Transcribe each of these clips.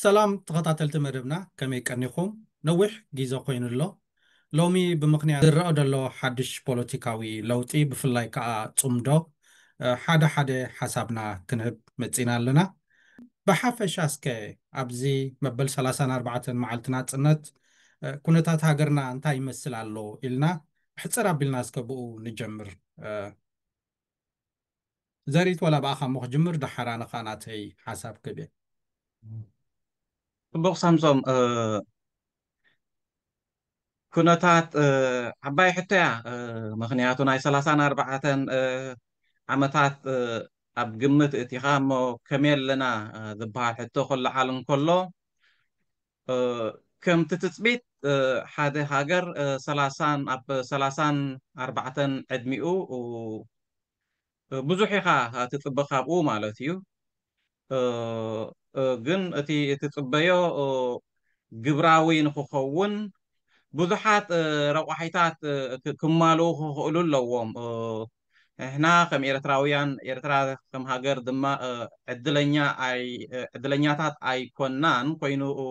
ሰላም ተኸታተልቲ መደብና፣ ከመይ ቀኒኹም? ነዊሕ ግዜ ኮይኑ ኣሎ። ሎሚ ብምኽንያት ዝረኣ ዘሎ ሓድሽ ፖለቲካዊ ለውጢ፣ ብፍላይ ከኣ ጽምዶ፣ እ፣ ሓደ ሓደ ሓሳብና ክንህብ መጺና ኣለና። ብሓፈሻ እስከ ኣብዚ መበል ሰላሳን ኣርባዕተን መዓልቲ ናጽነት፣ እ፣ ኩነታት ሃገርና እንታይ ይመስል ኣሎ ኢልና ሕጽር ኣቢልና እስከ ብኡ ንጀምር። እ፣ ዘሪት፣ ዋላ ብኣኻ እሞ ክጅምር፣ ደሓር ኣነ ኸኣ ናተይ ሓሳብ ክህብ እየ። ጽቡቕ ሳምሶም፣ እ፣ ኩነታት፣ እ፣ ዓባይ ሕቶ እያ። እ፣ ምኽንያቱ ናይ ሰላሳን ኣርባዕተን፣ እ፣ ዓመታት፣ እ፣ ኣብ ግምት እቲኻ እሞ ከመይ ኣለና፣ እ፣ ዝበሃል ሕቶ ክለዓል እንከሎ፣ እ፣ ከምቲ ትጽቢት፣ እ፣ ሓደ ሃገር፣ እ፣ ሰላሳን ኣብ ሰላሳን ኣርባዕተን ዕድሚኡ፣ እ፣ ብዙሕ ኢኻ ትጽበ ካብኡ ማለት እዩ። እ፣ እ፣ ግን እቲ ትጽበዮ፣ እ፣ ግብራዊ ንክኸውን ብዙሓት፣ እ፣ ረቋሒታት፣ እ፣ ክ-፣ ክማልኡ ክኽእሉ ኣለዎም። እ፣ ንሕና ከም ኤርትራውያን፣ ኤርትራ ከም ሃገር ድማ፣ እ፣ ዕድለኛ ኣይ-፣ እ፣ ዕድለኛታት ኣይኮናን ኮይኑ፣ እ፣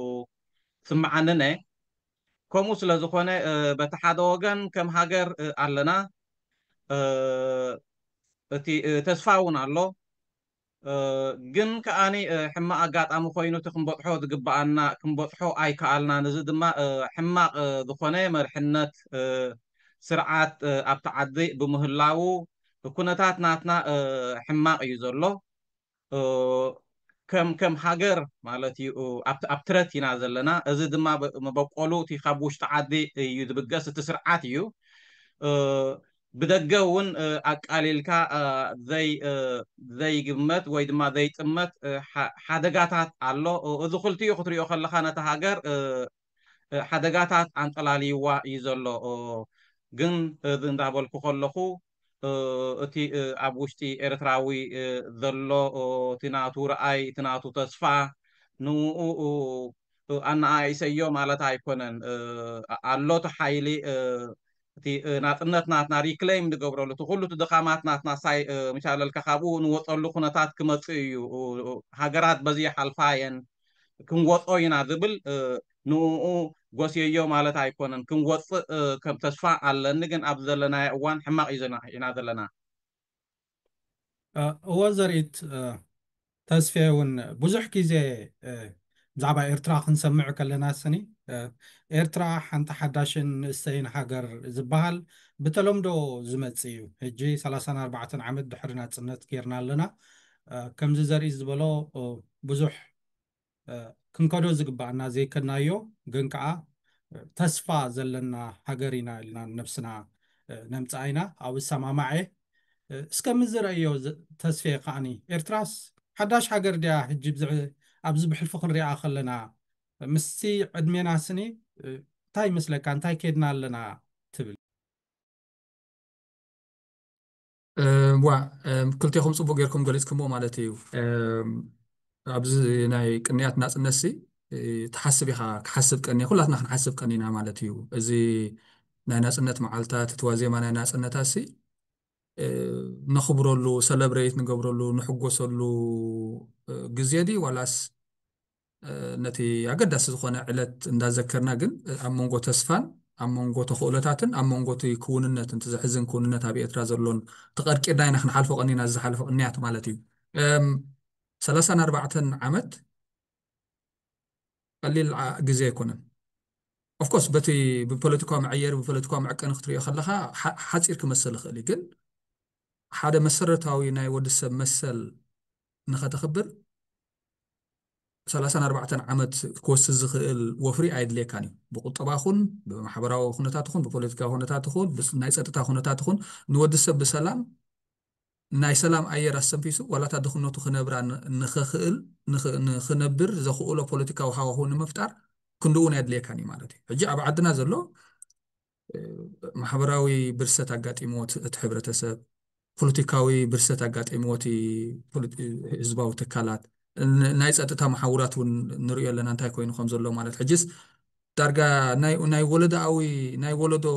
ስምዓንነ። ከምኡ ስለ ዝኾነ፣ እ፣ በቲ ሓደ ወገን ከም ሃገር፣ እ፣ ኣለና። እ፣ እቲ፣ እ፣ ተስፋ እውን ኣሎ። እ፣ ግን ከኣኒ፣ እ፣ ሕማቕ ኣጋጣሚ ኮይኑ እቲ ክንበጽሖ ዝግብኣና ክንበጽሖ ኣይከኣልናን። እዚ ድማ፣ እ፣ ሕማቕ፣ እ፣ ዝኾነ መርሕነት፣ እ፣ ስርዓት፣ እ፣ ኣብቲ ዓዲ ብምህላዉ ኩነታት ናትና፣ እ፣ ሕማቕ እዩ ዘሎ። እ፣ ከም፣ ከም ሃገር ማለት እዩ፣ እ፣ ኣብ፣ ኣብ ትረት ኢና ዘለና። እዚ ድማ ብ-፣ መበቆሉ እቲ ካብ ውሽጢ ዓዲ እዩ ዝብገስ፣ እቲ ስርዓት እዩ። እ፣ ብደገ እውን፣ እ፣ ኣቃሊልካ፣ እ፣ ዘይ-፣ እ፣ ዘይግመት ወይ ድማ ዘይጥመት፣ እ፣ ሓ-፣ ሓደጋታት ኣሎ። እ፣ እዚ ክልቲኡ ክትሪኦ ከለኻ ነታ ሃገር፣ እ፣ እ፣ ሓደጋታት ኣንጠላልይዋ እዩ ዘሎ። እ፣ ግን እዚ እንዳበልኩ ከለኹ፣ እ፣ እቲ፣ እ፣ ኣብ ውሽጢ ኤርትራዊ፣ እ፣ ዘሎ፣ እ፣ እቲ ናቱ ረኣይ፣ እቲ ናቱ ተስፋ፣ ንኡ፣ እ፣ እ፣ ኣነኣኢሰዮ ማለት ኣይኮነን። እ፣ ኣ-፣ ኣሎ እቲ ሓይሊ፣ እ፣ እቲ፣ እ፣ ናጽነት ናትና ሪክሌም ንገብረሉ፣ እቲ ኩሉ እቲ ድኻማት ናትና ሳይ-፣ እ፣ ምሻለልካ ካብኡ ንወጸሉ ኩነታት ክመጽእ እዩ። እ፣ እ፣ ሃገራት በዚ ይሓልፋ እየን። ክንወጾ ኢና ዝብል፣ እ፣ ንኡ ጎስየዮ ማለት ኣይኮነን። ክንወጽእ፣ እ፣ ከም ተስፋ ኣለኒ፣ ግን ኣብ ዘለናዮ እዋን ሕማቕ እዩ ዘና-፣ ኢና ዘለና። እ፣ እወ ዘርኢት፣ እ፣ ተስፌ እውን ብዙሕ ግዜ፣ እ፣ ብዛዕባ ኤርትራ ክንሰምዕ ከለና ስኒ፣ እ፣ ኤርትራ ሓንቲ ሓዳሽን ንእስተይን ሃገር ዝበሃል ብተለምዶ ዝመጽእ እዩ። ሕጂ ሰላሳን ኣርባዕተን ዓመት ድሕሪ ናጽነት ጌርና ኣለና። እ፣ ከምዚ ዘርኢ ዝበሎ፣ እ፣ ብዙሕ፣ እ፣ ክንከዶ ዝግባኣና ዘይከድናዮ፣ ግን ከኣ፣ እ፣ ተስፋ ዘለና ሃገር ኢና ኢልና ነብስና፣ እ፣ ነምጽኣ ኢና። ኣብኡ እሰማማዕ እየ። እ፣ እስከ ምዝረእዮ ዝ-፣ ተስፌ ከኣኒ፣ ኤርትራስ ሓዳሽ ሃገር ድያ? ሕጂ ብዝሕ-፣ ኣብዚ ብሕልፊ ክንሪኣ ከለና፣ ምስቲ ዕድሜና ስኒ፣ እ፣ እንታይ ይመስለካ? እንታይ ከድና ኣለና ትብል? እ፣ ዋ፣ እ፣ ክልቴኹም ጽቡቅ ጌርኩም ገሊጽኩምዎ ማለት እዩ። እ፣ ኣብዚ ናይ ቅንያት ናጽነት ሲ፣ እ፣ ትሓስብ ኢኻ፣ ክሓስብ ቀንየ፣ ኩላትና ክንሓስብ ቀኒና ማለት እዩ። እዚ ናይ ናጽነት መዓልታት፣ እቲ ዋዜማ ናይ ናጽነታት ሲ፣ እ፣ ነኽብረሉ፣ ሰለብሬት ንገብረሉ፣ ንሕጎሰሉ፣ እ፣ ግዜ ድዩ ዋላስ፣ እ፣ ነቲ ኣገዳሲ ዝኾነ ዕለት እንዳዘከርና ግን፣ እ፣ ኣብ መንጎ ተስፋን ኣብ መንጎ ተኽእሎታትን ኣብ መንጎ እቲ ክውንነት፣ እቲ ዘሕዝን ክውንነት ኣብ ኤርትራ ዘሎን ተቐርቂርና ኢና ክንሓልፎ ቀኒና፣ ዝሓለፈ ቅንያት ማለት እዩ። እም፣ ሰላሳን ኣርባዕተን ዓመት ቀሊል ዓ-፣ ግዜ ኣይኮነን። ኦፍኮርስ በቲ ብፖለቲካዊ መዐየሪ፣ ብፖለቲካዊ መዐቀኒ ክትሪኦ ከለኻ ሓ-፣ ሓጺር ክመስል ይኽእል እዩ፣ ግን ሓደ መሰረታዊ ናይ ወዲ ሰብ መሰል ንኸተኽብር ሰላሳን ኣርባዕተን ዓመት ክወስድ ዝኽእል ወፍሪ ኣየድልየካን እዩ። ብቁጠባ ኹን፣ ብማሕበራዊ ኩነታት ኹን፣ ብፖለቲካዊ ኩነታት ኹን፣ ብስ-፣ ናይ ጸጥታ ኩነታት ኹን፣ ንወዲ ሰብ ብሰላም፣ ናይ ሰላም ኣየር ኣስተንፊሱ፣ ዋላታ ድኽነቱ ክነብራ ን-፣ ንኸኽእል፣ ንኽ-፣ ንኽነብር ዘኽእሎ ፖለቲካዊ ሃዋሁ ንምፍጣር ክንድኡ እውን ኣየድልየካን እዩ ማለት እዩ። ሕጂ ኣብ ዓድና ዘሎ፣ እ፣ ማሕበራዊ ብርሰት ኣጋጢምዎ እቲ፣ እቲ ሕብረተሰብ፣ ፖለቲካዊ ብርሰት ኣጋጢምዎ እቲ ፖለቲ-፣ ህዝባዊ ትካላት፣ ን-፣ ናይ ጸጥታ መሓውራት እውን ንሪኦ ኣለና እንታይ ኮይኑ ከም ዘሎ ማለት። ሕጅስ ዳርጋ ናይ፣ ናይ ወለዶኣዊ፣ ናይ ወለዶ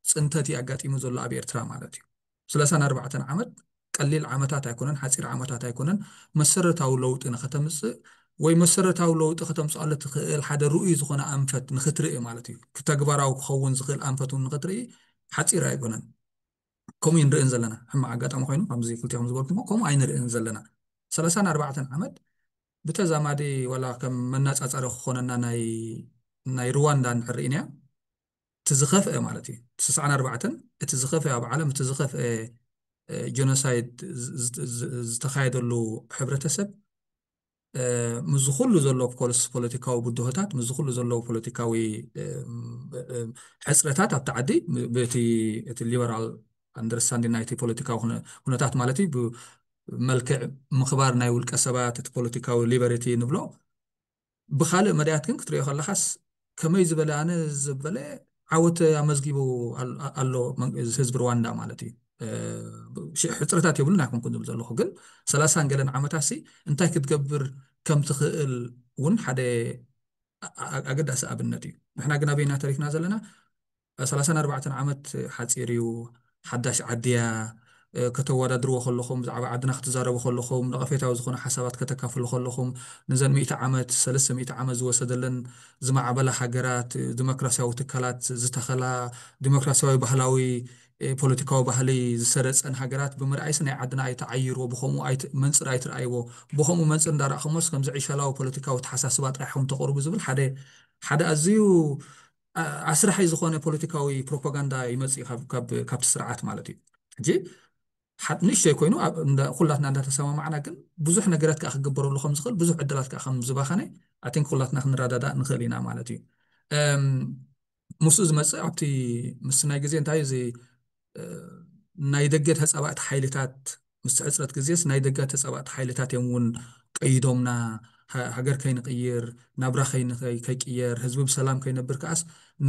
ጽንተት እዩ ኣጋጢሙ ዘሎ ኣብ ኤርትራ ማለት እዩ። ሰላሳን ኣርባዕተን ዓመት ቀሊል ዓመታት ኣይኮነን፣ ሓጺር ዓመታት ኣይኮነን። መሰረታዊ ለውጢ ንኸተምጽእ ወይ መሰረታዊ ለውጢ ከተምፅኣሉ ትኽእል ሓደ ርኡይ ዝኾነ ኣንፈት ንኽትርኢ ማለት እዩ። ተግባራዊ ክኸውን ዝኽእል ኣንፈት እውን ንኽትርኢ ሓፂር ኣይኮነን። ከምኡ ንርእን ዘለና። ሕማቕ ኣጋጣሚ ኮይኑ ከምዚ ክልቲኹም ዝበልኩሞ ከምኡ ኣይንርእን ዘለና። ሰላሳን ኣርባዕተን ዓመት ብተዛማዲ ዋላ ከም መናፃፀሪ ክኾነና ናይ ናይ ሩዋንዳ እንድሕር ርኢናያ እቲ ዝኸፍአ ማለት እዩ። ስሳዓን ኣርባዕተን እቲ ዝኸፍአ ኣብ ዓለም እቲ ዝኸፍአ ጀኖሳይድ ዝተኻየደሉ ሕብረተሰብ ምስዚ ኩሉ ዘሎ ፖለቲካዊ ብድሆታት ምስዚ ኩሉ ዘሎ ፖለቲካዊ ሕፅረታት ኣብቲ ዓዲ በቲ እቲ ሊበራል ኣንደርስታንዲንግ ናይቲ ፖለቲካዊ ኩነታት ማለት እዩ ብመልክዕ ምኽባር ናይ ውልቀ ሰባት እቲ ፖለቲካዊ ሊበሪቲ ንብሎ ብካልእ መዳያት ግን ክትሪኦ ከለካስ ከመይ ዝበለ ኣነ ዝበለ ዓወት ኣመዝጊቡ ኣሎ ህዝቢ ሩዋንዳ ማለት እዩ። ሕፅረታት የብሉን ኣይኮንኩን ዝብል ዘለኹ ግን ሰላሳን ገለን ዓመታት ሲ እንታይ ክትገብር ከም ትኽእል እውን ሓደ ኣገዳሲ ኣብነት እዩ። ንሕና ግን ኣበይና ተሪፍና ዘለና? ሰላሳን ኣርባዕተን ዓመት ሓፂር እዩ። ሓዳሽ ዓድያ ከተወዳድርዎ ከለኹም ብዛዕባ ዓድና ክትዛረቡ ከለኹም ነቐፌታዊ ዝኾነ ሓሳባት ከተካፍሉ ከለኹም ነዘን ሚእቲ ዓመት ሰለስተ ሚእቲ ዓመት ዝወሰደለን ዝማዕበላ ሃገራት ዲሞክራሲያዊ ትካላት ዝተኸላ ዲሞክራሲያዊ ባህላዊ ፖለቲካዊ ባህሊ ዝሰረፀን ሃገራት ብምርኣይስ ናይ ዓድና ኣይተዓይርዎ ብከምኡ መንፅር ኣይትረኣይዎ ብከምኡ መንፅር እንዳረእኹሞስ ከምዚ ዕሸላዊ ፖለቲካዊ ተሓሳስባ ጥራሕኹም ተቕርቡ ዝብል ሓደ ሓደ ኣዝዩ ኣስራሒ ዝኾነ ፖለቲካዊ ፕሮፓጋንዳ ይመፅእ ካብቲ ስርዓት ማለት እዩ። ሕጂ ንእሽተይ ኮይኑ ኩላትና እንዳተሰማማዕና ግን ብዙሕ ነገራት ከዓ ክግበረሉ ከም ዝኽእል ብዙሕ ዕድላት ከዓ ከም ዝባኸነ ኣቲንክ ኩላትና ክንረዳዳእ ንኽእል ኢና ማለት እዩ። ምስኡ ዝመፅእ ኣብቲ ምስ ናይ ግዜ እንታይ እዚ ናይ ደገ ተፃባእቲ ሓይልታት ምስ ሕፅረት ግዜስ ናይ ደገ ተፃባእቲ ሓይልታት እዮም እውን ቀይዶምና ሃገር ከይንቅይር ናብራ ከይቅየር ህዝቢ ብሰላም ከይነብር ከዓስ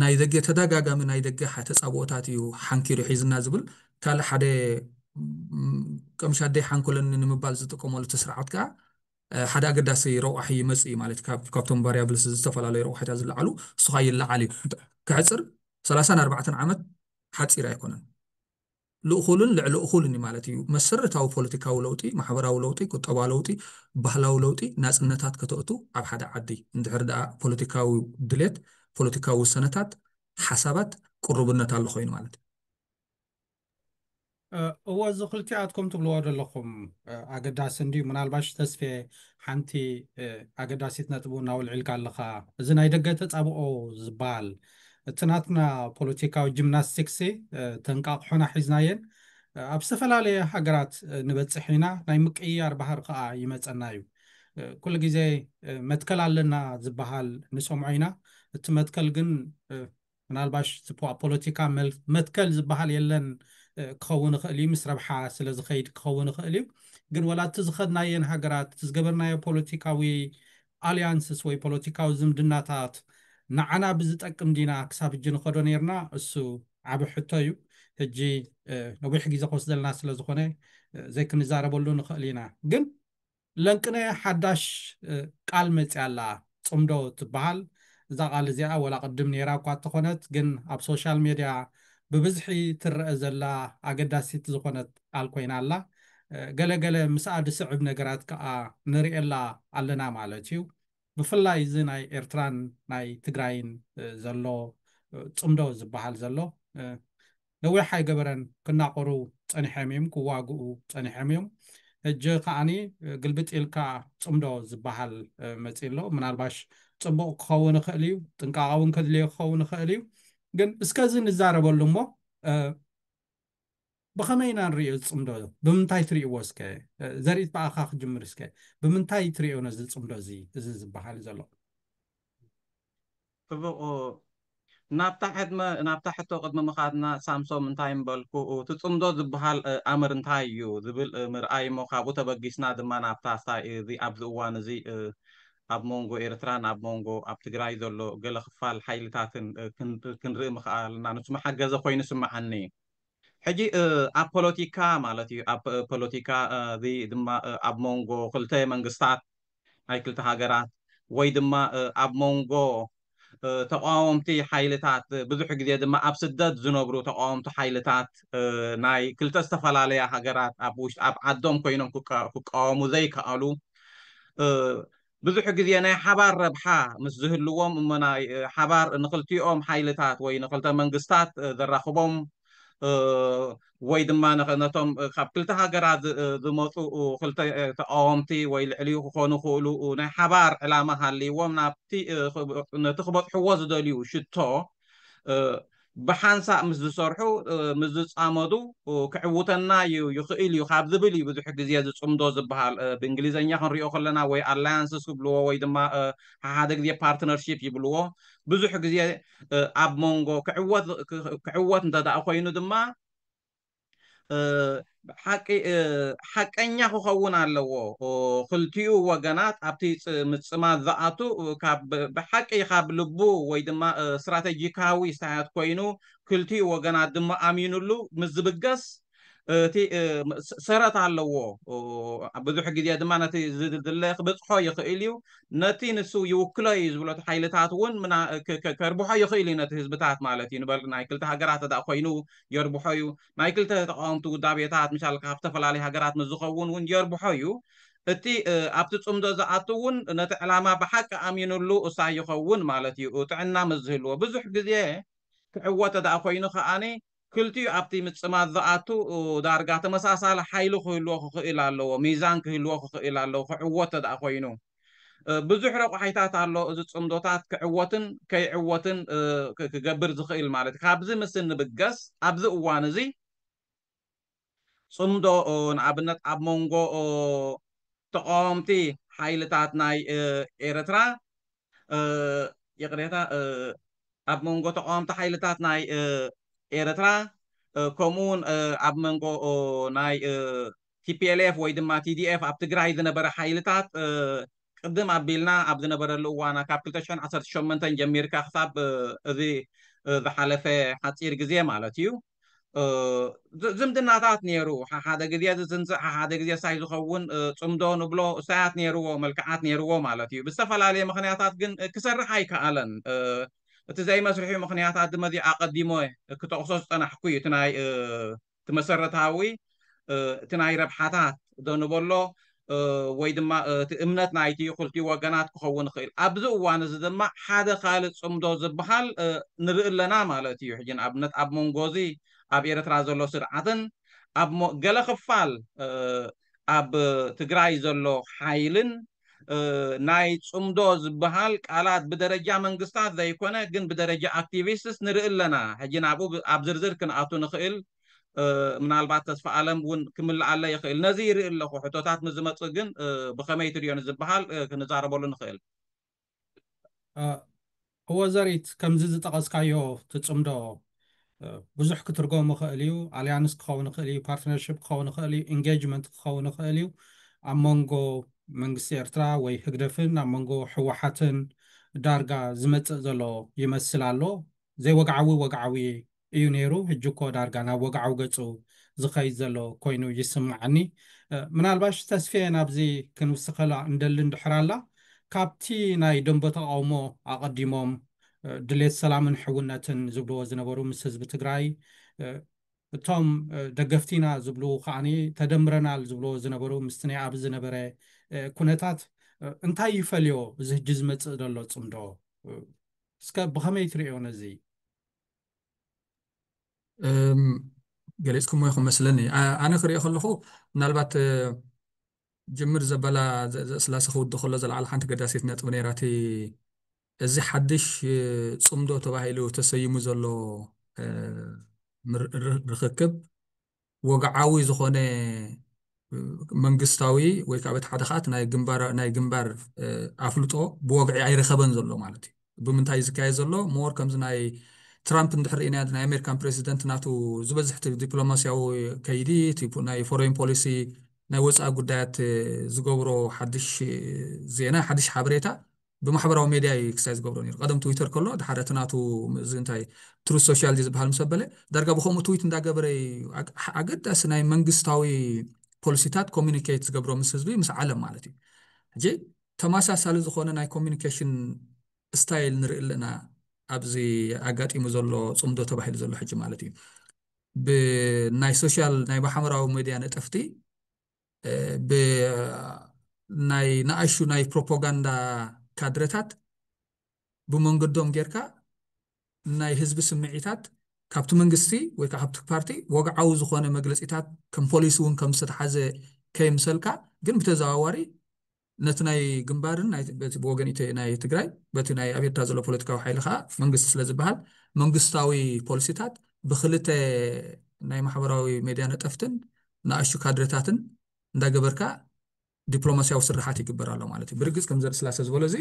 ናይ ደገ ተደጋጋሚ ናይ ደገ ተፃብኦታት እዩ ሓንኪሩ ሒዝና ዝብል ካልእ ሓደ ቀምሻደይ ሓንኮለኒ ንምባል ዝጥቀመሉ እቲ ስርዓት ከዓ ሓደ ኣገዳሲ ረቋሒ ይመፅእ እዩ ማለት ካብቶም ቫሪያብልስ ዝተፈላለዩ ረቋሒታት ዝለዓሉ እሱ ከዓ ይለዓል እዩ ክሕፅር ሰላሳን ኣርባዕተን ዓመት ሓፂር ኣይኮነን። ልእኹልን ልዕሊ እኹልን እዩ ማለት እዩ። መሰረታዊ ፖለቲካዊ ለውጢ፣ ማሕበራዊ ለውጢ፣ ቁጠባዊ ለውጢ፣ ባህላዊ ለውጢ፣ ናፅነታት ከተእቱ ኣብ ሓደ ዓዲ እንድሕር ደኣ ፖለቲካዊ ድሌት፣ ፖለቲካዊ ውሰነታት፣ ሓሳባት፣ ቅሩብነት ኣሎ ኮይኑ ማለት እዩ። እወ እዚ ክልቲኣትኩም ትብልዎ ዘለኹም ኣገዳሲ እንድዩ። ምናልባሽ ተስፌ ሓንቲ ኣገዳሲት ነጥቡ እናውልዕልካ ኣለኻ። እዚ ናይ ደገ ተፃብኦ ዝበሃል እቲ ናትና ፖለቲካዊ ጂምናስቲክሲ ተንቃቕሖና ሒዝናየን ኣብ ዝተፈላለየ ሃገራት ንበፅሕ ኢና። ናይ ምቅይያር ባህር ከዓ ይመፀና እዩ። ኩሉ ግዜ መትከል ኣለና ዝበሃል ንሰምዖ ኢና። እቲ መትከል ግን ምናልባሽ ኣብ ፖለቲካ መትከል ዝበሃል የለን ክኸውን ይኽእል እዩ። ምስ ረብሓ ስለ ዝኸይድ ክኸውን ይኽእል እዩ። ግን ወላ እቲ ዝኸድናየን ሃገራት እቲ ዝገበርናዮ ፖለቲካዊ ኣሊያንስስ ወይ ፖለቲካዊ ዝምድናታት ንዓና ብዝጠቅም ዲና ክሳብ ሕጂ ንኸዶ ነርና እሱ ዓብ ሕቶ እዩ። ሕጂ ነዊሕ ግዜ ክወስደልና ስለ ዝኾነ ዘይክንዛረበሉ ንኽእል ኢና። ግን ለንቅነ ሓዳሽ ቃል መፅያ ኣላ። ፅምዶ ትበሃል። እዛ ቃል እዚኣ ወላ ቅድም ነይራ እኳ እንተኾነት ግን ኣብ ሶሻል ሜድያ ብብዝሒ ትረአ ዘላ ኣገዳሲት ዝኾነት ቃል ኮይና ኣላ። ገለገለ ምስኣ ዝስዕብ ነገራት ከዓ ንርእየላ ኣለና ማለት እዩ። ብፍላይ እዚ ናይ ኤርትራን ናይ ትግራይን ዘሎ ፅምዶ ዝበሃል ዘሎ ነዊሕ ኣይገበረን ክናቆሩ ፀኒሖም እዮም፣ ክዋግኡ ፀኒሖም እዮም። ሕጂ ከዓኒ ግልብጥ ኢልካ ፅምዶ ዝበሃል መፂ ኣሎ። ምናልባሽ ፅቡቕ ክኸውን ይኽእል እዩ፣ ጥንቃቐ እውን ከድልዮ ክኸውን ይኽእል እዩ። ግን እስከዚ ንዛረበሉ እሞ ብኸመይ ኢና ንሪኦ ዝፅምዶ? ብምንታይ ትሪእዎ? እስከ ዘርኢት ብኣኻ ክጅምር እስከ ብምንታይ ትሪኦ ነዚ ፅምዶ እዚ እዚ ዝበሃል ዘሎ? ፅቡቕ ናብታ ሕድመ ናብታ ሕቶ ቅድሚ ምኻድና ሳምሶም እንታይ ምበልኩ እቲ ፅምዶ ዝበሃል ኣምር እንታይ እዩ ዝብል ምርኣይ እሞ ካብኡ ተበጊስና ድማ ናብታ ሳይ እዚ ኣብዚ እዋን እዚ ኣብ መንጎ ኤርትራን ኣብ መንጎ ኣብ ትግራይ ዘሎ ገለ ክፋል ሓይልታትን ክንርኢ ምኽኣልና ንሱ መሓገዘ ኮይኑ ስምዓኒ። ሕጂ ኣብ ፖለቲካ ማለት እዩ ኣብ ፖለቲካ እዚ ድማ ኣብ መንጎ ክልተ መንግስታት ናይ ክልተ ሃገራት ወይ ድማ ኣብ መንጎ ተቃወምቲ ሓይልታት ብዙሕ ግዜ ድማ ኣብ ስደት ዝነብሩ ተቃወምቲ ሓይልታት ናይ ክልተ ዝተፈላለያ ሃገራት ኣብ ውሽጢ ኣብ ዓዶም ኮይኖም ክቃወሙ ዘይከኣሉ ብዙሕ ግዜ ናይ ሓባር ረብሓ ምስ ዝህልዎም እሞ ናይ ሓባር ንክልቲኦም ሓይልታት ወይ ንክልተ መንግስታት ዘራኽቦም ወይ ድማ ነቶም ካብ ክልተ ሃገራት ዝመፁ ክልተ ተቃወምቲ ወይ ልዕሊኡ ክኾኑ ክእሉ ናይ ሓባር ዕላማ ሃልይዎም ናብቲ ነቲ ክበፅሕዎ ዝደልዩ ሽቶ ብሓንሳእ ምስ ዝሰርሑ ምስ ዝፃመዱ ክዕውተና እዩ ይኽእል እዩ ካብ ዝብል እዩ ብዙሕ ግዜ ዝፅምዶ ዝበሃል ብእንግሊዝኛ ክንሪኦ ከለና ወይ ኣላያንስስ ክብልዎ ወይ ድማ ሓደ ግዜ ፓርትነርሺፕ ይብልዎ ብዙሕ ግዜ ኣብ መንጎ ክዕወት እንተደኣ ኮይኑ ድማ ሓቂ ሓቀኛ ክኸውን ኣለዎ። ክልቲኡ ወገናት ኣብቲ ምጽማት ዝኣቱ ብሓቂ ካብ ልቡ ወይ ድማ ስትራተጂካዊ ስታያት ኮይኑ ክልቲኡ ወገናት ድማ ኣሚኑሉ ምስ ዝብገስ እቲ ሰረት ኣለዎ። ብዙሕ ግዜ ድማ ነቲ ዝድለ ክበፅሖ ይኽእል እዩ። ነቲ ንሱ ይውክሎ እዩ ዝብሎ ሓይልታት እውን ከርብሖ ይኽእል እዩ ነቲ ህዝብታት ማለት እዩ። ንበል ናይ ክልተ ሃገራት ተዳ ኮይኑ የርብሖ እዩ። ናይ ክልተ ተቃወምቲ ውዳቤታት ምሻል ካብ ዝተፈላለዩ ሃገራት ምስ ዝኸውን እውን የርብሖ እዩ። እቲ ኣብቲ ፅምዶ ዝኣቱ እውን ነቲ ዕላማ ብሓቂ ኣሚኑሉ እሳ ይኸውን ማለት እዩ። ጥዕና ምስ ዝህልዎ ብዙሕ ግዜ ክዕወት ተደኣ ኮይኑ ከዓኒ ክልቲኡ ኣብቲ ምፅማት ዝኣቱ ዳርጋ ተመሳሳሊ ሓይሊ ክህልዎ ክኽእል ኣለዎ፣ ሚዛን ክህልዎ ክኽእል ኣለዎ ክዕወት ተደኣ ኮይኑ። ብዙሕ ረቑሓይታት ኣሎ እዚ ፅምዶታት ክዕወትን ከይዕወትን ክገብር ዝኽእል ማለት እዩ። ካብዚ ምስ እንብገስ ኣብዚ እዋን እዚ ፅምዶ ንኣብነት ኣብ መንጎ ተቃወምቲ ሓይልታት ናይ ኤርትራ ይቕሬታ ኣብ መንጎ ተቃወምቲ ሓይልታት ናይ ኤርትራ ከምኡውን ኣብ መንጎ ናይ ቲፒኤልኤፍ ወይ ድማ ቲዲኤፍ ኣብ ትግራይ ዝነበረ ሓይልታት ቅድም ኣቢልና ኣብ ዝነበረሉ እዋና ካብ ክልተ ሽሕን ዓሰርተ ሸሞንተን ጀሚርካ ክሳብ እዚ ዝሓለፈ ሓፂር ግዜ ማለት እዩ ዝምድናታት ነይሩ። ሓደ ግዜ ዝዝንዝዕ ሓደ ግዜ ሳይ ዝኸውን ፅምዶ ንብሎ ሳያት ነይርዎ፣ መልክዓት ነይርዎ ማለት እዩ። ብዝተፈላለየ ምክንያታት ግን ክሰርሕ ኣይከኣለን። እቲ ዘይመስርሒ ምክንያታት ድማ እዚ ኣቐዲሞ ክጠቕሶ ዝፀናሕኩ እዩ። እቲ ናይ እቲ መሰረታዊ እቲ ናይ ረብሓታት ዶ ንበሎ ወይ ድማ እቲ እምነት ናይቲ ክልቲኡ ወገናት ክኸውን ይኽእል። ኣብዚ እዋን እዚ ድማ ሓደ ካልእ ፅምዶ ዝበሃል ንርኢ ኣለና ማለት እዩ። ሕጂ ንኣብነት ኣብ መንጎ እዚ ኣብ ኤርትራ ዘሎ ስርዓትን ኣብ ገለ ክፋል ኣብ ትግራይ ዘሎ ሓይልን ናይ ፅምዶ ዝበሃል ቃላት ብደረጃ መንግስታት ዘይኮነ ግን ብደረጃ ኣክቲቪስትስ ንርኢ ኣለና። ሕጂ ናብኡ ኣብ ዝርዝር ክንኣቱ ንኽእል ምናልባት ተስፋ ኣለም እውን ክምልኣለ ይኽእል። ነዚ ይርኢ ኣለኹ ሕቶታት ምስ ዝመፅእ ግን ብኸመይ ትሪኦ ንዝበሃል ክንዛረበሉ ንኽእል። እወ ዘሪት ከምዚ ዝጠቐስካዮ ትፅምዶ ብዙሕ ክትርጎም ይኽእል እዩ። ኣልያንስ ክኸውን ይኽእል እዩ፣ ፓርትነርሽፕ ክኸውን ይኽእል እዩ፣ ኢንጌጅመንት ክኸውን ይኽእል እዩ። ኣብ መንጎ መንግስቲ ኤርትራ ወይ ህግደፍን ኣብ መንጎ ህወሓትን ዳርጋ ዝመፅእ ዘሎ ይመስል ኣሎ። ዘይወግዓዊ ወግዓዊ እዩ ነይሩ። ሕጂ እኮ ዳርጋ ናብ ወግዓዊ ገፁ ዝኸይድ ዘሎ ኮይኑ ይስምዓኒ። ምናልባሽ ተስፍየ ናብዚ ክንውስኸላ እንደሊ እንድሕር ኣላ ካብቲ ናይ ደንበ ተቃውሞ ኣቐዲሞም ድሌት ሰላምን ሕውነትን ዝብልዎ ዝነበሩ ምስ ህዝቢ ትግራይ እቶም ደገፍቲና ዝብሉ ከዓኒ ተደምረናል ዝብልዎ ዝነበሩ ምስቲ ናይ ኣብዚ ዝነበረ ኩነታት እንታይ ይፈልዮ እዚ ሕጂ ዝመፅእ ዘሎ ፅምዶ? እስከ ብኸመይ ትርእዮ ነዚ? ገሊፅኩሞ ኢኹም መስለኒ። ኣነ ክሪኦ ከለኹ ምናልባት ጅምር ዘበላ ዘእስላሰ ክውዲ ከሎ ዘለዓለ ሓንቲ ገዳሲት ነጥቢ ነይራ። እቲ እዚ ሓድሽ ፅምዶ ተባሂሉ ተሰይሙ ዘሎ ርክክብ ወግዓዊ ዝኾነ መንግስታዊ ወይ ከዓ በቲ ሓደ ከዓ ናይ ግንባር ኣፍልጦ ብወግዒ ኣይረኸበን ዘሎ ማለት እዩ። ብምንታይ ዝካየድ ዘሎ ሞር ከምዚ ናይ ትራምፕ እንድሕር ርኢና ናይ ኣሜሪካን ፕሬዚደንት ናቱ ዝበዝሕ ዲፕሎማሲያዊ ከይዲ ናይ ፎሬን ፖሊሲ ናይ ወፃኢ ጉዳያት ዝገብሮ ሓድሽ ዜና ሓድሽ ሓበሬታ ብማሕበራዊ ሜድያ እዩ ክሳይ ዝገብሮ ነይሩ። ቀደም ትዊተር ከሎ ድሓረ እቲ ናቱ እዚ እንታይ ትሩዝ ሶሻል ዝበሃል ምስ ኣበለ ዳርጋ ብከምኡ ትዊት እንዳገበረ ኣገዳሲ ናይ መንግስታዊ ፖሊሲታት ኮሚኒኬት ዝገብሮ ምስ ህዝቢ ምስ ዓለም ማለት እዩ። ሕጂ ተመሳሳሊ ዝኾነ ናይ ኮሚኒኬሽን ስታይል ንርኢ ኣለና ኣብዚ ኣጋጢሙ ዘሎ ፅምዶ ተባሂሉ ዘሎ ሕጂ ማለት እዩ። ብናይ ሶሻል ናይ ማሕበራዊ ሜድያ ነጠፍቲ ብ ናይ ንኣሹ ናይ ፕሮፓጋንዳ ካድረታት ብመንገዶም ጌርካ ናይ ህዝቢ ስምዒታት ካብቲ መንግስቲ ወይ ከዓ ካብቲ ፓርቲ ወግዓዊ ዝኾነ መግለፂታት ከም ፖሊሲ እውን ከም ዝተተሓዘ ከይምሰልካ፣ ግን ብተዘዋዋሪ ነቲ ናይ ግንባርን ናይ በቲ ብወገን ኢተ ናይ ትግራይ በቲ ናይ ኣብ ኤርትራ ዘሎ ፖለቲካዊ ሓይሊ ከዓ መንግስቲ ስለ ዝበሃል መንግስታዊ ፖሊሲታት ብክልተ ናይ ማሕበራዊ ሜድያ ነጠፍትን ንኣሹ ካድረታትን እንዳገበርካ ዲፕሎማሲያዊ ስርሓት ይግበር ኣሎ ማለት እዩ። ብርግፅ ከም ዘርኢ ስላሰ ዝበሎ እዚ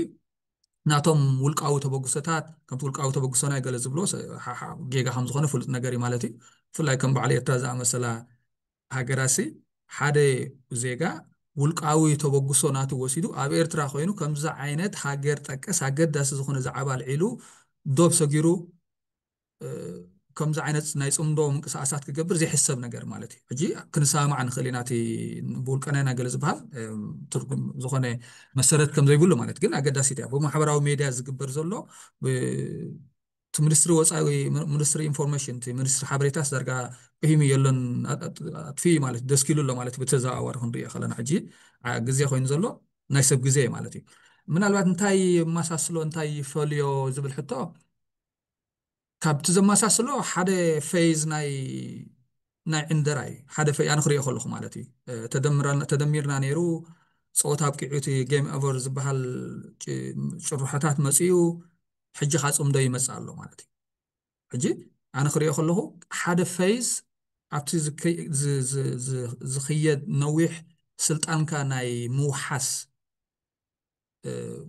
ናቶም ውልቃዊ ተበግሶታት ከምቲ ውልቃዊ ተበግሶና ገለ ዝብሎ ጌጋ ከም ዝኾነ ፍሉጥ ነገር እዩ ማለት እዩ። ብፍላይ ከም በዓል ኤርትራ ዝኣመሰላ ሃገራሲ ሓደ ዜጋ ውልቃዊ ተበግሶ ናቱ ወሲዱ ኣብ ኤርትራ ኮይኑ ከምዚ ዓይነት ሃገር ጠቀስ ኣገዳሲ ዝኾነ ዛዕባ ኣልዒሉ ዶብ ሰጊሩ ከምዚ ዓይነት ናይ ፅምዶ ምንቅስቃሳት ክገብር ዘይሕሰብ ነገር ማለት እዩ። ሕጂ ክንሰማማዕ ንኽእል ኢና። እቲ ብውልቀና ኢና ገለ ዝበሃል ትርጉም ዝኾነ መሰረት ከም ዘይብሉ ማለት ግን ኣገዳሲት እያ። ብማሕበራዊ ሜድያ ዝግበር ዘሎ እቲ ሚኒስትሪ ወፃኢ ሚኒስትሪ ኢንፎርሜሽን እቲ ሚኒስትሪ ሓበሬታስ ዳርጋ ቂሂሙ የሎን ኣጥፍዩ ማለት ደስኪሉ ኣሎ ማለት ብተዘዋዋሪ ክንሪኦ ከለና ሕጂ ግዜ ኮይኑ ዘሎ ናይ ሰብ ግዜ ማለት እዩ። ምናልባት እንታይ የመሳስሎ እንታይ ይፈልዮ ዝብል ሕቶ ካብቲ ዘመሳስሎ ሓደ ፌዝ ናይ ናይ ዕንደራ እዩ። ሓደ ፈይ ኣነ ክሪኦ ከለኹ ማለት እዩ። ተደሚርና ነይሩ ፀወታ ኣብቂዑ እቲ ጌም ኦቨር ዝበሃል ጭርሖታት መፅኡ ሕጂ ከዓ ፅምዶ ይመፅእ ኣሎ ማለት እዩ። ሕጂ ኣነ ክሪኦ ከለኹ ሓደ ፌዝ ኣብቲ ዝኸየድ ነዊሕ ስልጣንካ ናይ ምውሓስ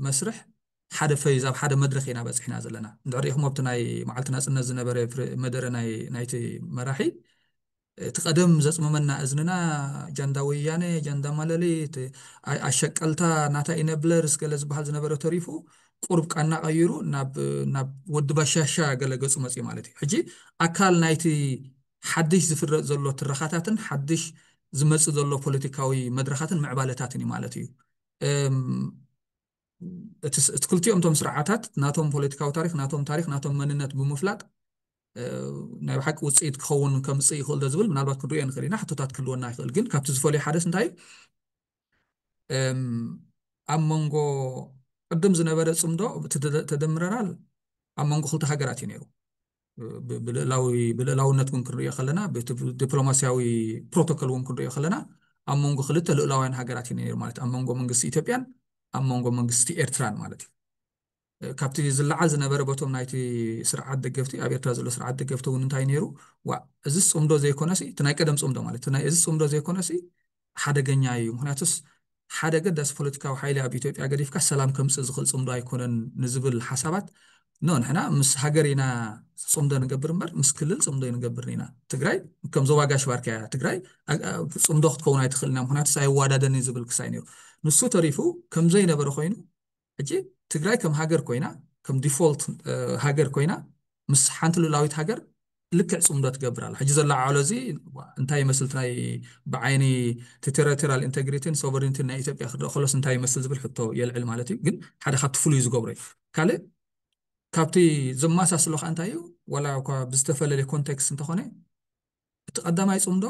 መስርሕ ሓደ ፈይዝ ኣብ ሓደ መድረኽ ኢና በፂሕና ዘለና። እንድሕር ሪኢኹም ኣብቲ ናይ መዓልቲ ናፅነት ዝነበረ መደረ ናይቲ መራሒ እቲ ቀደም ዘፅመመና እዝንና ጃንዳ ወያነ ጃንዳ ማለሊት ኣሸቀልታ ናታ ኢነብለርስ ገለ ዝበሃል ዝነበረ ተሪፉ ቁርብ ቃና ቀይሩ ናብ ወዲ ባሻሻ ገለ ገፁ መፅኡ ማለት እዩ። ሕጂ ኣካል ናይቲ ሓድሽ ዝፍረጥ ዘሎ ትረኻታትን ሓድሽ ዝመፅእ ዘሎ ፖለቲካዊ መድረኻትን ምዕባለታትን እዩ ማለት እዩ። እቲ ክልቲኦም ቶም ስርዓታት ናቶም ፖለቲካዊ ታሪክ ናቶም ታሪክ ናቶም መንነት ብምፍላጥ ናይ ብሓቂ ውፅኢት ክኸውን ከምፅእ ይኽእል ዶ ዝብል ምናልባት ክንሪኦ ንኽእል ኢና። ሕቶታት ክህልወና ይኽእል። ግን ካብቲ ዝፈልዮ ሓደስ እንታይ ኣብ መንጎ ቅድም ዝነበረ ፅምዶ ተደምረናል ኣብ መንጎ ክልተ ሃገራት እዩ ነይሩ። ብልእላዊ ብልእላውነት እውን ክንሪኦ ከለና ዲፕሎማሲያዊ ፕሮቶኮል እውን ክንሪኦ ከለና ኣብ መንጎ ክልተ ልእላውያን ሃገራት እዩ ነይሩ ማለት ኣብ መንጎ መንግስቲ ኢትዮጵያን ኣብ መንጎ መንግስቲ ኤርትራን ማለት እዩ። ካብቲ ዝለዓል ዝነበረ በቶም ናይቲ ስርዓት ደገፍቲ ኣብ ኤርትራ ዘሎ ስርዓት ደገፍቲ እውን እንታይ ነይሩ ዋ እዚ ፅምዶ ዘይኮነሲ እቲ ናይ ቀደም ፅምዶ ማለት እቲ ናይ እዚ ፅምዶ ዘይኮነሲ ሓደገኛ እዩ። ምክንያቱስ ሓደ ገዳሲ ፖለቲካዊ ሓይሊ ኣብ ኢትዮጵያ ገዲፍካ ሰላም ከምፅእ ዝኽእል ፅምዶ ኣይኮነን ንዝብል ሓሳባት ኖ ንሕና ምስ ሃገር ኢና ፅምዶ ንገብር እምበር ምስ ክልል ፅምዶ ይንገብርን ኢና። ትግራይ ከም ዞባ ጋሽ ባርካ እያ። ትግራይ ፅምዶ ክትከውን ኣይትኽእል ኢና ምክንያቱስ ኣይዋዳደን እዩ ዝብል ክሳይ ነይሩ። ንሱ ተሪፉ ከምዘይነበረ ኮይኑ ሕጂ ትግራይ ከም ሃገር ኮይና ከም ዲፎልት ሃገር ኮይና ምስ ሓንቲ ልኡላዊት ሃገር ልክዕ ፅምዶ ትገብር ኣላ። ሕጂ ዘላዓዕሎ እዚ እንታይ ይመስል ናይ ብዓይኒ ቴሪቶሪያል ኢንቴግሪቲን ሶቨሪንቲን ናይ ኢትዮጵያ ክረኦ ከሎስ እንታይ ይመስል ዝብል ሕቶ የልዕል ማለት እዩ። ግን ሓደ ካብቲ ፍሉይ ዝገብሮ እዩ። ካልእ ካብቲ ዘመሳስሎ ከዓ እንታይ እዩ ዋላ እኳ ብዝተፈላለየ ኮንቴክስት እንተኾነ እቲ ቀዳማይ ፅምዶ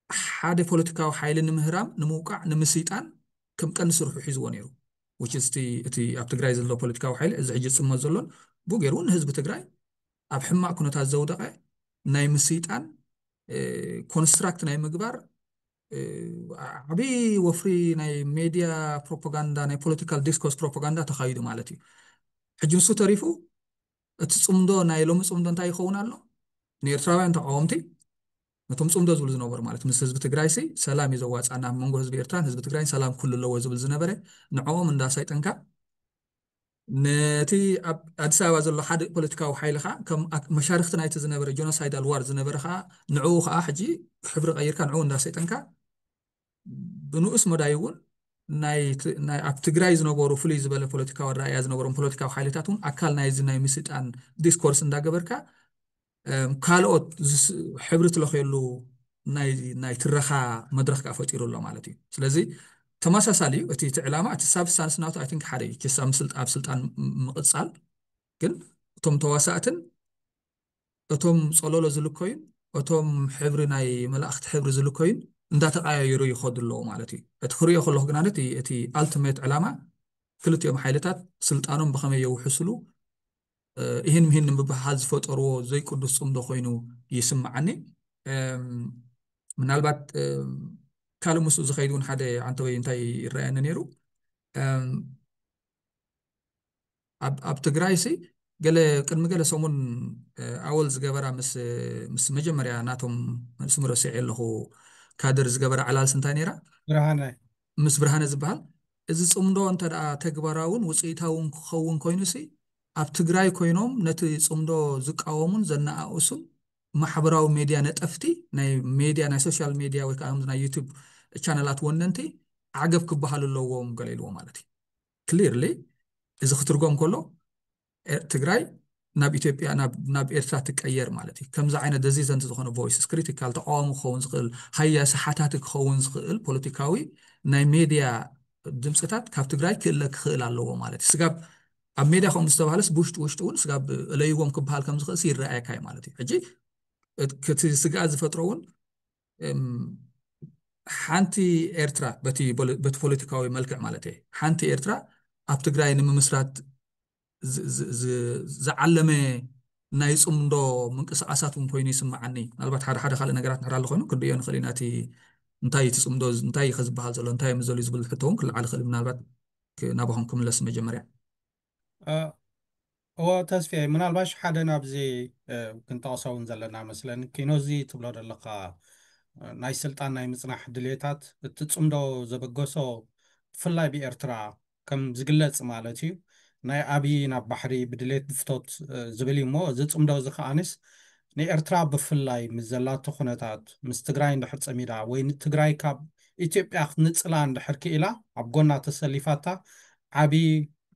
ሓደ ፖለቲካዊ ሓይሊ ንምህራም ንምውቃዕ ንምስይጣን ከም ቀንዲ ስርሑ ሒዝዎ ነይሩ። እቲ ኣብ ትግራይ ዘሎ ፖለቲካዊ ሓይሊ እዚ ሕጂ ዝፅመት ዘሎን ብኡ ገይሩ እውን ንህዝቢ ትግራይ ኣብ ሕማቅ ኩነታት ዘውደቀ ናይ ምስይጣን ኮንስትራክት ናይ ምግባር ዓብዪ ወፍሪ ናይ ሜድያ ፕሮፓጋንዳ ናይ ፖለቲካል ዲስኮርስ ፕሮፓጋንዳ ተኻይዱ ማለት እዩ። ሕጂ ንሱ ተሪፉ እቲ ፅምዶ ናይ ሎሚ ፅምዶ እንታይ ይኸውን ኣሎ? ንኤርትራውያን ተቃወምቲ ነቶም ፅምዶ ዝብሉ ዝነበሩ ማለት ምስ ህዝቢ ትግራይ ሲ ሰላም እዩ ዘዋፃና ኣብ መንጎ ህዝቢ ኤርትራን ህዝቢ ትግራይን ሰላም ኩሉ ኣለዎ ዝብል ዝነበረ ንዕኦም እንዳሳይጠንካ ነቲ ኣብ ኣዲስ ኣበባ ዘሎ ሓደ ፖለቲካዊ ሓይሊ ከዓ ከም መሻርክቲ ናይቲ ዝነበረ ጆኖሳይዳል ዋር ዝነበረ ከዓ ንዕኡ ከዓ ሕጂ ሕብሪ ቀይርካ ንዕኡ እንዳሰይጠንካ ብንኡስ መዳይ እውን ናይ ኣብ ትግራይ ዝነበሩ ፍሉይ ዝበለ ፖለቲካዊ ኣረኣእያ ዝነበሮም ፖለቲካዊ ሓይልታት እውን ኣካል ናይዚ ናይ ምስልጣን ዲስኮርስ እንዳገበርካ ካልኦት ሕብሪ ትለኽየሉ ናይ ትረኻ መድረኽ ከዓ ፈጢሩ ኣሎ ማለት እዩ። ስለዚ ተመሳሳሊ እዩ እቲ ዕላማ እቲ ሳብስታንስ ናቱ ኣይ ቲንክ ሓደ እዩ ኣብ ስልጣን ምቕፃል። ግን እቶም ተዋሳእትን እቶም ፀለሎ ዝልከዩን እቶም ሕብሪ ናይ መላእኽቲ ሕብሪ ዝልከዩን እንዳተቀያየሩ ይኸዱ ኣለዉ ማለት እዩ። እቲ ክሪኦ ከለኹ ግና እቲ እቲ ኣልቲሜት ዕላማ ክልቲኦም ሓይልታት ስልጣኖም ብኸመይ የውሕስሉ፣ እ፣ ይህን ምሂን ንምብሃል ዝፈጠርዎ ዘይቅዱስ ጽምዶ ኮይኑ ይስምዓኒ። እም፣ ምናልባት፣ እም፣ ካልእ ምስኡ ዝኸይድ እውን ሓደ ዓንተወይ እንታይ ይረኣየኒ ነይሩ? እም፣ ኣብ ኣብ ትግራይ ሲ ገለ ቅድሚ ገለ ሰሙን፣ እ፣ ኣወል ዝገበራ ምስ ምስ መጀመርያ ናቶም፣ ስሙ ረሲዐ ኣለኹ፣ ካድር ዝገበራ ዕላልሲ እንታይ ነይራ? ብርሃነ ምስ ብርሃነ ዝበሃል። እዚ ጽምዶ እንተ ደኣ ተግባራውን ውጽኢታውን ክኸውን ኮይኑ ሲ ኣብ ትግራይ ኮይኖም ነቲ ጽምዶ ዝቃወሙን ዘነኣእሱን ማሕበራዊ ሜድያ ነጠፍቲ፣ ናይ ሜድያ፣ ናይ ሶሻል ሜድያ ወይ ከዓ ናይ ዩቱብ ቻነላት ወነንቲ ዓገብ ክበሃሉ ኣለዎም ገለ ኢልዎ ማለት እዩ። ክሊርሊ እዚ ክትርጎም ከሎ ኤ-፣ ትግራይ ናብ ኢትዮጵያ፣ ናብ ናብ ኤርትራ ትቀየር ማለት እዩ። ከምዚ ዓይነት ደዚዘንቲ ዝኾነ ቮይስስ፣ ክሪቲካል፣ ተቃዋሚ ክኸውን ዝኽእል፣ ሃያሲ ሓታቲ ክኸውን ዝኽእል ፖለቲካዊ ናይ ሜድያ ድምፅታት ካብ ትግራይ ክእለ ክኽእል ኣለዎ ማለት እዩ። ስጋብ ኣብ ሜድያ ከምኡ ዝተባህለስ ብውሽጢ ውሽጢ እውን ስጋብ እለይዎም ክበሃል ከም ዝኽእልስ ይረኣየካ እዩ ማለት እዩ። ሕጂ እቲ ስግኣት ዝፈጥሮ እውን፣ እም፣ ሓንቲ ኤርትራ በቲ ቦለ-፣ በቲ ፖለቲካዊ መልክዕ ማለት እየ፣ ሓንቲ ኤርትራ ኣብ ትግራይ ንምምስራት ዝ-፣ ዝ-፣ ዝ-፣ ዝዓለመ ናይ ጽምዶ ምንቅስቃሳት እውን ኮይኑ ይስምዓኒ። ምናልባት ሓደ ሓደ ካልእ ነገራት ንሕር ኣሎ ኮይኑ ክንርእዮ ንኽእል ኢና። እቲ እንታይ እቲ ጽምዶ ዝ-፣ እንታይ እዩ ዝበሃል ዘሎ፣ እንታይ እዮም ዝደልዩ ዝብል ሕቶ እውን ክለዓል ይኽእል። ምናልባት ክ-፣ ናባኹም ክምለስ መጀመርያ። እ፣ እዎ ተስፍየ፣ ምናልባሽ ሓደ ናብዚ፣ እ፣ ክንጠቕሶ እውን ዘለና መስለኒ። ኪኖዚ ትብሎ ዘለኻ፣ እ፣ ናይ ስልጣን ናይ ምጽናሕ ድሌታት እቲ ጽምዶ ዘበገሶ ብፍላይ ብኤርትራ ከም ዝግለጽ ማለት እዩ። ናይ ኣብይ ናብ ባሕሪ ብድሌት ብፍቶት፣ እ፣ ዝብል እዩ እሞ፣ እዚ ጽምዶ እዚ ከኣንስ ንኤርትራ ብፍላይ ምስ ዘላቶ ኩነታት፣ ምስ ትግራይ እንድሕር ጸሚዳ ወይ ንትግራይ ካብ ኢትዮጵያ ክትንጽላ እንድሕር ክኢላ ኣብ ጎና ተሰሊፋታ ዓቢ፣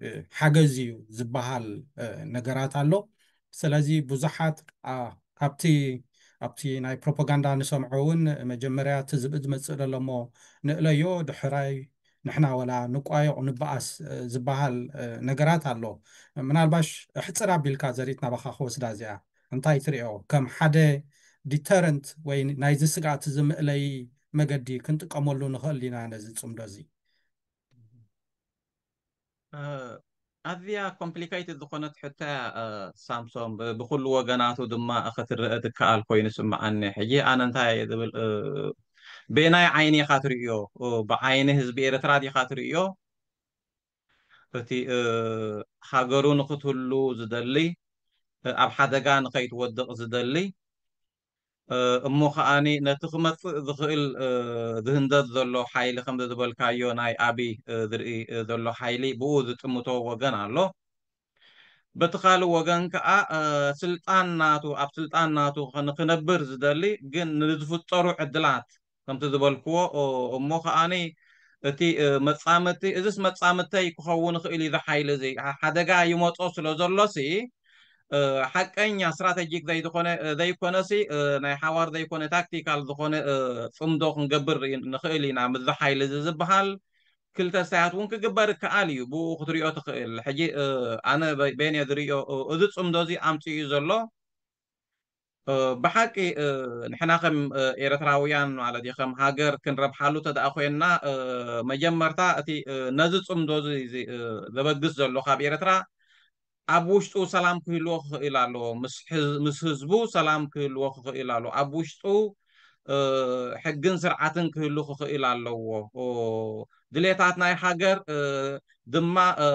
እ፣ ሓገዝ እዩ ዝበሃል፣ እ፣ ነገራት ኣሎ። ስለዚ ብዙሓት፣ ኣ፣ ካብቲ ኣብቲ ናይ ፕሮፓጋንዳ ንሰምዖ እውን መጀመርያ እቲ ዝብኢ ዝመጽእ ዘሎ እሞ ንእለዮ፣ ድሕራይ ንሕና ወላ ንቋየቕ ንበኣስ፣ እ፣ ዝበሃል፣ እ፣ ነገራት ኣሎ። ምናልባሽ ሕጽር ኣቢልካ ዘሪት ናባኻ ክወስዳ እዚኣ እንታይ ትሪኦ? ከም ሓደ ዲተረንት ወይ ናይዚ ስግኣት እዚ መእለዪ መገዲ ክንጥቀመሉ ንኽእል ኢና ነዚ ጽምዶ እዚ? እ፣ ኣዝያ ኮምፕሊኬትድ ዝኾነት ሕቶ እያ፣ እ፣ ሳምሶም። ብ-፣ ብኹሉ ወገናቱ ድማ ክትረአ ትከኣል ኮይኑ ይስምዓኒ። ሕጂ ኣነ እንታይ እየ ዝብል፣ እ፣ በየናይ ዓይኒ ኢኻ ትርእዮ? እ፣ ብዓይኒ ህዝቢ ኤርትራ ዲኻ ትርእዮ? እቲ፣ እ፣ ሃገሩ ንኽትህሉ ዝደሊ፣ እ፣ ኣብ ሓደጋ ንኸይትወድቕ ዝደሊ፣ እ፣ እሞ ከኣኒ ነቲ ክመጽእ ዝኽእል፣ እ፣ ዝህንደድ ዘሎ ሓይሊ፣ ከምዚ ዝበልካዮ ናይ ኣብይ፣ እ፣ ዝርኢ፣ እ፣ ዘሎ ሓይሊ ብኡ ዝጥምቶ ወገን ኣሎ። በቲ ካልእ ወገን ከኣ፣ እ፣ ስልጣን ናቱ፣ ኣብ ስልጣን ናቱ ንኽነብር ዝደሊ፣ ግን ንዝፍጠሩ ዕድላት ከምቲ ዝበልክዎ፣ እ፣ እሞ ከኣኒ እቲ፣ እ፣ መጻምድቲ፣ እዝስ መጻምድተይ ክኸውን ይኽእል እዩ፣ እዚ ሓይሊ እዚ ሓ-፣ ሓደጋ ይመጾ ስለ ዘሎሲ፣ እ፣ ሓቀኛ ስትራተጂክ ዘይዝኾነ፣ እ፣ ዘይኮነሲ፣ እ፣ ናይ ሓዋር ዘይኮነ ታክቲካል ዝኾነ፣ እ፣ ጽምዶ ክንገብር ይ-፣ ንኽእል ኢና። ምስዚ ሓይሊ እዚ ዝበሃል ክልተ ስታያት እውን ክግበር ይከኣል እዩ። ብኡ ክትሪኦ ትኽእል። ሕጂ፣ እ፣ ኣነ በ-፣ በይነ ዝሪኦ፣ እ፣ እዚ ጽምዶ እዚ ኣምጺኡ ዘሎ፣ እ፣ ብሓቂ፣ እ፣ ንሕና ከም፣ እ፣ ኤርትራውያን ማለት እዩ፣ ከም ሃገር ክንረብሓሉ ተደኣ ኮይንና፣ እ፣ መጀመርታ እቲ፣ እ፣ ነዚ ጽምዶ እዚ፣ እዚ፣ እ፣ ዘበግስ ዘሎ ካብ ኤርትራ ኣብ ውሽጡ ሰላም ክህልዎ ክኽእል ኣለዎ። ምስ ሕዝ-፣ ምስ ህዝቡ ሰላም ክህልዎ ክኽእል ኣለዎ። ኣብ ውሽጡ፣ እ፣ ሕግን ስርዓትን ክህሉ ክኽእል ኣለዎ። ኦ፣ ድሌታት ናይ ሃገር፣ እ፣ ድማ፣ እ፣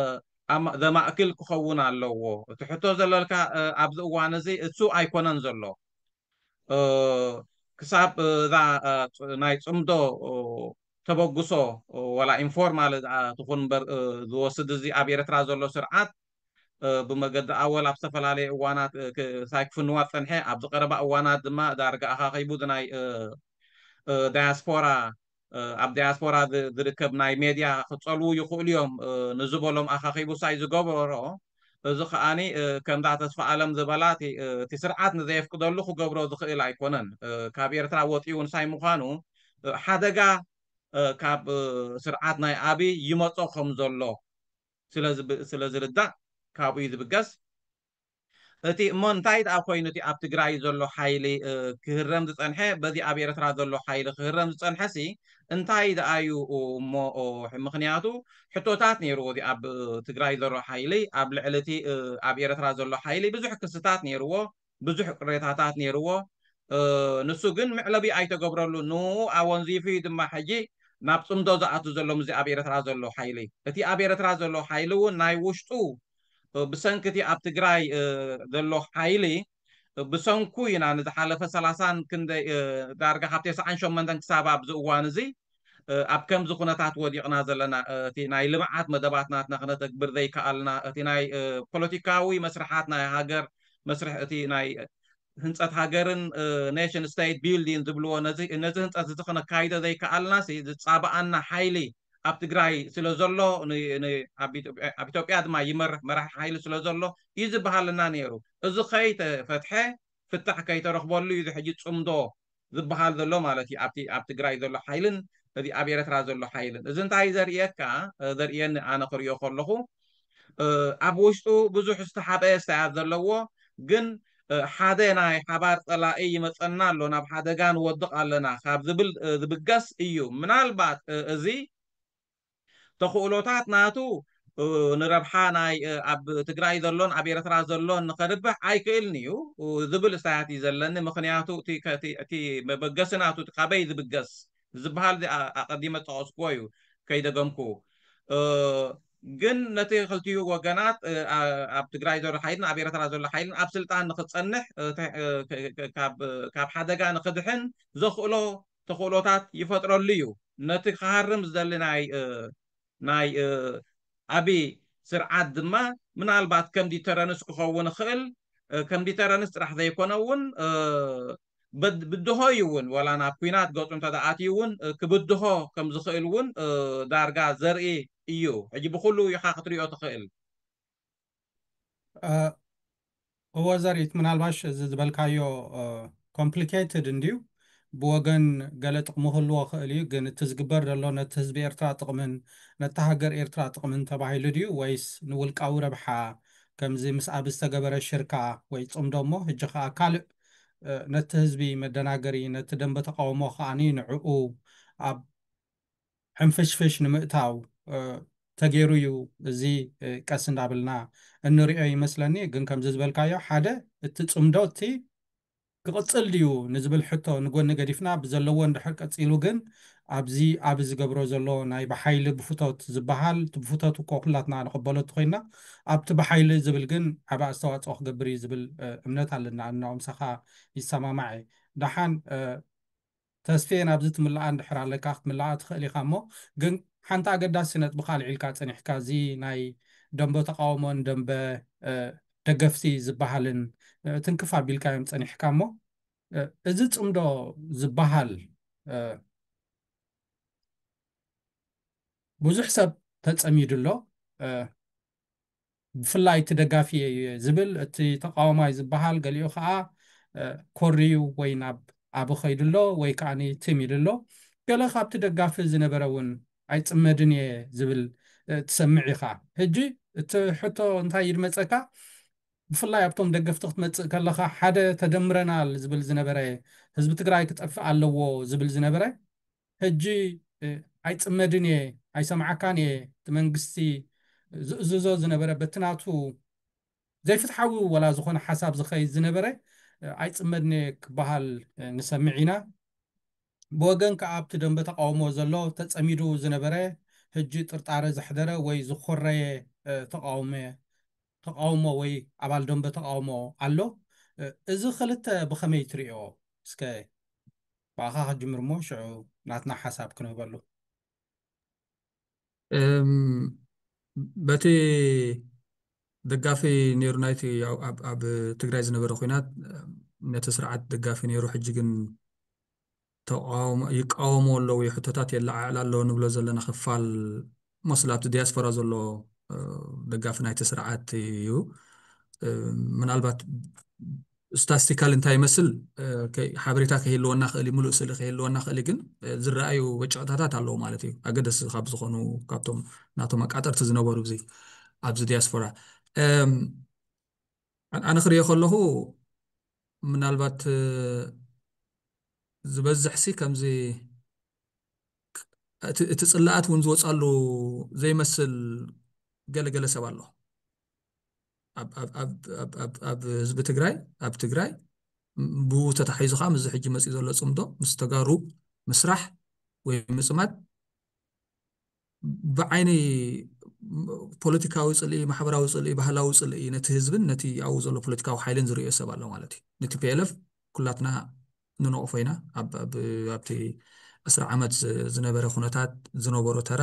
ኣማ-፣ ዘማእክል ክኸውን ኣለዎ። እቲ ሕቶ ዘለልካ፣ እ፣ ኣብዚ እዋን እዚ እሱ ኣይኮነን ዘሎ። እ፣ ክሳብ፣ እ፣ እዛ፣ እ፣ ጽ-፣ ናይ ጽምዶ፣ እ፣ ተበግሶ፣ እ፣ ዋላ ኢንፎርማል እዛ ትኹን እምበር፣ እ፣ ዝወስድ እዚ ኣብ ኤርትራ ዘሎ ስርዓት፣ እ፣ ብመገዲ ኣወል ኣብ ዝተፈላለየ እዋናት፣ እ፣ ክ-፣ ሳይ ክፍንዋ ጸንሐ። ኣብዚ ቀረባ እዋናት ድማ ዳርጋ ኣኻኺቡ እዚ ናይ፣ እ፣ እ፣ ዳያስፖራ፣ እ፣ ኣብ ዳያስፖራ ዝ-፣ ዝርከብ ናይ ሜድያ ክጸልዉ ይኽእሉ እዮም፣ እ፣ ንዝበሎም ኣኻኺቡ ሳይ ዝገበሮ። እዚ ከኣኒ፣ እ፣ ከምዛ ተስፋ ኣለም ዝበላ እቲ፣ እ፣ እቲ ስርዓት ንዘየፍቅደሉ ክገብሮ ዝኽእል ኣይኮነን። እ፣ ካብ ኤርትራ ወጺኡ ንሳይ ምዃኑ፣ እ፣ ሓደጋ፣ እ፣ ካብ፣ እ፣ ስርዓት ናይ ኣብይ ይመጾ ከም ዘሎ ስለ ዝብ-፣ ስለ ዝርዳእ ካብኡ እዩ ዝብገስ። እቲ እሞ እንታይ ደኣ ኮይኑ እቲ ኣብ ትግራይ ዘሎ ሓይሊ ክህረም ዝፀንሐ፣ በዚ ኣብ ኤርትራ ዘሎ ሓይሊ ክህረም ዝፀንሐ ሲ እንታይ ደኣ እዩ እሞ? ምክንያቱ ሕቶታት ነይርዎ። እዚ ኣብ ትግራይ ዘሎ ሓይሊ ኣብ ልዕሊ እቲ ኣብ ኤርትራ ዘሎ ሓይሊ ብዙሕ ክስታት ነይርዎ፣ ብዙሕ ቅሬታታት ነይርዎ። ንሱ ግን መዕለቢ ኣይተገብረሉ። ንኡ ኣወንዚፉ እዩ ድማ ሕጂ ናብ ፅምዶ ዝኣቱ ዘሎ ምስዚ ኣብ ኤርትራ ዘሎ ሓይሊ። እቲ ኣብ ኤርትራ ዘሎ ሓይሊ እውን ናይ ውሽጡ ብሰንኪ እቲ ኣብ ትግራይ ዘሎ ሓይሊ፣ ብሰንኩ ኢና ንዝሓለፈ ሰላሳን ክንደይ ዳርጋ ካብ ተስዓን ሸሞንተን ክሳብ ኣብዚ እዋን እዚ ኣብ ከምዚ ኩነታት ወዲቕና ዘለና። እቲ ናይ ልምዓት መደባት ናትና ክነተግብር ዘይከኣልና፣ እቲ ናይ ፖለቲካዊ መስርሓት ናይ ሃገር መስርሕ፣ እቲ ናይ ህንፀት ሃገርን ኔሽን ስቴት ቢልዲንግ ዝብልዎ ነዚ ህንፀት እዚ ክነካይዶ ዘይከኣልና ዝፃባኣና ሓይሊ ኣብ ትግራይ ስለ ዘሎ፣ ኣብ ኢትዮጵያ ድማ ይመርሕ መራሒ ሓይሊ ስለ ዘሎ እዩ ዝበሃልና ነይሩ። እዚ ከይተፈትሐ፣ ፍታሕ ከይተረኽበሉ እዩ ሕጂ ፅምዶ ዝበሃል ዘሎ ማለት እዩ። ኣብቲ ኣብ ትግራይ ዘሎ ሓይልን እዚ ኣብ ኤርትራ ዘሎ ሓይልን፣ እዚ እንታይ ዘርእየካ ዘርእየኒ፣ ኣነ ክሪኦ ከለኹ ኣብ ውሽጡ ብዙሕ ዝተሓበ ስታያት ዘለዎ፣ ግን ሓደ ናይ ሓባር ፀላኢ ይመፀና ኣሎ፣ ናብ ሓደጋ ንወድቕ ኣለና ካብ ዝብል ዝብገስ እዩ። ምናልባት እዚ ተኽእሎታት ናቱ ንረብሓ ናይ ኣብ ትግራይ ዘሎን ኣብ ኤርትራ ዘሎን ንኸርብሕ ኣይክእልን እዩ ዝብል ስታያት እዩ ዘለኒ። ምክንያቱ እቲ መበገሲ ናቱ ካበይ ዝብገስ ዝበሃል ኣቀዲመ ዝጠቐስኩዎ እዩ፣ ከይደገምኩ። ግን ነቲ ክልቲኡ ወገናት፣ ኣብ ትግራይ ዘሎ ሓይልን ኣብ ኤርትራ ዘሎ ሓይልን ኣብ ስልጣን ንክፀንሕ፣ ካብ ሓደጋ ንክድሕን ዘኽእሎ ተኽእሎታት ይፈጥረሉ እዩ። ነቲ ክሃርም ዝደሊ ናይ ናይ ኣብይ ስርዓት ድማ ምናልባት ከም ዲተረንስ ክኸውን ይኽእል። ከም ዲተረንስ ጥራሕ ዘይኮነ እውን ብድሆ እዩ እውን፣ ዋላ ናብ ኩናት ገፁ እንተኣትዩ እውን ክብድሆ ከም ዝኽእል እውን ዳርጋ ዘርኢ እዩ። ሕጂ ብኩሉ ኢኻ ክትሪኦ ትኽእል። እወ ዘሪት፣ ምናልባሽ እዚ ዝበልካዮ ኮምፕሊኬትድ እንድዩ። ብወገን ገለ ጥቕሚ ክህልዎ ክእል እዩ፣ ግን እቲ ዝግበር ዘሎ ነቲ ህዝቢ ኤርትራ ጥቕምን ነቲ ሃገር ኤርትራ ጥቕምን ተባሂሉ ድዩ ወይስ ንውልቃዊ ረብሓ፣ ከምዚ ምስ ኣብ ዝተገበረ ሽርካ ወይ ጽምዶ እሞ ሕጂ ከኣ ካልእ ነቲ ህዝቢ መደናገሪ፣ ነቲ ደንበ ተቃውሞ ከኣ ንዕኡ ኣብ ሕንፍሽፍሽ ንምእታው ተገይሩ እዩ። እዚ ቀስ እንዳበልና እንሪኦ ይመስለኒ። ግን ከምዚ ዝበልካዮ ሓደ እቲ ጽምዶ እቲ ክቕጽል ድዩ ንዝብል ሕቶ ንጎኒ ገዲፍና፣ ብዘለዎ እንድሕር ቀጺሉ ግን ኣብዚ ኣብ ዝገብሮ ዘሎ ናይ ብሓይሊ ብፍቶት ዝበሃል፣ እቲ ብፍቶት እኮ ኩላትና ንቕበሎ እንተኾይንና፣ ኣብቲ ብሓይሊ ዝብል ግን ዓቢ ኣስተዋጽኦ ክገብር እዩ ዝብል እምነት ኣለና። ኣነ ምሳኻ ይሰማማዕ እየ። ደሓን ተስፍየ፣ ናብዚ ትምልኣ እንድሕር ኣለካ ክትምልኣ ትኽእል ኢኻ። እሞ ግን ሓንቲ ኣገዳሲ ነጥቢ ካልዒልካ ጸኒሕካ፣ እዚ ናይ ደንበ ተቃውሞን ደንበ ደገፍቲ ዝበሃልን ትንክፍ ኣቢልካዮም ጸኒሕካ። እሞ እዚ ጽምዶ ዝበሃል ብዙሕ ሰብ ተጸሚዱ ኣሎ። ብፍላይ እቲ ደጋፊ እየ ዝብል፣ እቲ ተቃዋማይ ዝበሃል ገሊኡ ከዓ ኮርዩ ወይ ናብ ኣብ ከይዱ ኣሎ ወይ ከዓ ትም ኢሉ ኣሎ። ገለ ካብቲ ደጋፊ ዝነበረ እውን ኣይፅመድን እየ ዝብል ትሰምዕ ኢኻ። ሕጂ እቲ ሕቶ እንታይ እዩ ዝመፀካ? ብፍላይ ኣብቶም ደገፍቲ ክትመፅእ ከለኻ፣ ሓደ ተደምረናል ዝብል ዝነበረ፣ ህዝቢ ትግራይ ክጠፍእ ኣለዎ ዝብል ዝነበረ፣ ሕጂ ኣይፅመድን እየ፣ ኣይሰምዓካን እየ፣ እቲ መንግስቲ ዝእዝዞ ዝነበረ በቲ ናቱ ዘይፍትሓዊ ወላ ዝኾነ ሓሳብ ዝኸይድ ዝነበረ ኣይፅመድን እየ ክበሃል ንሰምዕ ኢና። ብወገን ከዓ ኣብቲ ደንበ ተቃውሞ ዘሎ ተፀሚዱ ዝነበረ፣ ሕጂ ጥርጣረ ዘሕደረ ወይ ዝኾረየ ተቃውሞ ተቃውሞ ወይ ኣባል ደንበ ተቃውሞ ኣሎ። እዚ ክልተ ብኸመይ ትሪኦ? እስከ ብኣኻ ክጅምር እሞ ሽዑ ናትና ሓሳብ ክንህበሉ። በቲ ደጋፊ ነይሩ ናይቲ ኣብ ትግራይ ዝነበረ ኩናት ነቲ ስርዓት ደጋፊ ነይሩ፣ ሕጂ ግን ይቃወሞ ኣሎ ወይ ሕቶታት የለዓዕል ኣሎ ንብሎ ዘለና ክፋል ሞስሊ ኣብቲ ዲያስፖራ ዘሎ ደጋፊ ናይቲ ስርዓት እዩ። ምናልባት ስታስቲካል እንታይ ይመስል ሓበሬታ ከይህልወና ክእል እዩ፣ ምሉእ ስእሊ ከይህልወና ክእል እዩ፣ ግን ዝረኣዩ በጨቕታታት ኣለዉ ማለት እዩ። ኣገደስ ካብ ዝኾኑ ካብቶም ናቶም ኣቃጠርቲ ዝነበሩ ኣብዚ ዲያስፖራ ኣነ ክሪኦ ከለኹ ምናልባት ዝበዝሕ ሲ ከምዚ እቲ ጽላኣት እውን ዝወፃሉ ዘይመስል ገለገለ ሰብ ኣሎ ኣብ ህዝቢ ትግራይ ኣብ ትግራይ ብኡ ተታሒዙ ከዓ ምዚ ሕጂ መፅኡ ዘሎ ፅምዶ ምስ ተጋሩ ምስራሕ ወይ ምፅማድ ብዓይኒ ፖለቲካዊ ፅልኢ ማሕበራዊ ፅልኢ ባህላዊ ፅልኢ ነቲ ህዝብን ነቲ ኣብኡ ዘሎ ፖለቲካዊ ሓይልን ዝርእዮ ሰብ ኣሎ ማለት እዩ። ንቲ ፒኤልኤፍ ኩላትና ንነቕፎ ኢና። ኣብቲ ዕስራ ዓመት ዝነበረ ኩነታት ዝነበሮ ተራ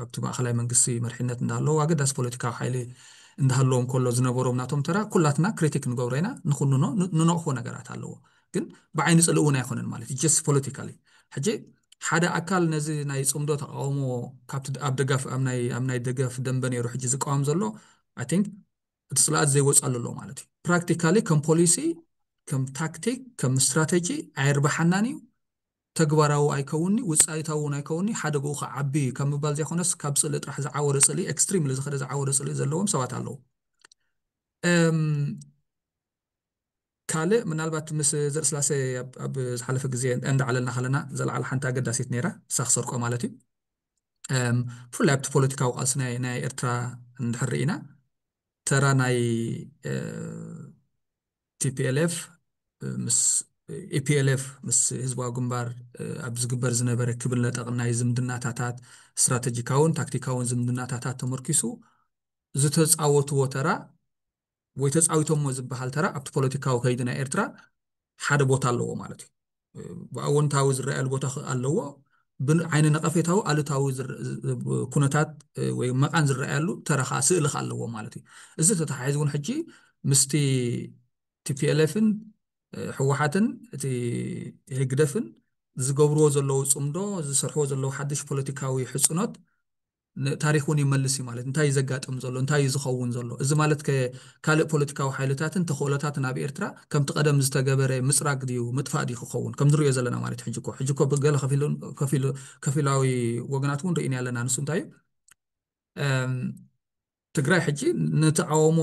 ኣብቲ ማእኸላይ መንግስቲ መርሒነት እንዳሃለዎ ኣገዳሲ ፖለቲካዊ ሓይሊ እንዳሃለዎም ከሎ ዝነበሮም ናቶም ተራ ኩላትና ክሪቲክ ንገብሮ ኢና፣ ንኹንኖ፣ ንነቕፎ ነገራት ኣለዎ። ግን ብዓይኒ ፅልኢ እውን ኣይኮነን ማለት ጀስት ፖለቲካሊ። ሕጂ ሓደ ኣካል ነዚ ናይ ፅምዶ ተቃውሞ ካብቲ ኣብ ደጋፍ ኣብ ናይ ደጋፍ ደንበ ነይሩ ሕጂ ዝቃወም ዘሎ ኣይ ቲንክ እቲ ፅላኣት ዘይወፃሉ ኣሎ ማለት እዩ። ፕራክቲካሊ ከም ፖሊሲ ከም ታክቲክ ከም ስትራተጂ ኣይርባሓናን እዩ። ተግባራዊ ኣይከውንኒ ውፅኢታዊ እውን ኣይከውንኒ ሓደግኡ ከዓ ዓቢ እዩ ካብ ምባል ዘይኮነስ ካብ ፅልኢ ጥራሕ ዝዓወረ ፅልኢ ኤክስትሪምሊ ዝኸደ ዝዓወረ ፅልኢ ዘለዎም ሰባት ኣለዉ። ካልእ ምናልባት ምስ ዘርእስላሴ ኣብ ዝሓለፈ ግዜ እንዳዓለልና ከለና ዘለዓለ ሓንቲ ኣገዳሲት ነይራ እሳ ክሰርቆ ማለት እዩ። ብፍላይ ኣብቲ ፖለቲካዊ ቃልሲ ናይ ኤርትራ እንድሕር ርኢና ተራ ናይ ቲፒኤልኤፍ ምስ ኢፒኤልኤፍ ምስ ህዝባዊ ግንባር ኣብ ዝግበር ዝነበረ ክብል ነጠቕ ናይ ዝምድናታታት ስትራተጂካውን ታክቲካውን ዝምድናታታት ተመርኪሱ ዝተፃወትዎ ተራ ወይ ተፃዊቶሞ ዝበሃል ተራ ኣብቲ ፖለቲካዊ ከይዲ ናይ ኤርትራ ሓደ ቦታ ኣለዎ ማለት እዩ። ብኣወንታዊ ዝረኣየሉ ቦታ ኣለዎ፣ ብዓይኒ ነቐፌታዊ ኣሉታዊ ኩነታት ወይ መቓን ዝረኣየሉ ተራ ከዓ ስእሊ ከዓ ኣለዎ ማለት እዩ። እዚ ተተሓሒዙ እውን ሕጂ ምስቲ ቲፒኤልኤፍን ህወሓትን እቲ ህግደፍን ዝገብርዎ ዘለዉ ፅምዶ ዝሰርሕዎ ዘለዉ ሓድሽ ፖለቲካዊ ሕፅኖት ታሪክ እውን ይመልስ እዩ ማለት እንታይ እዩ ዘጋጥም ዘሎ እንታይ እዩ ዝኸውን ዘሎ እዚ ማለት ካልእ ፖለቲካዊ ሓይልታትን ተኽእሎታትን ኣብ ኤርትራ ከምቲ ቀደም ዝተገበረ ምፅራግ ድዩ ምጥፋእ ድዩ ክኸውን ከም ዝሪኦ ዘለና ማለት ሕጂ እኮ ሕጂ እኮ ብገለ ከፊላዊ ወገናት እውን ርኢና ኣለና ንሱ እንታይ እዩ ትግራይ ሕጂ ንተቃውሞ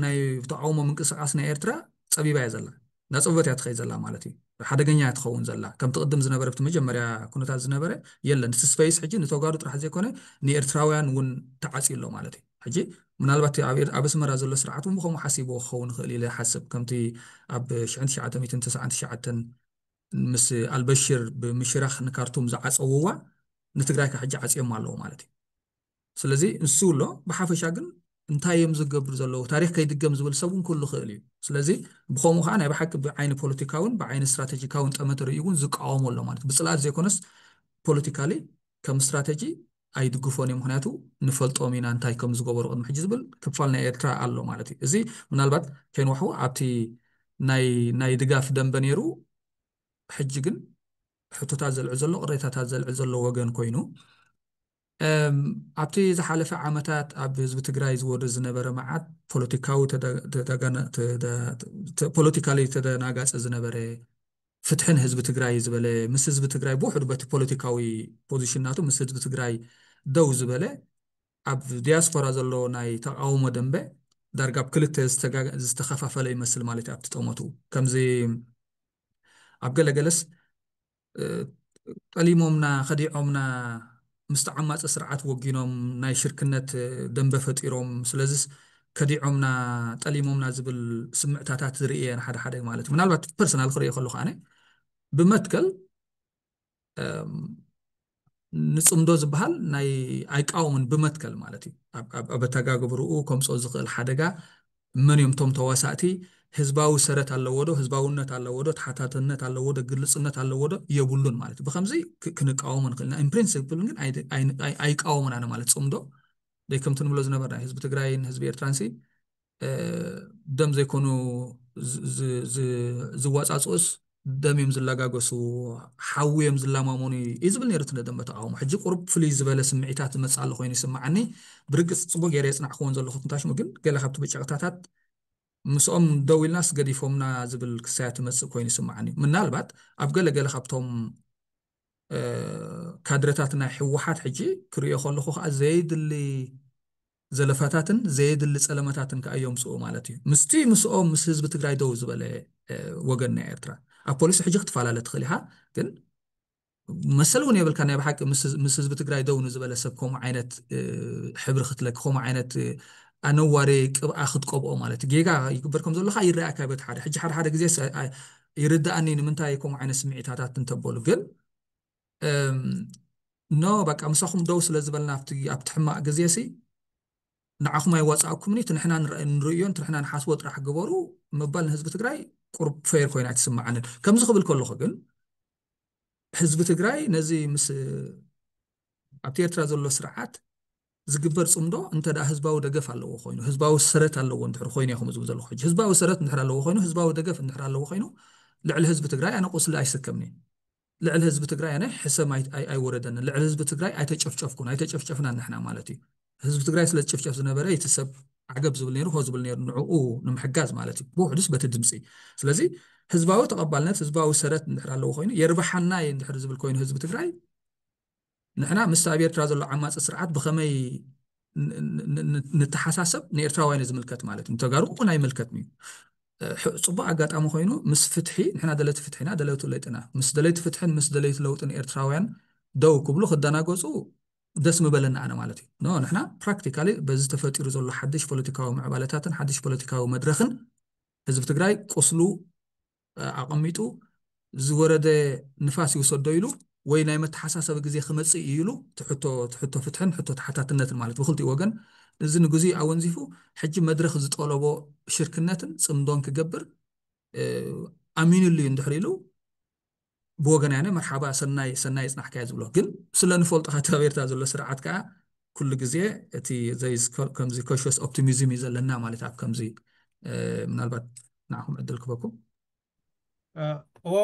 ናይ ተቃውሞ ምንቅስቃስ ናይ ኤርትራ ፀቢባ እያ ዘላ እናፀበበት እያ ትኸይድ ዘላ ማለት እዩ ሓደገኛ እያ ትኸውን ዘላ ከምቲ ቅድም ዝነበረ ብቲ መጀመርያ ኩነታት ዝነበረ የለን እቲ ስፔስ ሕጂ ንተጋሩ ጥራሕ ዘይኮነ ንኤርትራውያን እውን ተዓፅዩ ኣሎ ማለት እዩ ሕጂ ምናልባት ኣብ ኣስመራ ዘሎ ስርዓት እውን ብከምኡ ሓሲብዎ ክኸውን ይኽእል ኢለ ሓስብ ከምቲ ኣብ ሽሕን ትሽዓተ ሚእትን ተስዓን ትሽዓተን ምስ ኣልበሽር ብምሽራኽ ንካርቱም ዝዓፀውዋ ንትግራይ ከ ሕጂ ዓፅዮም ኣለዎ ማለት እዩ ስለዚ ንሱ ኣሎ ብሓፈሻ ግን እንታይ እዮም ዝገብሩ ዘለዉ ታሪክ ከይድገም ዝብል ሰብ እውን ክህሉ ክእል እዩ ስለዚ ብከምኡ ከዓ ናይ ብሓቂ ብዓይኒ ፖለቲካውን ብዓይኒ ስትራተጂካውን ጠመተ ርእዩ እውን ዝቃወሞ ኣሎ ማለት ብፅልኣት ዘይኮነስ ፖለቲካሊ ከም ስትራተጂ ኣይድግፎን እዮም ምክንያቱ ንፈልጦም ኢና እንታይ ከም ዝገበሩ ቅድሚ ሕጂ ዝብል ክፋል ናይ ኤርትራ ኣሎ ማለት እዩ እዚ ምናልባት ከይንዋሕዎ ኣብቲ ናይ ድጋፍ ደንበ ነይሩ ሕጂ ግን ሕቶታት ዘልዕል ዘሎ ቅሬታታት ዘልዕል ዘሎ ወገን ኮይኑ ኣብቲ ዝሓለፈ ዓመታት ኣብ ህዝቢ ትግራይ ዝወርድ ዝነበረ መዓት ፖለቲካዊ ፖለቲካሊ ተደናጋፀ ዝነበረ ፍትሒ ንህዝቢ ትግራይ ዝበለ ምስ ህዝቢ ትግራይ ብውሕዱ በቲ ፖለቲካዊ ፖዚሽን ናቱ ምስ ህዝቢ ትግራይ ደው ዝበለ ኣብ ዲያስፖራ ዘሎ ናይ ተቃውሞ ደንበ ዳርጋ ኣብ ክልተ ዝተኸፋፈለ ይመስል ማለት ኣብቲ ጠመቱ ከምዚ ኣብ ገለገለስ ጠሊሞምና ከዲዖምና ምስ ተዓማፀ ስርዓት ወጊኖም ናይ ሽርክነት ደንበ ፈጢሮም ስለዚስ ከዲዖምና ጠሊሞምና ዝብል ስምዕታታት ዝርኢ እየ ሓደ ሓደ ማለት እዩ ምናልባት ፐርሰናል ክርእዮ ከለኩ ኣነ ብመትከል ንፅምዶ ዝበሃል ናይ ኣይቃወምን ብመትከል ማለት እዩ ኣብ ኣተጋግብርኡ ከምፅኦ ዝኽእል ሓደጋ መን እዮም ቶም ተዋሳእቲ ህዝባዊ ሰረት ኣለዎ ዶ ህዝባውነት ኣለዎ ዶ ተሓታትነት ኣለዎ ዶ ግልፅነት ኣለዎ ዶ የብሉን ማለት እዩ ብከምዚ ክንቃወሞ ንኽእል ኢና ኢንፕሪንስፕል ግን ኣይቃወምን ኣነ ማለት ፅምዶ ደይ ከምቲ ንብሎ ዝነበርና ህዝቢ ትግራይን ህዝቢ ኤርትራንሲ ደም ዘይኮኑ ዝዋፃፅኡስ ደም እዮም ዝለጋገሱ ሓዊ እዮም ዝለማመኑ እዩ ዝብል ነይሩ እቲ ደንበ ተቃውሞ ሕጂ ቁሩብ ፍልይ ዝበለ ስምዒታት ዝመፅእ ኣሎ ኮይኑ ይስምዓኒ ብርግፅ ፅቡቅ ገይረ የፅናዕክዎን ዘለኹ ትንታሽሙ ግን ገለ ካብቲ ብጨቅታታት ምስኦም ደው ኢልናስ ገዲፎምና ዝብል ክሳያት ይመፅእ ኮይኑ ይስምዓኒ ምናልባት ኣብ ገለ ገለ ካብቶም ካድረታት ናይ ህወሓት ሕጂ ክሪኦ ከለኹ ከዓ ዘይድሊ ዘለፋታትን ዘየድሊ ጸለመታትን ከኣ የምጽኡ ማለት እዩ። ምስቲ ምስኦም ምስ ህዝቢ ትግራይ ደው ዝበለ ወገን ናይ ኤርትራ ኣብ ፖሊሲ ሕጂ ክትፈላለ ትኽእል ኢኻ፣ ግን መሰል እውን የብልካ ናይ ብሓቂ ምስ ህዝቢ ትግራይ ደው ንዝበለ ሰብ ከምኡ ዓይነት ሕብሪ ክትለክ ከምኡ ዓይነት ኣነዋሪ ቅብኣ ክትቀብኦ ማለት ጌጋ ይግበር ከም ዘለካ ይረኣካ በት ሓደ ሕጂ ሓደ ሓደ ግዜ ይርዳኣኒ ንምንታይ ከምኡ ዓይነት ስምዒታታት እንተበሉ ግን ኖ በቃ ምሳኹም ደው ስለ ዝበልና ኣብቲ ሕማቕ ግዜ ሲ ንዓኹም ኣይዋፃእኩምን እቲ ንሕና ንርእዮን እቲ ንሕና ንሓስቦ ጥራሕ ግበሩ ምባል ንህዝቢ ትግራይ ቁርብ ፌር ኮይና ኣይትስምዓንን ከምዚ ክብል ከለኹ ግን ህዝቢ ትግራይ ነዚ ምስ ኣብቲ ኤርትራ ዘሎ ስርዓት ዝግበር ፅምዶ እንተ ደኣ ህዝባዊ ደገፍ ኣለዎ ኮይኑ ህዝባዊ ሰረት ኣለዎ እንድሕር ኮይኑ ኢኹም ዝብል ዘለኹ ሕጂ ህዝባዊ ሰረት እንድሕር ኣለዎ ኮይኑ ህዝባዊ ደገፍ እንድሕር ኣለዎ ኮይኑ ልዕሊ ህዝቢ ትግራይ ኣነ ቁስሊ ኣይስከምኒ ልዕሊ ህዝቢ ትግራይ ኣነ ሕሰም ኣይወረደንን ልዕሊ ህዝቢ ትግራይ ኣይተጨፍጨፍኩን ኣይተጨፍጨፍና ንሕና ማለት እዩ ህዝቢ ትግራይ ስለ ዝጭፍጨፍ ዝነበረ እቲ ሰብ ዓገብ ዝብል ነይሩ ሆ ዝብል ነይሩ ንዕኡ ንምሕጋዝ ማለት እዩ ብውሕዱስ በቲ ድምፂ ስለዚ ህዝባዊ ተቐባልነት ህዝባዊ ሰረት እንድሕር ኣለዎ ኮይኑ የርብሓና እዩ እንድሕር ዝብል ኮይኑ ህዝቢ ትግራይ ንሕና ምስ ኣብ ኤርትራ ዘሎ ዓማፂ ስርዓት ብኸመይ ንተሓሳሰብ ንኤርትራውያን ዝምልከት ማለት እዩ ንተጋሩ እውን ኣይምልከትን እዩ ፅቡቅ ኣጋጣሚ ኮይኑ ምስ ፍትሒ ንሕና ደለይቲ ፍትሒና ደለይቲ ለውጥና ምስ ደለይቲ ፍትሕን ምስ ደለይቲ ለውጥን ኤርትራውያን ደው ክብሉ ክደናገፁ ደስ ምበለና ኣነ ማለት እዩ ኖ ንሕና ፕራክቲካሊ በዚ ተፈጢሩ ዘሎ ሓድሽ ፖለቲካዊ ምዕባለታትን ሓድሽ ፖለቲካዊ መድረክን ህዝቢ ትግራይ ቁስሉ ኣቐሚጡ ዝወረደ ንፋስ ይውሰዶ ኢሉ ወይ ናይ መተሓሳሰቢ ግዜ ክመፅእ እዩ ኢሉ ትሕቶ ፍትሕን ሕቶ ተሓታትነትን ማለት ብክልቲኡ ወገን እዚ ንግዜኡ ኣወንዚፉ ሕጂ መድረክ ዝጠለቦ ሽርክነትን ፅምዶን ክገብር ኣሚኑሉ እዩ እንድሕር ኢሉ ብወገን ኣነ መርሓባ ሰናይ ሰናይ ይፅናሕካ እየ ዝብሎ ግን ስለ ንፈልጦ ካብ ኤርትራ ዘሎ ስርዓት ከዓ ኩሉ ግዜ እቲ ከምዚ ኮሽስ ኦፕቲሚዝም እዩ ዘለና ማለት ኣብ ከምዚ ምናልባት ንዓኹም ዕድል ክበኩም እዎ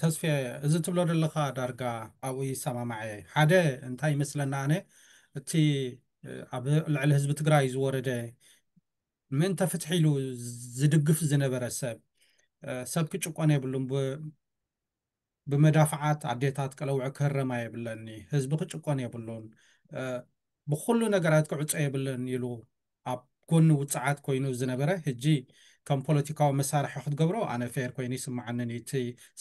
ተስፌ እዚ ትብሎ ዘለካ ዳርጋ ኣብኡ ይሰማማዐ ሓደ እንታይ ይመስለና ኣነ እቲ ኣብ ልዕሊ ህዝቢ ትግራይ ዝወረደ ምእንተ ፍትሒ ኢሉ ዝድግፍ ዝነበረ ሰብ ሰብ ክጭቆን የብሉን ብመዳፍዓት ኣዴታት ቀለውዒ ክህረማ የብለኒ ህዝቢ ክጭቆን የብሉን ብኩሉ ነገራት ክዕፆ የብለን ኢሉ ኣብ ጎኒ ውፅዓት ኮይኑ ዝነበረ ሕጂ ከም ፖለቲካዊ መሳርሒ ክትገብሮ ኣነ ፌር ኮይኑ ይስምዓንን እዩ እቲ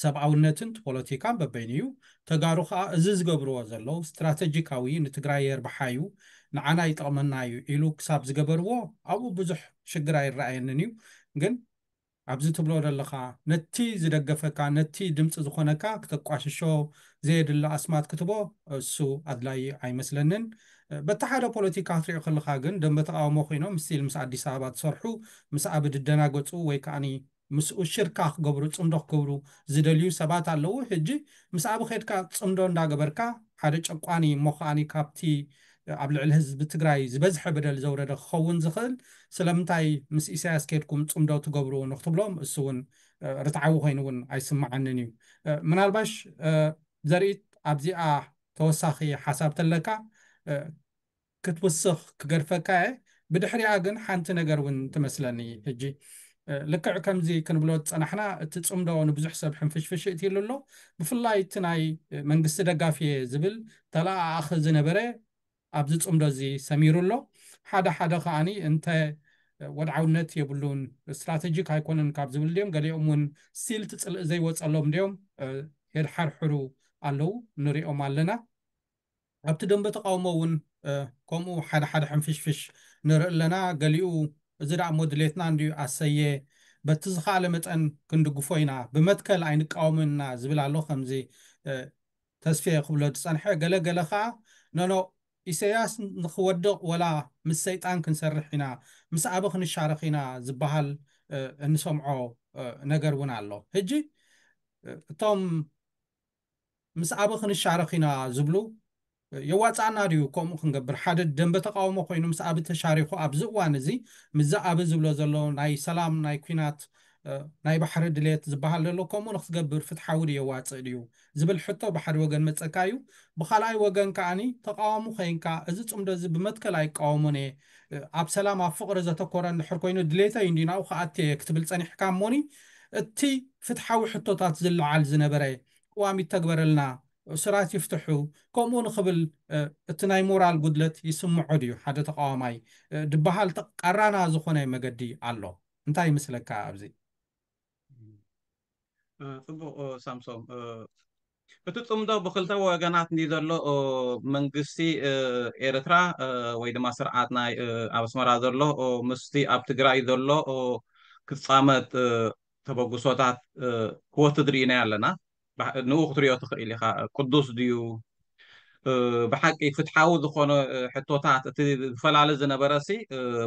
ሰብኣውነትን ፖለቲካን በበይኑ እዩ ተጋሩ ከዓ እዚ ዝገብርዎ ዘለዉ ስትራተጂካዊ ንትግራይ የርብሓ እዩ ንዓና ይጠቕመና እዩ ኢሉ ክሳብ ዝገበርዎ ኣብኡ ብዙሕ ሽግር ኣይረኣየንን እዩ ግን ኣብዚ ትብሎ ዘለኻ ነቲ ዝደገፈካ ነቲ ድምፂ ዝኾነካ ክተቋሽሾ ዘየድሊ ኣስማት ክትቦ እሱ ኣድላይ ኣይመስለንን በቲ ሓደ ፖለቲካ ክትሪኦ ከለካ ግን ደንበ ተቃውሞ ኮይኖም ስቲል ምስ ኣዲስ ኣበባ ትሰርሑ ምስ ኣብ ድደናገፁ ወይ ከዓ ምስኡ ሽርካ ክገብሩ ፅምዶ ክገብሩ ዝደልዩ ሰባት ኣለዉ ሕጂ ምስ ኣብ ከድካ ፅምዶ እንዳገበርካ ሓደ ጨቋኒ እሞ ከዓኒ ካብቲ ኣብ ልዕሊ ህዝቢ ትግራይ ዝበዝሐ በደል ዘውረደ ክኸውን ዝኽእል ስለምንታይ ምስ ኢሳያስ ከድኩም ፅምዶ ትገብሩ ንክትብሎም እሱ እውን ርትዓዊ ኮይኑ እውን ኣይስምዓንን እዩ ምናልባሽ ዘርኢት ኣብዚኣ ተወሳኺ ሓሳብ ተለካ ክትውስኽ ክገድፈካ እየ ብድሕሪኣ ግን ሓንቲ ነገር እውን ትመስለኒ ሕጂ ልክዕ ከምዚ ክንብሎ ዝፀናሕና እቲ ፅምዶ ንብዙሕ ሰብ ሕንፍሽፍሽ እትይሉ ኣሎ ብፍላይ እቲ ናይ መንግስቲ ደጋፊ እየ ዝብል ተለኣኣኺ ዝነበረ ኣብዚ ፅምዶ እዚ ሰሚሩ ኣሎ ሓደ ሓደ ከዓኒ እንተ ወድዓውነት የብሉን ስትራተጂክ ኣይኮነን ካብ ዝብል ድዮም ገሊኦም እውን ስቲል ትፅልእ ዘይወፀሎም ድዮም የድሓርሕሩ ኣለዉ ንሪኦም ኣለና ኣብቲ ደንበ ተቃውሞ እውን ከምኡ ሓደ ሓደ ሕንፍሽፍሽ ንርኢ ኣለና ገሊኡ እዚ ደኣ እሞ ድሌትና እንድዩ ኣሰየ በቲ ዝኸኣለ መጠን ክንድግፎ ኢና ብመትከል ኣይንቃወምን ኢና ዝብል ኣሎ ከምዚ ተስፌ ክብሎ ዝፀንሐ ገለ ገለ ከዓ ኖኖ ኢሰያስ ንክወድቕ ወላ ምስ ሰይጣን ክንሰርሕ ኢና ምስ ኣበ ክንሻረኽ ኢና ዝበሃል እንሰምዖ ነገር እውን ኣሎ ሕጂ እቶም ምስ ኣበ ክንሻረኽ ኢና ዝብሉ የዋፃኣና ድዩ ከምኡ ክንገብር ሓደ ደንበ ተቃውሞ ኮይኑ ምስ ኣበ ተሻሪኹ ኣብዚ እዋን እዚ ምዚ ኣበ ዝብሎ ዘሎ ናይ ሰላም ናይ ኩናት ናይ ባሕሪ ድሌት ዝበሃል ዘሎ ከምኡ ንክትገብር ፍትሓዊ ድዩ የዋፅእ ድዩ ዝብል ሕቶ ብሓደ ወገን መፀካ እዩ ብካልኣይ ወገን ከዓኒ ተቃዋሚ ኮይንካ እዚ ፅምዶ እዚ ብመትከል ኣይቃወሞን እየ ኣብ ሰላም ኣብ ፍቅሪ ዘተኮረ እንድሕር ኮይኑ ድሌተይ እንዲ ናብኡ ከኣቲ እየ ክትብል ፀኒሕካ እሞኒ እቲ ፍትሓዊ ሕቶታት ዝለዓል ዝነበረ ቅዋም ይተግበረልና እሱራት ይፍትሑ፣ ከምኡ ንኽብል እቲ ናይ ሞራል ጉድለት ይስምዖ ድዩ ሓደ ተቃዋማይ ድበሃል? ቃራና ዝኾነ መገዲ ኣሎ። እንታይ ይመስለካ ኣብዚ? ጽቡቕ ሳምሶም፣ እቲ ጽምዶ ብክልተ ወገናት እንዲ ዘሎ መንግስቲ ኤርትራ ወይ ድማ ስርዓት ናይ ኣብ ኣስመራ ዘሎ ምስቲ ኣብ ትግራይ ዘሎ ክጻመት ተበግሶታት ክወስድ ርኢናዮ ኣለና። ንኡ ክትሪኦ ትኽእል ኢኻ። ቅዱስ ድዩ? ብሓቂ ፍትሓዊ ዝኾነ ሕቶታት፣ እቲ ዝፈላለ ዝነበረ ሲ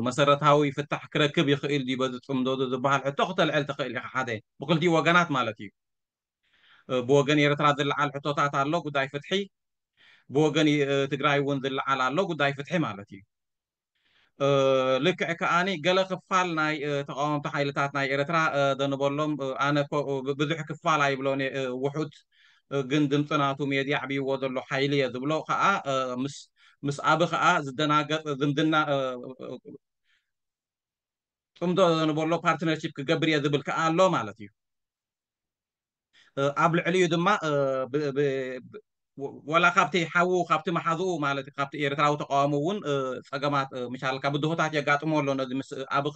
መሰረታዊ ፍታሕ ክረክብ ይኽእል ድዩ በዚ ጽምዶ ዝበሃል ሕቶ ክተልዕል ትኽእል ኢኻ። ሓደ ብክልቲኡ ወገናት ማለት እዩ። ብወገን ኤርትራ ዝለዓል ሕቶታት ኣሎ፣ ጉዳይ ፍትሒ። ብወገን ትግራይ እውን ዝለዓል ኣሎ፣ ጉዳይ ፍትሒ ማለት እዩ። ልክዕ ከኣኒ ገለ ክፋል ናይ ተቃወምቲ ሓይልታት ናይ ኤርትራ ዘንበሎም፣ ኣነ ብዙሕ ክፋል ኣይብሎን፣ ውሑድ ግን ድምፂ ናቱ ሜድያ ኣዕብይዎ ዘሎ ሓይሊ እየ ዝብሎ ከዓ ምስ ኣብ ከዓ ዝደናገፅ ዝምድና ጽምዶ ዘንበሎ ፓርትነርሺፕ ክገብር እየ ዝብል ከዓ ኣሎ ማለት እዩ። ኣብ ልዕሊኡ ድማ ወላ ካብቲ ሓዉ ካብቲ መሓዝኡ ማለት ካብቲ ኤርትራዊ ተቃዋሚ እውን ፀገማት ምሻልካ ብድሆታት የጋጥሞ ኣሎ። ነዚ ምስ ኣብ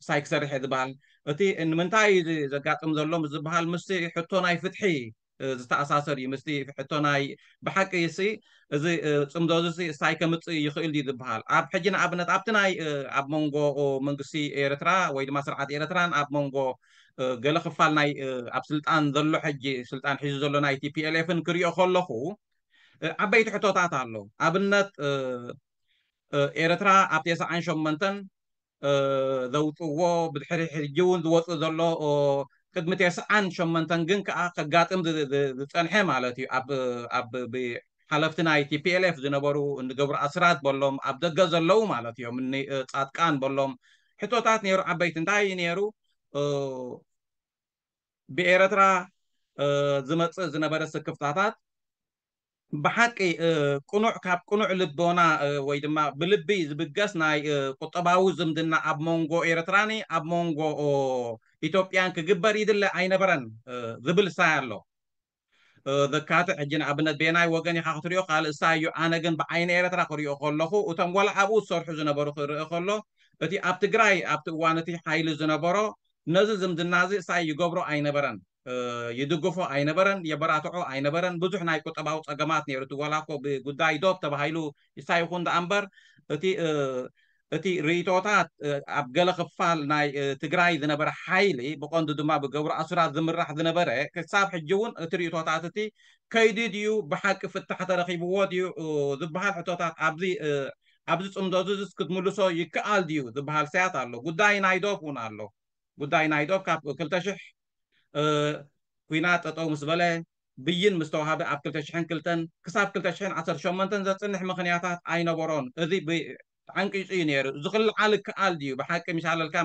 ሳይ ክሰርሕ እየ ዝበሃል እቲ ንምንታይ እዩ ዘጋጥም ዘሎ ምስ ዝበሃል ምስ ሕቶ ናይ ፍትሒ ዝተኣሳሰር እዩ። ምስቲ ሕቶ ናይ ብሓቂ ሲ እዚ ጽምዶ እዚ ሲ እንታይ ከምጽእ ይኽእል ድዩ ዝበሃል ኣብ ሕጂ ንኣብነት ኣብቲ ናይ ኣብ መንጎ መንግስቲ ኤርትራ ወይ ድማ ስርዓት ኤርትራን ኣብ መንጎ ገለ ክፋል ናይ ኣብ ስልጣን ዘሎ ሕጂ ስልጣን ሒዙ ዘሎ ናይ ቲ ፒ ኤል ኤፍን ክሪኦ ከለኹ ዓበይቲ ሕቶታት ኣሎ። ኣብነት ኤርትራ ኣብ ተስዓን ሸሞንተን ዘውፅዎ ብድሕሪ ሕጂ እውን ዝወፅእ ዘሎ ቅድሚ ተስዓን ሸሞንተን ግን ከዓ ከጋጥም ዝፀንሐ ማለት እዩ። ኣብ ሓለፍቲ ናይ ቲ ፒ ኤል ኤፍ ዝነበሩ እንገብሩ ኣስራት በሎም ኣብ ደገ ዘለዉ ማለት እዮም። ፃጥቃን በሎም ሕቶታት ነይሩ ዓበይቲ እንታይ እዩ ነይሩ ብኤረትራ ዝመፅእ ዝነበረ ስክፍታታት ብሓቂ ቅኑዕ ካብ ቅኑዕ ልቦና ወይ ድማ ብልቢ ዝብገስ ናይ ቁጠባዊ ዝምድና ኣብ መንጎ ኤርትራኒ ኣብ መንጎ ኢትዮጵያን ክግበር ይድለ ኣይነበረን ዝብል ሳይ ኣሎ። ዘካትዕ ሕጂ ንኣብነት ቤናይ ወገን ኢኻ ክትሪኦ ካልእ ሳይ እዩ። ኣነ ግን ብዓይኒ ኤርትራ ክሪኦ ከለኹ እቶም ወላ ኣብኡ ዝሰርሑ ዝነበሩ ክርኢ ከሎ እቲ ኣብ ትግራይ ኣብቲ እዋን እቲ ሓይሊ ዝነበሮ ነዚ ዝምድና እዚ ሳይ ይገብሮ ኣይነበረን። ይድግፎ ኣይነበረን፣ የበራትዖ ኣይነበረን። ብዙሕ ናይ ቁጠባዊ ጸገማት ነይሩ። እቲ ዋላ እኮ ብጉዳይ ዶብ ተባሂሉ ይሳይ ይኹን ደኣ እምበር እቲ እቲ ርእይቶታት ኣብ ገለ ክፋል ናይ ትግራይ ዝነበረ ሓይሊ ብቐንዱ ድማ ብገብሩ ኣሱራት ዝምራሕ ዝነበረ ክሳብ ሕጂ እውን እቲ ርእይቶታት እቲ ከይዲ ድዩ ብሓቂ ፍታሕ ተረኺብዎ ድዩ ዝበሃል ሕቶታት ኣብዚ ኣብዚ ጽምዶ እዚ ክትምልሶ ይከኣል ድዩ ዝበሃል ሳያት ኣሎ። ጉዳይ ናይ ዶብ እውን ኣሎ። ጉዳይ ናይ ዶብ ካብ ክልተ ሽሕ ኩናት ጠጠው ምስ በለ ብይን ምስ ተዋሃበ ኣብ ክልተ ሽሕን ክልተን ክሳብ ክልተ ሽሕን ዓሰርተ ሸሞንተን ዘጽንሕ ምኽንያታት ኣይነበሮን። እዚ ተዓንቂጹ እዩ ነይሩ። እዚ ክልዓል ይከኣል ድዩ? ብሓቂ ምሻለልካ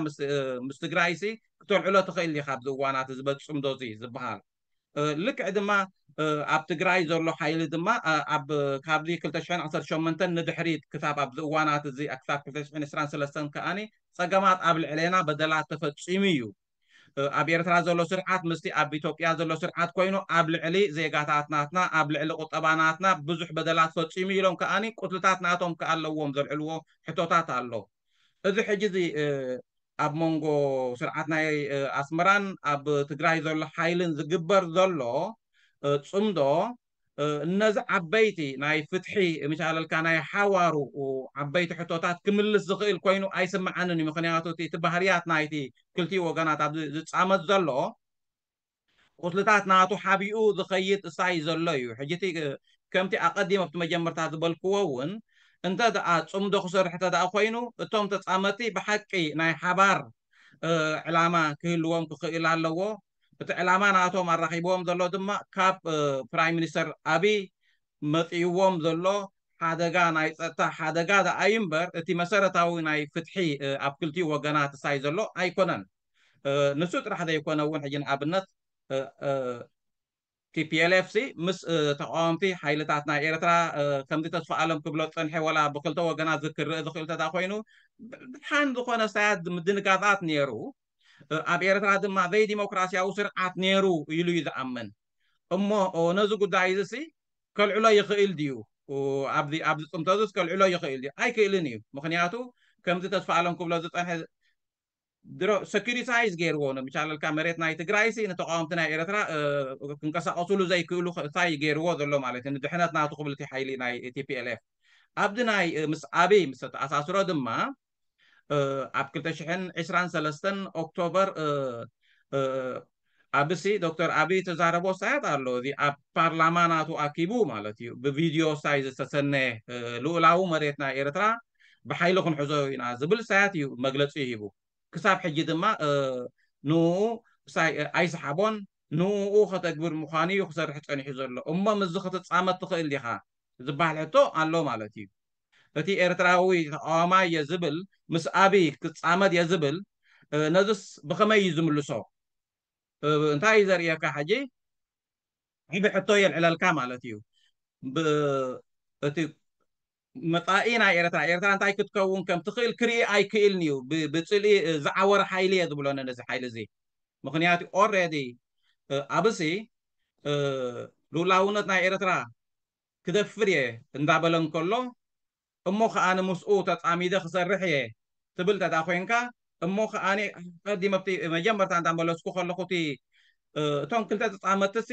ምስ ትግራይሲ ክተልዕሎ ትኽእል ኢኻ ኣብዚ እዋናት እዚ በዚ ጽምዶ እዚ ዝበሃል ልክዕ ድማ ኣብ ትግራይ ዘሎ ሓይሊ ድማ ኣብ ካብዚ ክልተ ሽሕን ዓሰርተ ሸሞንተን ንድሕሪት ክሳብ ኣብዚ እዋናት እዚ ክሳብ ክልተ ሽሕን ዕስራን ሰለስተን ከኣኒ ጸገማት ኣብ ልዕሌና በደላት ተፈጺሙ እዩ። ኣብ ኤርትራ ዘሎ ስርዓት ምስቲ ኣብ ኢትዮጵያ ዘሎ ስርዓት ኮይኑ ኣብ ልዕሊ ዜጋታት ናትና ኣብ ልዕሊ ቁጠባ ናትና ብዙሕ በደላት ፈጺሙ ኢሎም ከኣኒ ቁስልታት ናቶም ከኣለዎም ዘልዕልዎ ሕቶታት ኣሎ። እዚ ሕጂ እዚ ኣብ መንጎ ስርዓት ናይ ኣስመራን ኣብ ትግራይ ዘሎ ሓይልን ዝግበር ዘሎ ጽምዶ እነዚ ዓበይቲ ናይ ፍትሒ ምሻለልካ ናይ ሓዋሩ ዓበይቲ ሕቶታት ክምልስ ዝኽእል ኮይኑ ኣይስምዓንን እዩ። ምክንያቱ እቲ ባህርያት ናይቲ ክልቲኡ ወገናት ኣብ ዝፃመት ዘሎ ቁስልታት ናቱ ሓቢኡ ዝኸይድ እሳይ ዘሎ እዩ። ሕጂ እቲ ከምቲ ኣቐዲም ኣብቲ መጀመርታ ዝበልክዎ እውን እንተ ደኣ ጽምዶ ክሰርሕ እንተ ደኣ ኮይኑ እቶም ተጻመቲ ብሓቂ ናይ ሓባር ዕላማ ክህልዎም ክኽእል ኣለዎ። እቲ ዕላማ ናቶም ኣራኺብዎም ዘሎ ድማ ካብ ፕራይም ሚኒስተር ኣብይ መጺእዎም ዘሎ ሓደጋ ናይ ጸጥታ ሓደጋ ደኣ እዩ እምበር እቲ መሰረታዊ ናይ ፍትሒ ኣብ ክልቲኡ ወገናት እሳይ ዘሎ ኣይኮነን። ንሱ ጥራሕ ዘይኮነ እውን ሕጂ ንኣብነት ቲ ፒ ኤል ኤፍ ሲ ምስ ተቃወምቲ ሓይልታት ናይ ኤርትራ ከምዚ ተስፋ ኣለም ክብሎ ዝጸንሐ ወላ ብክልተ ወገናት ዝክርእ ዝኽእል ተዳ ኮይኑ ብድሓን ዝኾነ ሳያት ምድንጋጻት ነይሩ። ኣብ ኤርትራ ድማ ዘይዲሞክራሲያዊ ስርዓት ነይሩ ኢሉ እዩ ዝኣምን። እሞ ነዚ ጉዳይ እዚ ሲ ከልዕሎ ይኽእል ድዩ? ኣብዚ ኣብዚ ፅምቶ እዚስ ከልዕሎ ይኽእል ድዩ? ኣይክእልን እዩ። ምክንያቱ ከምዚ ተስፋ ኣለም ክብሎ ዝፀንሐ ድሮ ሰኪሪታይዝ ገይርዎ ነው ምቻለልካ መሬት ናይ ትግራይ ሲ ንተቃወምቲ ናይ ኤርትራ ክንቀሳቀሱሉ ዘይክእሉ እንታይ ገይርዎ ዘሎ ማለት እዩ። ንድሕነት ናቱ ክብል እቲ ሓይሊ ናይ ቲፒኤልኤፍ ኣብዚ ናይ ምስ ኣብይ ምስ ተኣሳስሮ ድማ ኣብ ክልተ ሽሕን ዕስራን ሰለስተን ኦክቶበር ኣብሲ ዶክተር ኣብይ ተዛረቦ ሳያት ኣሎ። እዚ ኣብ ፓርላማ ናቱ ኣኪቡ ማለት እዩ ብቪድዮ ሳይ ዝተሰነ ልኡላዊ መሬት ናይ ኤርትራ ብሓይሊ ክንሕዞ ኢና ዝብል ሳያት እዩ መግለፂ ሂቡ። ክሳብ ሕጂ ድማ ንኡ ሳይ ኣይሰሓቦን። ንኡ ከተግብር ምዃኑ እዩ ክሰርሕ ፀኒሑ ዘሎ። እሞ ምዚ ክትፃመት ትኽእል ዲኻ ዝበሃል ሕቶ ኣሎ ማለት እዩ። እቲ ኤርትራዊ ተቃዋማይ እየ ዝብል ምስ ኣብይ ክጻመድ እየ ዝብል ነዚስ ብኸመይ እዩ ዝምልሶ? እንታይ እዩ ዘርእየካ? ሕጂ ዓቢ ሕቶ የልዕለልካ ማለት እዩ። እቲ መጻኢ ናይ ኤርትራ ኤርትራ እንታይ ክትከውን ከም ትኽእል ክርኢ ኣይክእልን እዩ። ብጽልኢ ዝዓወረ ሓይሊ እየ ዝብሎ ነዚ ሓይሊ እዚ። ምክንያቱ ኦሬዲ ኣብዚ ልኡላውነት ናይ ኤርትራ ክደፍር እየ እንዳበለ እንከሎ እሞ ከዓ ንምስኡ ተፃሚደ ክሰርሕ እየ ትብል ተዳ ኮይንካ እሞ ከዓ ቀዲመ ኣብቲ መጀመርታ እንዳመለስኩ ከለኹ እቲ እቶም ክልተ ተፃመትሲ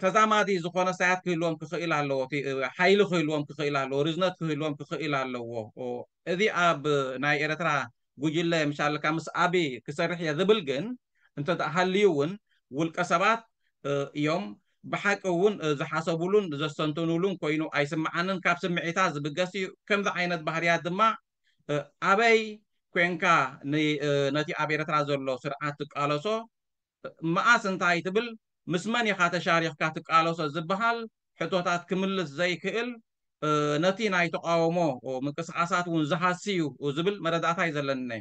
ተዛማዲ ዝኾነ ሳያት ክህልዎም ክኽእል ኣለዎ፣ ሓይሊ ክህልዎም ክኽእል ኣለዎ፣ ርዝነት ክህልዎም ክኽእል ኣለዎ። እዚ ኣብ ናይ ኤርትራ ጉጅለ ምሻልካ ምስ ኣቢ ክሰርሕ እየ ዝብል ግን እንተ ሃልዩ እውን ውልቀ ሰባት እዮም ብሓቂ እውን ዝሓሰቡሉን ዘስተንትኑሉን ኮይኑ ኣይስምዓንን። ካብ ስምዒታ ዝብገስ እዩ። ከምዚ ዓይነት ባህርያት ድማ ኣበይ ኮንካ ነቲ ኣብ ኤርትራ ዘሎ ስርዓት ትቃለሶ መኣስ እንታይ ትብል ምስ መን ኢኻ ተሻሪኽካ ትቃለሶ ዝበሃል ሕቶታት ክምልስ ዘይክእል ነቲ ናይ ተቃውሞ ምንቅስቃሳት እውን ዝሃሲ እዩ ዝብል መረዳእታ እዩ ዘለኒ።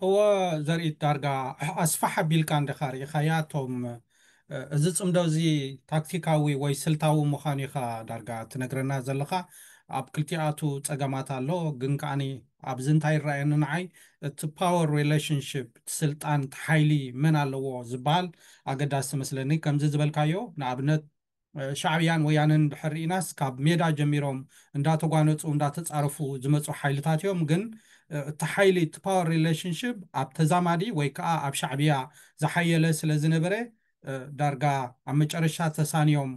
እወ ዘርኢት ዳርጋ ኣስፋሕ ኣቢልካ እንዲኻ ርኢኻያ። እቶም እዚ ፅምዶ እዚ ታክቲካዊ ወይ ስልታዊ ምዃኑ ኢኻ ዳርጋ ትነግረና ዘለኻ። ኣብ ክልቲኣቱ ፀገማት ኣሎ፣ ግን ከዓኒ ኣብዚ እንታይ ይረኣየኒ ንዓይ እቲ ፓወር ሪሌሽንሽፕ ስልጣን ሓይሊ መን ኣለዎ ዝበሃል ኣገዳሲ መስለኒ። ከምዚ ዝበልካዮ ንኣብነት ሻዕብያን ወያንን ድሕር ርኢናስ ካብ ሜዳ ጀሚሮም እንዳተጓነፁ እንዳተፃረፉ ዝመፁ ሓይልታት እዮም። ግን እቲ ሓይሊ እቲ ፓወር ሪሌሽንሽፕ ኣብ ተዛማዲ ወይ ከዓ ኣብ ሻዕብያ ዝሓየለ ስለ ዝነበረ ዳርጋ ኣብ መጨረሻ ተሳንዮም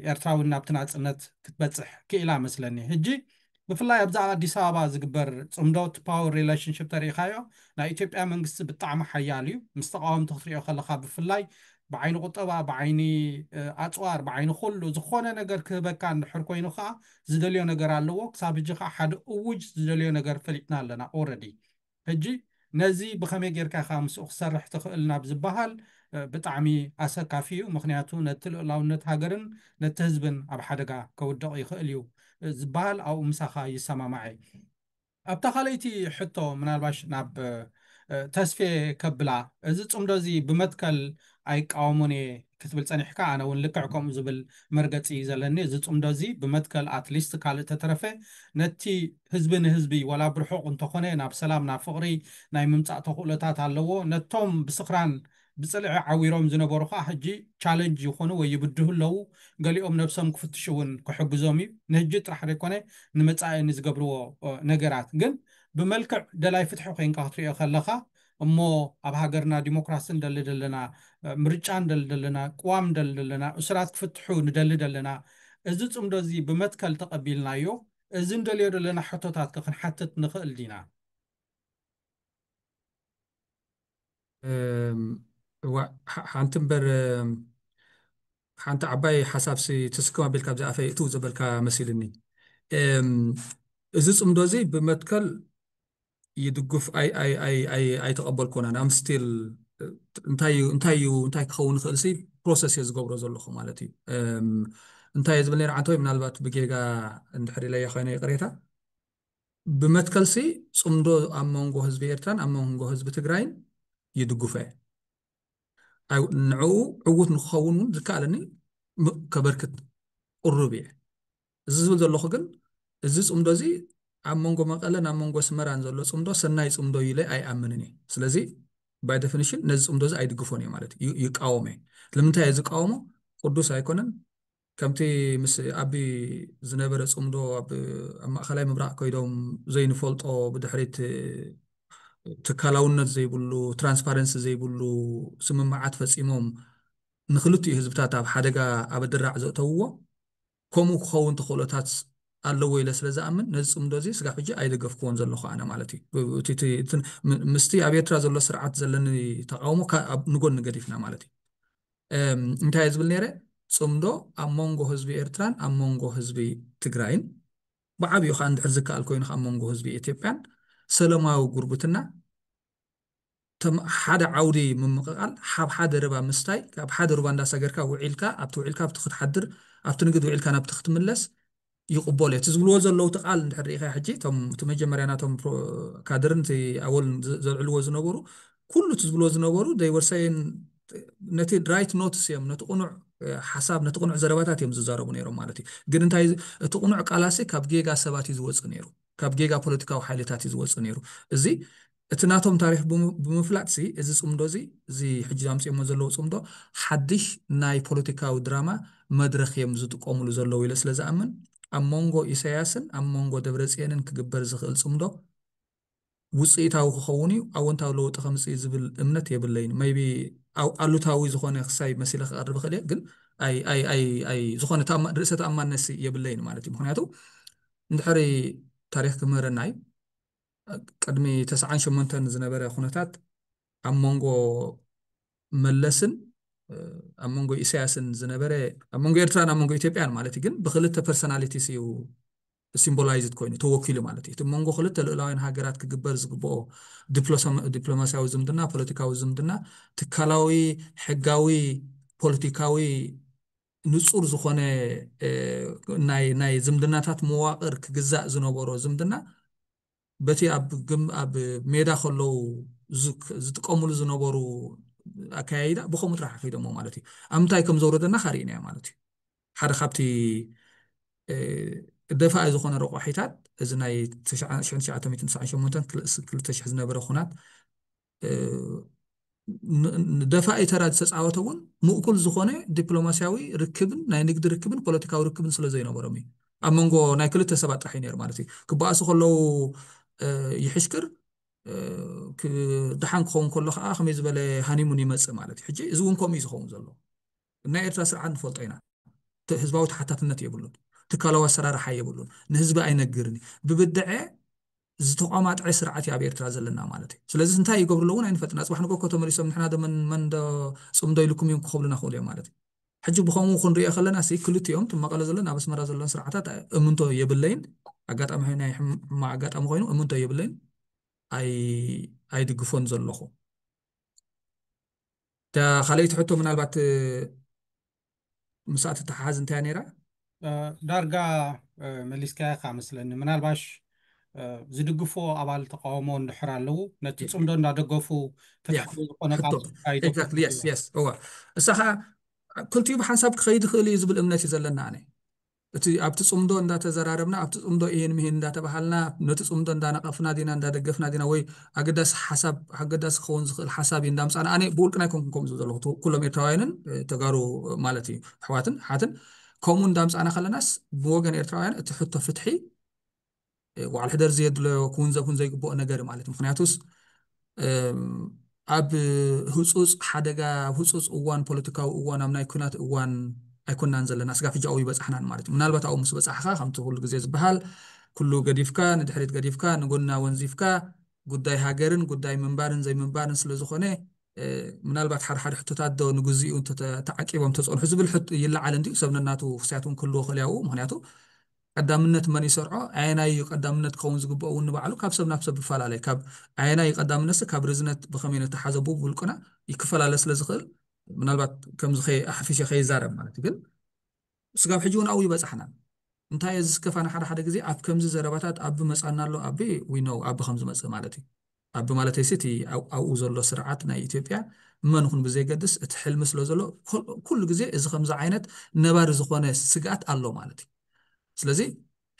ኤርትራውን ናብቲ ናፅነት ክትበፅሕ ክኢላ መስለኒ። ሕጂ ብፍላይ ኣብዛ ኣዲስ ኣበባ ዝግበር ፅምዶ እቲ ፓወር ሪሌሽንሽፕ ተሪኢኻዮ ናይ ኢትዮጵያ መንግስቲ ብጣዕሚ ሓያል እዩ። ምስ ተቃወምቲ ክትሪኦ ከለካ ብፍላይ ብዓይኒ ቁጠባ፣ ብዓይኒ ኣፅዋር፣ ብዓይኒ ኩሉ ዝኾነ ነገር ክህበካ እንድሕር ኮይኑ ከዓ ዝደልዮ ነገር ኣለዎ። ክሳብ ሕጂ ከዓ ሓደ እውጅ ዝደልዮ ነገር ፈሊጥና ኣለና ኦረዲ። ሕጂ ነዚ ብኸመይ ጌርካ ኢኻ ምስኡ ክሰርሕ ትኽእል ናብ ዝበሃል ብጣዕሚ ኣሰካፊ እዩ። ምክንያቱ ነቲ ልኡላውነት ሃገርን ነቲ ህዝብን ኣብ ሓደጋ ከውድቕ ይኽእል እዩ ዝበሃል ኣብኡ ምሳኻ ይሰማማዕ እየ። ኣብታ ካልኣይቲ ሕቶ ምናልባሽ ናብ ተስፌ ከብላ፣ እዚ ፅምዶ እዚ ብመትከል ኣይቃወሞን እየ ክትብል ፀኒሕካ፣ ኣነ እውን ልክዕ ከምኡ ዝብል መርገፂ እዩ ዘለኒ። እዚ ፅምዶ እዚ ብመትከል ኣትሊስት ካልእ ተተረፈ ነቲ ህዝቢ ንህዝቢ ዋላ ብርሑቕ እንተኾነ ናብ ሰላም ናብ ፍቕሪ ናይ ምምፃእ ተኽእሎታት ኣለዎ። ነቶም ብስኽራን ብፅልዒ ዓዊሮም ዝነበሩ ከዓ ሕጂ ቻለንጅ ይኾኑ ወይ ይብድሁ ኣለዉ። ገሊኦም ነብሶም ክፍትሹ እውን ክሕግዞም እዩ። ንሕጂ ጥራሕ ዘይኮነ ንመፃኢ ንዝገብርዎ ነገራት ግን ብመልክዕ ደላይ ፍትሒ ኮይንካ ክትሪኦ ከለካ እሞ ኣብ ሃገርና ዲሞክራሲ ንደሊ ዘለና፣ ምርጫ ንደሊ ዘለና፣ ቅዋም ንደሊ ዘለና፣ እሱራት ክፍትሑ ንደሊ ዘለና፣ እዚ ፅምዶ እዚ ብመትከል ተቐቢልናዮ፣ እዚ ንደልዮ ዘለና ሕቶታት ከ ክንሓትት ንኽእል ዲና? ሓንቲ እምበር ሓንቲ ዓባይ ሓሳብሲ ትስክም ኣቢልካ ኣብዚ ኣፈይ እትው ዘበልካ መሲልኒ። እዚ ፅምዶ እዚ ብመትከል ይድግፍ ኣይተቐበልኮናን ኣም ስቲል እንታይ እንታይ ክኸውን ይኽእል ሲ ፕሮሰስ እየ ዝገብሮ ዘለኹ ማለት እዩ። እንታይ እየ ዝብል ነይረ ዓንተወይ ምናልባት ብጌጋ እንድሕር ኢለያ ኮይነ ይቕሬታ። ብመትከልሲ ፅምዶ ኣብ መንጎ ህዝቢ ኤርትራን ኣብ መንጎ ህዝቢ ትግራይን ይድግፎ እየ። ንዕኡ ዕዉት ንክኸውን እውን ዝከኣለኒ ከበርክት ቅሩብ እየ። እዚ ዝብል ዘለኹ ግን እዚ ፅምዶ እዚ ኣብ መንጎ መቐለን ኣብ መንጎ ኣስመራን ዘሎ ፅምዶ ሰናይ ፅምዶ ኢለ ኣይኣምንን እየ። ስለዚ ባይ ደፊኒሽን ነዚ ፅምዶ እዚ ኣይድግፎን እየ ማለት እዩ፣ ይቃወሞ እየ። ስለምንታይ እየ ዝቃወሞ? ቅዱስ ኣይኮነን፣ ከምቲ ምስ ኣቢ ዝነበረ ጽምዶ ኣብ ኣብ ማእኸላይ ምብራቕ ከይዶም ዘይንፈልጦ፣ ብድሕሪት ትካላውነት ዘይብሉ፣ ትራንስፓረንሲ ዘይብሉ ስምምዓት ፈጺሞም ንክልቲኡ ህዝብታት ኣብ ሓደጋ ኣብ ድራዕ ዘእተውዎ፣ ከምኡ ክኸውን ተኽእሎታት ኣለዎ ኢለ ስለ ዝኣምን፣ ነዚ ጽምዶ እዚ ስጋብ ሕጂ ኣይደገፍክዎን ዘለኹ ኣነ ማለት እዩ። ብ- እቲ- እቲ- እቲ- ም- ምስቲ ኣብ ኤርትራ ዘሎ ስርዓት ዘለኒ ተቃውሞ ካ- ኣብ ንጎኒ ገዲፍና ማለት እዩ። እም፣ እንታይ እየ ዝብል ነይረ? ጽምዶ ኣብ መንጎ ህዝቢ ኤርትራን ኣብ መንጎ ህዝቢ ትግራይን፣ ብዓብዩ ከዓ እንድሕር ዝከኣል ኮይኑ ኣብ መንጎ ህዝቢ ኢትዮጵያን ሰላማዊ ጉርብትና፣ ተም- ሓደ ዓውዲ ምምቕቓል፣ ሓብ ሓደ ርባ ምስታይ፣ ካብ ሓደ ርባ እንዳሰገርካ ውዒልካ ኣብቲ ውዒልካ ኣብቲ ክትሓድር፣ ኣብቲ ንግድ ውዒልካ ናብቲ ክትምለስ ይቕበሎ። እቲ ዝብልዎ ዘለዉ እቲ ቃል እንድሕር ርኢኻ ሕጂ፣ እቶም እቲ መጀመርያ ናቶም ፕሮ- ካድርን እቲ ኣወልን ዝ- ዘልዕልዎ ዝነበሩ፣ ኩሉ እቲ ዝብልዎ ዝነበሩ ደይወርሳይን ነቲ ራይት ኖትስ እዮም፣ ነቲ ቅኑዕ ሓሳብ፣ ነቲ ቅኑዕ ዘረባታት እዮም ዝዛረቡ ነይሮም ማለት እዩ። ግን እንታይ፣ እቲ ቅኑዕ ቃላሲ ካብ ጌጋ ሰባት እዩ ዝወፅእ ነይሩ፣ ካብ ጌጋ ፖለቲካዊ ሓይልታት እዩ ዝወፅእ ነይሩ። እዚ እቲ ናቶም ታሪክ ብምፍላጥሲ፣ እዚ ፅምዶ እዚ፣ እዚ ሕጂ ኣምፅኦሞ ዘለዉ ፅምዶ፣ ሓድሽ ናይ ፖለቲካዊ ድራማ መድረክ እዮም ዝጥቀሙሉ ዘለዉ ኢለ ስለ ዝኣምን፣ ኣብ መንጎ ኢሳያስን ኣብ መንጎ ደብረፅየንን ክግበር ዝኽእል ፅምዶ ውፅኢታዊ ክኸውን እዩ፣ ኣወንታዊ ለውጢ ከምፅእ ዝብል እምነት የብለይን። maybe ኣሉታዊ ዝኾነ ክሳይ መሲለ ክቐርብ እኽእል እየ፣ ግን ኣይ ኣይ ኣይ ኣይ ዝኾነ ተኣማ- ርእሰ ተኣማንነት የብለይን ማለት እዩ። ምክንያቱ እንድሕሪ ታሪክ ክምህረና እዩ፣ ቅድሚ ተስዓን ሸሞንተን ዝነበረ ኩነታት ኣብ መንጎ መለስን ኣብ መንጎ ኢሳያስን ዝነበረ፣ ኣብ መንጎ ኤርትራን ኣብ መንጎ ኢትዮጵያን ማለት እዩ፣ ግን ብክልተ ፐርሶናሊቲስ እዩ ሲምቦላይዝድ ኮይኑ ተወኪሉ ማለት እዩ። እቲ መንጎ ክልተ ልኡላውያን ሃገራት ክግበር ዝግብኦ ዲፕሎማሲያዊ ዝምድና፣ ፖለቲካዊ ዝምድና፣ ትካላዊ፣ ሕጋዊ፣ ፖለቲካዊ ንፁር ዝኾነ ናይ ናይ ዝምድናታት መዋቕር ክግዛእ ዝነበሮ ዝምድና በቲ ኣብ ግም ኣብ ሜዳ ከለዉ ዝጥቀምሉ ዝነበሩ ኣከያይዳ ብኸምኡ ጥራሕ ኣኺዶሞ ማለት እዩ። ኣብ ምንታይ ከም ዘውረደና ካርኢናዮ ማለት እዩ። ሓደ ካብቲ ደፋኢ ዝኾነ ረቋሒታት እዚ ናይ ሽሕን ትሽዓተ ሚእትን ትስዓን ሸሞንተን ክልተ ሽሕ ዝነበረ ኩናት ንደፋኢ ተራ ዝተፃወተ እውን ምእኩል ዝኾነ ዲፕሎማሲያዊ ርክብን ናይ ንግዲ ርክብን ፖለቲካዊ ርክብን ስለ ዘይነበሮም እዩ። ኣብ መንጎ ናይ ክልተ ሰባት ጥራሕ እዩ ነይሩ ማለት እዩ። ክበኣሱ ከለዉ ይሕሽክር፣ ደሓን ክኸውን ከሎ ከዓ ከመይ ዝበለ ሃኒሙን ይመፅእ ማለት እዩ። ሕጂ እዚ እውን ከምኡ እዩ ዝኸውን ዘሎ። ናይ ኤርትራ ስርዓት ንፈልጦ ኢና። ህዝባዊ ተሓታትነት የብሉን፣ ትካላዊ ኣሰራርሓ የብሉን፣ ንህዝቢ ኣይነግርን እዩ። ብብድዐ ዝተቋማጥዐ ስርዓት እዩ ኣብ ኤርትራ ዘለና ማለት እዩ። ስለዚ እንታይ ይገብሩ ኣለዉ እውን ኣይንፈልጥን። ኣፅባሕ ንጎ እኮ ተመሊሶም ንሕና ዶ መን መን ዶ ፅምዶ ኢልኩም እዮም ክኸብሉና ክእሉ እዮም ማለት እዩ። ሕጂ ብኸምኡ ክንሪኦ ከለና ሲ ክልቲኦም እቲ መቐለ ዘሎን ኣብ ኣስመራ ዘሎን ስርዓታት እምንቶ የብለይን። ኣጋጣሚ ናይ ሕማቕ ኣጋጣሚ ኮይኑ እምንቶ የብለይን። ኣይ ኣይድግፎን ዘለኹ። እታ ካልኣይቲ ሕቶ ምናልባት ምስኣ ትተሓሓዝ እንታይ ነይራ? ዳርጋ መሊስካያ ካ መስለኒ። ምናልባሽ ዝድግፎ ኣባል ተቃውሞ እንድሕር ኣለዉ ነቲ ጽምዶ እንዳደገፉ ፍትሓዊ ዝኾነ ቃልሲ እዋ እሳ ከዓ ክልቲኡ ብሓንሳብ ክኸይድ ይኽእል እዩ ዝብል እምነት እዩ ዘለና ኣነ። እቲ ኣብቲ ጽምዶ እንዳተዘራረብና ኣብቲ ጽምዶ ይሄን ምሄን እንዳተባሃልና ነቲ ጽምዶ እንዳነቐፍና ዲና እንዳደገፍና ዲና ወይ ኣገዳሲ ሓሳብ ኣገዳሲ ክኸውን ዝኽእል ሓሳብ እዩ እንዳምጻና ኣነ ብውልቅና ኣይኮንኩን ከምኡ ዝብል ዘለኹ ኩሎም ኤርትራውያንን ተጋሩ ማለት እዩ ኣሕዋትን ሓትን ከምኡ እንዳምጻና ከለናስ ብወገን ኤርትራውያን እቲ ሕቶ ፍትሒ ዋዕል ሕደር ዘየድለዮ ክውንዘብ ዘይግብኦ ነገር ማለት ምክንያቱስ ኣብ ህፁፅ ሓደጋ ኣብ ህፁፅ እዋን ፖለቲካዊ እዋን ኣብ ናይ ኩናት እዋን ኣይኮናን ዘለና ስጋብ ሕጂ ኣብኡ ይበፃሕናን ማለት እዩ ምናልባት ኣብኡ ምስ በፃሕካ ከምቲ ኩሉ ግዜ ዝበሃል ኩሉ ገዲፍካ ንድሕሪት ገዲፍካ ንጎና ወንዚፍካ ጉዳይ ሃገርን ጉዳይ ምንባርን ዘይምንባርን ስለዝኾነ ምናልባት ሓደ ሓደ ሕቶታት ዶ ንግዚኡ ተዓቂቦም ተፀንሑ ዝብል ይለዓል እንዲዩ ሰብ ነናቱ ክስያት እውን ክህልዎ ክእል ያው ምክንያቱ ቀዳምነት መን ይሰርዖ ኣየናይ እዩ ቀዳምነት ክኸውን ዝግብኦ እውን ንባዕሉ ካብ ሰብ ናብ ሰብ ይፈላለ ካብ ኣየናይ እዩ ቀዳምነትሲ ካብ ርዝነት ብከመይ ነተሓዘቡ ብውልቅና ይክፈላለ ስለ ዝኽእል ምናልባት ከምዚ ኣሕፊሸ ከይዛረብ ማለት ግን ስጋብ ሕጂ እውን ኣብኡ ይበፃሕና እንታይ እዚ ዝከፋና ሓደ ሓደ ግዜ ኣብ ከምዚ ዘረባታት ኣቢ መፃና ኣሎ ኣቢ ዊነው ኣቢ ከም ዝመፅእ ማለት እዩ ኣቢ ማለተይሲ እቲ ኣብኡ ዘሎ ስርዓት ናይ ኢትዮጵያ መን ይኹን ብዘይገድስ እቲ ሕልሚ ስለ ዘሎ ኩሉ ግዜ እዚ ከምዚ ዓይነት ነባሪ ዝኾነ ስግኣት ኣሎ ማለት እዩ ስለዚ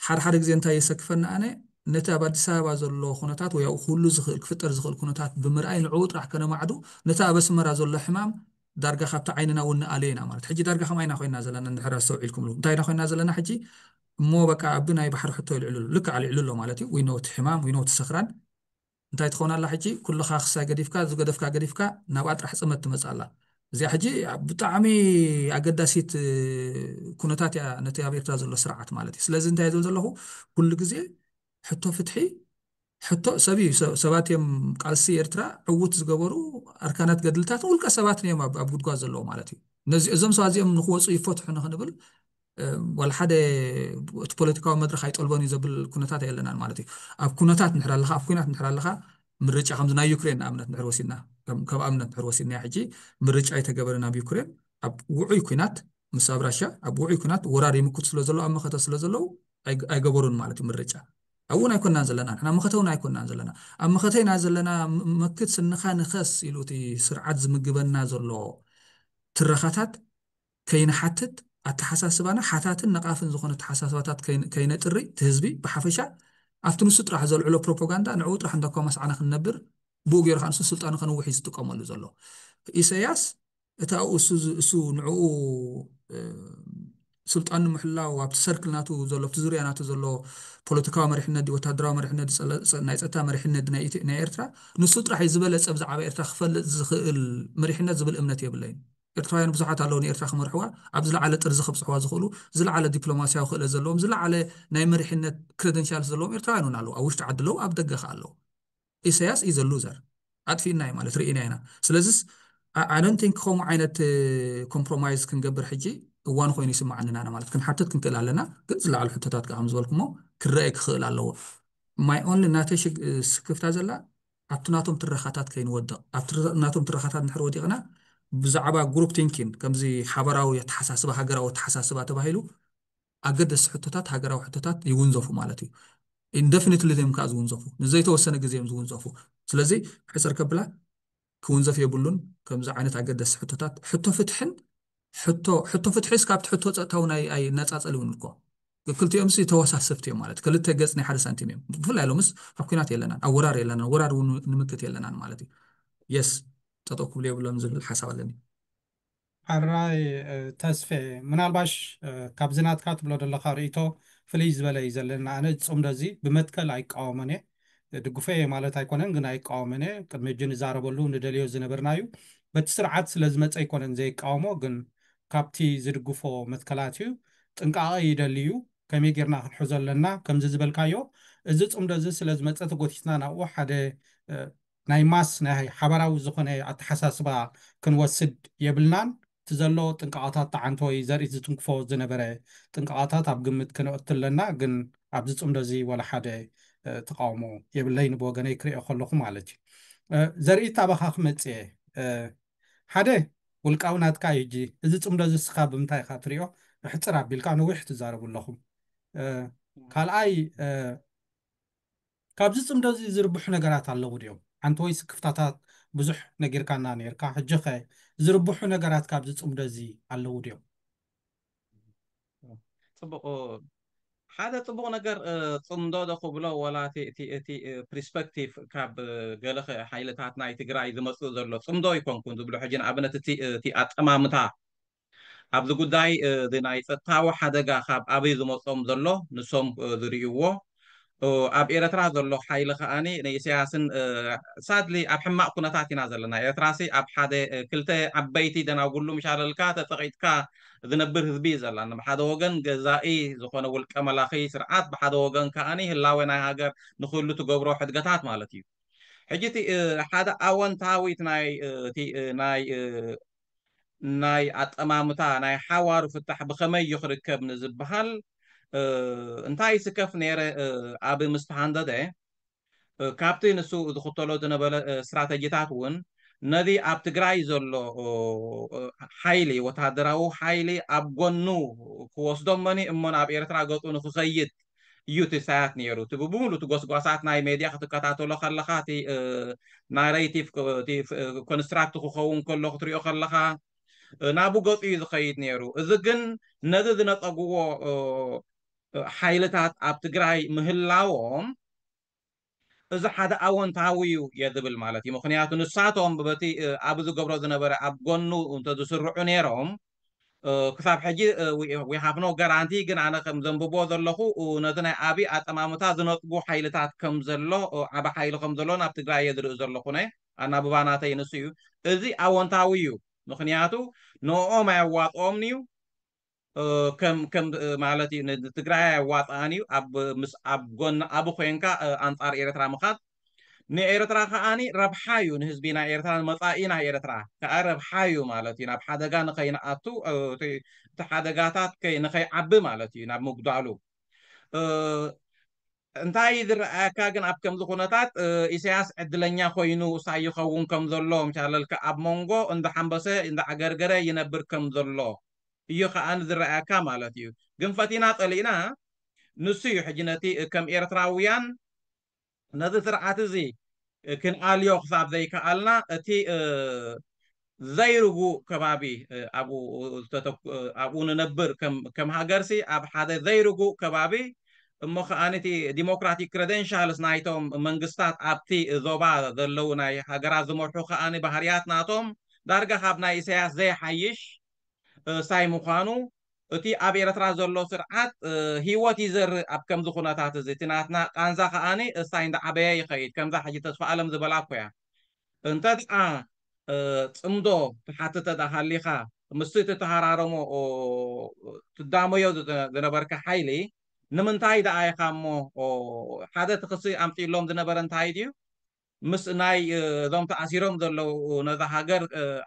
ሓደ ሓደ ግዜ እንታይ የሰክፈኒ ኣነ ነቲ ኣብ ኣዲስ ኣበባ ዘሎ ኩነታት ወይ ኣብኡ ክህሉ ዝኽእል ክፍጠር ዝኽእል ኩነታት ብምርኣይ ንዕኡ ጥራሕ ከነማዕዱ ነቲ ኣብ ኣስመራ ዘሎ ሕማም ዳርጋ ካብቲ ዓይንና እውን ንኣለየና ማለት። ሕጂ ዳርጋ ከምኣ ኢና ኮይና ዘለና፣ እንድሕር ኣስተውዒልኩምሉ። እንታይ ኢና ኮይና ዘለና ሕጂ? እሞ በቃ ኣብ ናይ ባሕሪ ሕቶ ይልዕሉ ኣሎ። ልክዕ ኣልዕሉ ኣሎ ማለት እዩ። ዊኖ እቲ ሕማም፣ ዊኖ እቲ ሰኽራን። እንታይ ትኸውን ኣላ ሕጂ? ኩልኻ ክሳይ ገዲፍካ፣ ዝገደፍካ ገዲፍካ፣ ናብኣ ጥራሕ ጽመት ትመጽእ ኣላ። እዚኣ ሕጂ ብጣዕሚ ኣገዳሲት ኩነታት እያ ነቲ ኣብ ኤርትራ ዘሎ ስርዓት ማለት እዩ። ስለዚ እንታይ ዝብል ዘለኹ፣ ኩሉ ግዜ ሕቶ ፍትሒ፣ ሕቶ ሰብ እዩ። ሰ-፣ ሰባት እዮም ቃልሲ ኤርትራ ዕውት ዝገበሩ፣ ኣርካናት ገድልታት ውልቀ ሰባት እዮም ኣብ፣ ኣብ ጉድጓድ ዘለዉ ማለት እዩ። ነዚ፣ እዞም ሰባት እዚኦም ንክወፁ ይፈትሑ ንክንብል፣ እ፣ ዋላ ሓደ እቲ ፖለቲካዊ መድረኽ ኣይጠልቦን እዩ ዘብል ኩነታት የለናን ማለት እዩ። ኣብ ኩነታት እንድሕር ኣለኻ፣ ኣብ ኩናት እንድሕር ኣለኻ፣ ምርጫ ከምዚ ናይ ዩክሬን ንኣብነት እንድሕር ወሲድና፣ ከም፣ ከም ኣብነት እንድሕር ወሲድና ሕጂ ምርጫ ኣይተገበረን ኣብ ዩክሬን፣ ኣብ ውዑይ ኩናት ምስ ኣብ ራሽያ፣ ኣብ ውዑይ ኩናት ወራር ይምክቱ ስለ ዘለዉ፣ ኣብ መኸተ ስለ ዘለዉ ኣይ-፣ ኣይገበሩን ማለት እዩ ምርጫ። ኣብኡ እውን ኣይኮናን ዘለና፣ ንሕና መኸተ እውን ኣይኮናን ዘለና። ኣብ መኸተ ኢና ዘለና፣ ም-፣ መክት ስንኻ ንኸስ ኢሉ እቲ ስርዓት ዝምግበና ዘሎ ትረኻታት ከይንሓትት፣ ኣተሓሳስባና ሓታትን ነቓፍን ዝኾነ ኣተሓሳስባታት ከይን-፣ ከይነጥሪ፣ እቲ ህዝቢ ብሓፈሻ ኣብቲ ንሱ ጥራሕ ዘልዕሎ ፕሮፓጋንዳ ንዕኡ ጥራሕ እንዳኳማስዓና ክንነብር፣ ብኡ ገይሩ ከዓ ንሱ ስልጣኑ ከንውሕ እዩ ዝጥቀመሉ ዘሎ። ኢሳያስ እቲ ኣብኡ እሱ ዝ-፣ እሱ ንዕኡ፣ እ፣ ስልጣን ንምሕላው ኣብቲ ሰርክል ናቱ ዘሎ፣ ኣብቲ ዙርያ ናቱ ዘሎ ፖለቲካዊ መሪሕነት ድዩ፣ ወታደራዊ መሪሕነት ድዩ፣ ጸለ-፣ ጸ-፣ ናይ ጸጥታ መሪሕነት ድዩ፣ ናይ ኢትዮ-፣ ናይ ኤርትራ፣ ንሱ ጥራሕ እዩ ዝበለጸ ብዛዕባ ኤርትራ ክፈልጥ ዝኽእል መሪሕነት ዝብል እምነት የብለይን። ኤርትራውያን ብዙሓት ኣለዉ ንኤርትራ ክመርሕዋ፣ ኣብ ዝለዓለ ጥርዚ ከብጽሕዋ ዝኽእሉ፣ ዝለዓለ ዲፕሎማስያዊ ክእለት ዘለዎም፣ ዝለዓለ ናይ መሪሕነት ክረደንሻልስ ዘለዎም ኤርትራውያን እውን ኣለዉ። ኣብ ውሽጢ ዓዲ ኣለዉ፣ ኣብ ደገ ከኣ ኣለዉ። ኢሳያስ is a loser። ኣጥፊእና እዩ ማለት ርኢና ኢና። ስለዚስ፣ I don't think ከምኡ ዓይነት ኮምፕሮማይዝ ክንገብር ሕጂ እዋን ኮይኑ ይስምዓኒ ኣነ ማለት። ክንሓትት ክንክእል ኣለና፣ ግን ዝለዓሉ ሕቶታት ከዓ ከም ዝበልኩሞ ክረአ ክኽእል ኣለዎ። My only፣ ናተይ ሽግ-፣ ስክፍታ ዘላ ኣብቲ ናቶም ትረኻታት ከይንወድቕ። ኣብቲ ትረ-፣ ናቶም ትረኻታት እንድሕር ወዲቕና፣ ብዛዕባ ግሩፕ ቲንኪን፣ ከምዚ ሓበራዊ ኣተሓሳስባ፣ ሃገራዊ ኣተሓሳስባ ተባሂሉ ኣገደስቲ ሕቶታት፣ ሃገራዊ ሕቶታት ይውንዘፉ ማለት እዩ። ኢንደፊኒትሊ እዮም ከዓ ዝውንዘፉ፣ ንዘይተወሰነ ግዜ እዮም ዝውንዘፉ። ስለዚ ሕፅር ከብላ፣ ክውንዘፍ የብሉን ከምዚ ዓይነት ኣገደስቲ ሕቶታት። ሕቶ ፍትሕን ሕቶ፣ ሕቶ ፍትሒስ ካብቲ ሕቶ ጸጥታዊ ናይ ኣይነጻጸል እውን እኮ። ክልቲኦም ሲ ተወሳሰብቲ እዮም ማለት፣ ክልተ ገጽ ናይ ሓደ ሳንቲም እዮም። ብፍላይ ሎምስ ኣብ ኲናት የለናን፣ ኣብ ወራር የለናን፣ ወራር እውን ንምክት የለናን ማለት እዩ። የስ፣ ጠጠው ክብሉ የብሎም ዝብል ሓሳብ ኣለኒ። ሕራይ፣ እ፣ ተስፌ፣ ምናልባሽ፣ እ፣ ካብዚ ናትካ ትብሎ ዘለኻ ርእይቶ ፍልይ ዝበለ እዩ ዘለና። ኣነ እዚ ጽምዶ እዚ ብመትከል ኣይቃወሞን እየ። ድግፎ እየ ማለት ኣይኮነን፣ ግን ኣይቃወሞን እየ። ቅድሚ ሕጂ ንዛረበሉ ንደልዮ ዝነበርና እዩ። በቲ ስርዓት ስለ ዝመጸ ኣይኮነን ዘይቃወሞ፣ ግን ካብቲ ዝድግፎ መትከላት እዩ። ጥንቃቐ ይደሊ እዩ። ከመይ ጌርና ክንሕዞ ኣለና? ከምዚ ዝበልካዮ፣ እዚ ጽምዶ እዚ ስለ ዝመጸ ተጎቲትና ናብኡ ሓደ፣ እ፣ ናይ ማስ ናይ ሓባራዊ ዝኾነ ኣተሓሳስባ ክንወስድ የብልናን። እቲ ዘሎ ጥንቃቐታት ተዓንቶ ወይ ዘርኢ ዝትንክፎ ዝነበረ ጥንቃቐታት ኣብ ግምት ክነእቱ ኣለና። ግን ኣብዚ ጽምዶ እዚ ዋላ ሓደ፣ እ፣ ተቃውሞ የብለይን፣ ብወገነይ ክሪኦ ከለኹ ማለት እዩ። እ፣ ዘርኢ ኣባኻ ክመጽእ እየ። እ፣ ሓደ ውልቃዊ ናትካ እዩ። ሕጂ እዚ ጽምዶ እዚ እስኻ ብምንታይ ኢኻ ትሪኦ? ሕጽር ኣቢልካ፣ ነዊሕ ትዛረቡ ኣለኹም። እ፣ ካልኣይ፣ እ፣ ካብዚ ጽምዶ እዚ ዝርብሑ ነገራት ኣለዉ ድዮም? ሓንቲ ወይ ስክፍታታት ብዙሕ ነጊርካና ነይርካ። ሕጂ ኸ ዝርብሑ ነገራት ካብዚ ጽምዶ እዚ ኣለዉ ድዮም? ጽቡቕ፣ ሓደ ጽቡቕ ነገር፣ እ፣ ጽምዶ ዶ ክብሎ፣ ወላ እቲ፣ እቲ፣ እቲ፣ እ፣ ፕርስፐክቲቭ ካብ፣ እ፣ ገለ ኸ ሓይልታት ናይ ትግራይ ዝመጽእ ዘሎ ጽምዶ ኣይኮንኩን ዝብሎ። ሕጂ ንኣብነት እቲ፣ እ፣ እቲ ኣጠማምታ ኣብዚ ጉዳይ፣ እ፣ እዚ ናይ ጸጥታዊ ሓደጋ ካብ ኣበይ ዝመጾም ዘሎ ንሶም፣ እ፣ ዝርእይዎ። እ፣ ኣብ ኤረትራ ዘሎ ሓይሊ ከኣኒ ንኢሳያስን፣ እ፣ ሳድሊ ኣብ ሕማቕ ኩነታት ኢና ዘለና። ኤረትራሲ ኣብ ሓደ፣ እ፣ ክልተ ዓበይቲ ደናጉሉ ምሻለልካ ተጸቒጥካ ዝነብር ህዝቢ እዩ ዘለና። ብሓደ ወገን ገዛኢ ዝኾነ ውልቀ መላኺ ስርዓት፣ ብሓደ ወገን ከኣኒ ህላዌ ናይ ሃገር ንኽህሉ ትገብሮ ሕድገታት ማለት እዩ። ሕጂ እቲ፣ እ፣ ሓደ ኣወንታዊት ናይ፣ እ፣ እቲ፣ እ፣ ናይ፣ እ፣ ናይ ኣጠማምታ ናይ ሓዋሩ ፍታሕ ብኸመይ እዩ ክርከብ ንዝበሃል፣ እ፣ እንታይ ይስከፍ ነይረ፣ እ፣ ኣብ ምስ ተሃንደደ፣ እ፣ ካብቲ ንሱ ዝኽተሎ ዝነበረ፣ እ፣ ስትራተጂታት እውን ነዚ ኣብ ትግራይ ዘሎ፣ እ፣ እ፣ ሓይሊ፣ ወተሃደራዊ ሓይሊ ኣብ ጎኑ ክወስዶ እሞኒ እሞ ናብ ኤርትራ ገጹ ንክኸይድ እዩ እቲ ሳያት ነይሩ። እቲ ብሙሉ እቲ ጎስጓሳት ናይ ሜድያ ክትከታተሎ ከለኻ፣ እቲ፣ እ፣ ናሬቲቭ፣ እቲ፣ እ፣ ኮንስትራክት ክኸውን ከሎ ክትሪኦ ከለኻ፣ እ፣ ናብኡ ገጹ እዩ ዝኸይድ ነይሩ። እዚ ግን ነዚ ዝነጸግዎ፣ እ፣ እ፣ ሓይልታት ኣብ ትግራይ ምህላዎም እዚ ሓደ ኣወንታዊ እዩ እየ ዝብል ማለት እዩ። ምክንያቱ ንሳቶም በቲ ኣብ ዝገብሮ ዝነበረ ኣብ ጎኑ እንተዝስርዑ ነይሮም ክሳብ ሕጂ we have no guarantee፣ ግን ኣነ ከም ዘንብቦ ዘለኹ ነቲ ናይ ኣብይ ኣጠማምታ ዝነጥቡ ሓይልታት ከም ዘሎ ዓቢ ሓይሊ ከም ዘሎ ናብ ትግራይ እየ ዝርኢ ዘለኹ። ናይ ኣናብባ ናተይ ንሱ እዩ። እዚ ኣወንታዊ እዩ። ምክንያቱ ንኦም ኣየዋጥኦምን እዩ ከም ከም ማለት እዩ። ንትግራይ ኣየዋጥኣን እዩ። ኣብ ምስ ኣብ ጎኒ ኣብ ኮይንካ ኣንጻር ኤርትራ ምኻድ ንኤርትራ ከዓኒ ረብሓ እዩ። ንህዝቢ ናይ ኤርትራ ንመጻኢ ናይ ኤርትራ ከዓ ረብሓ እዩ ማለት እዩ። ናብ ሓደጋ ንኸይንኣቱ እቲ ሓደጋታት ንኸይዓቢ ማለት እዩ ናብ ምጉዳሉ። እንታይ ዝረኣየካ ግን ኣብ ከምዚ ኩነታት ኢሳያስ ዕድለኛ ኮይኑ ሳይ ይኸውን ከም ዘሎ ምሻለልካ ኣብ መንጎ እንዳሓንበሰ እንዳዓገርገረ ይነብር ከም ዘሎ እዩ ከዓኒ ዝረኣየካ ማለት እዩ። ግን ፈቲና ጸሊእና ንሱ እዩ ሕጂ ነቲ ከም ኤርትራውያን ነዚ ስርዓት እዚ ክንኣልዮ ክሳብ ዘይከኣልና እቲ ዘይርጉእ ከባቢ ኣብኡ ንነብር ከም ሃገርሲ ኣብ ሓደ ዘይርጉእ ከባቢ እሞ ከዓኒ እቲ ዲሞክራቲክ ክረደንሻልስ ናይቶም መንግስታት ኣብቲ ዞባ ዘለዉ ናይ ሃገራት ዝመርሑ ከዓኒ ባህርያት ናቶም ዳርጋ ካብ ናይ ኢሳያስ ዘይሓይሽ ሳይ ምዃኑ እቲ ኣብ ኤርትራ ዘሎ ስርዓት ህይወት ይዘርእ ኣብ ከምዚ ኩነታት እዚ እቲ ናትና ቃንዛ ከዓኒ እሳይ እንዳዓበየ ይኸይድ። ከምዛ ሕጂ ተስፋ ኣለም ዝበላ እኮ እያ። እንተ ደኣ ጽምዶ ትሓትተ ደኣ ሃሊኻ ምስቲ ትተሃራረሞ ትዳመዮ ዝነበርካ ሓይሊ ንምንታይ ደኣ ኢኻ እሞ ሓደ ትኽሲ ኣምፂሎም ዝነበረ እንታይ ድዩ? ምስ ናይ እዞም ተኣሲሮም ዘለዉ ነዛ ሃገር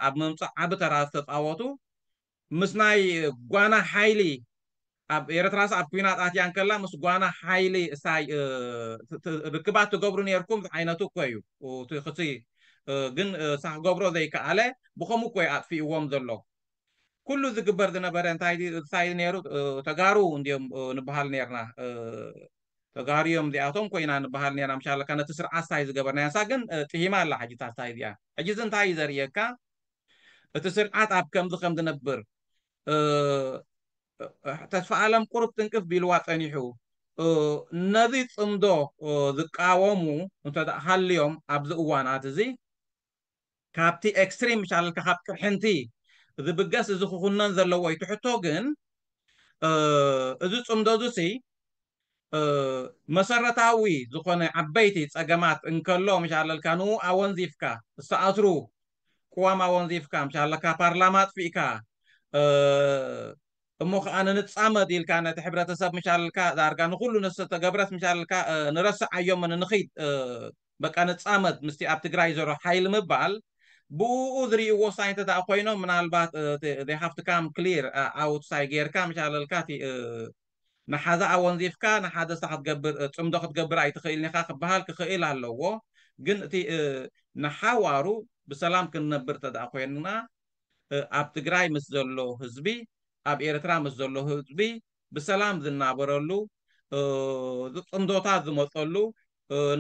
ኣብ ምምፃእ ዓቢ ተራ ዝተፃወቱ ምስ ናይ ጓና ሓይሊ ኣብ ኤርትራስ ኣብ ኩናት ኣትያ እንከላ ምስ ጓና ሓይሊ እሳይ ርክባት ትገብሩ ነርኩም ዝዓይነቱ እኮ እዩ። እቲ ክሲ ግን እሳ ክገብሮ ዘይከኣለ ብኸምኡ እኮ እዩ ኣጥፊእዎም ዘሎ። ኩሉ ዝግበር ዝነበረ እንታይ እንታይ ነይሩ? ተጋሩ እንዲዮም ንበሃል ነርና። ተጋሩ እዮም እዚኣቶም ኮይና ንበሃል ነርና። ምሻለካ ነቲ ስርዓት ሳይ ዝገበርና ያንሳ ግን ጥሂማ ኣላ። ሕጂ ታስታይ እዚኣ ሕጂ እዚ እንታይ እዩ ዘርእየካ? እቲ ስርዓት ኣብ ከምዚ ከም ዝነብር ተስፋ ኣለም ቁሩብ ጥንቅፍ ቢልዋ ጸኒሑ። ነዚ ጽምዶ ዝቃወሙ እንተ ሃልዮም ኣብዚ እዋናት እዚ ካብቲ ኤክስትሪም ምሻለልካ ካብ ቅርሕንቲ ዝብገስ እዚ ክኹነን ዘለዎ እዩ። ትሕቶ ግን እዚ ጽምዶ እዚ ሲ መሰረታዊ ዝኾነ ዓበይቲ ጸገማት እንከሎ ምሻለልካ ንኡ ኣወንዚፍካ ዝተኣስሩ ቅዋም ኣወንዚፍካ ምሻለካ ፓርላማ ኣጥፊእካ እሞ ከዓ ንንፃመድ ኢልካ ነቲ ሕብረተሰብ ምሻልካ ዳርጋ ንኩሉ ንዝተገብረስ ምሻልካ ንረስዓዮም ንንኽይድ በቃ ንፃመድ ምስቲ ኣብ ትግራይ ዘሎ ሓይሊ ምባል ብኡ ዝርእይዎ ሳይ እንተ ደኣ ኮይኖም ምናልባት they have to come clear outside ጌርካ ምሻለልካ እቲ ንሓዛ ኣወንዚፍካ ንሓደ ሳ ክትገብር ጽምዶ ክትገብር ኣይትኽእልን ኢኻ ክበሃል ክኽእል ኣለዎ። ግን እቲ ንሓዋሩ ብሰላም ክንነብር እንተ ደኣ ኮይንና ኣብ ትግራይ ምስ ዘሎ ህዝቢ ኣብ ኤርትራ ምስ ዘሎ ህዝቢ ብሰላም ዝናበረሉ ዝፅምዶታት ዝመፀሉ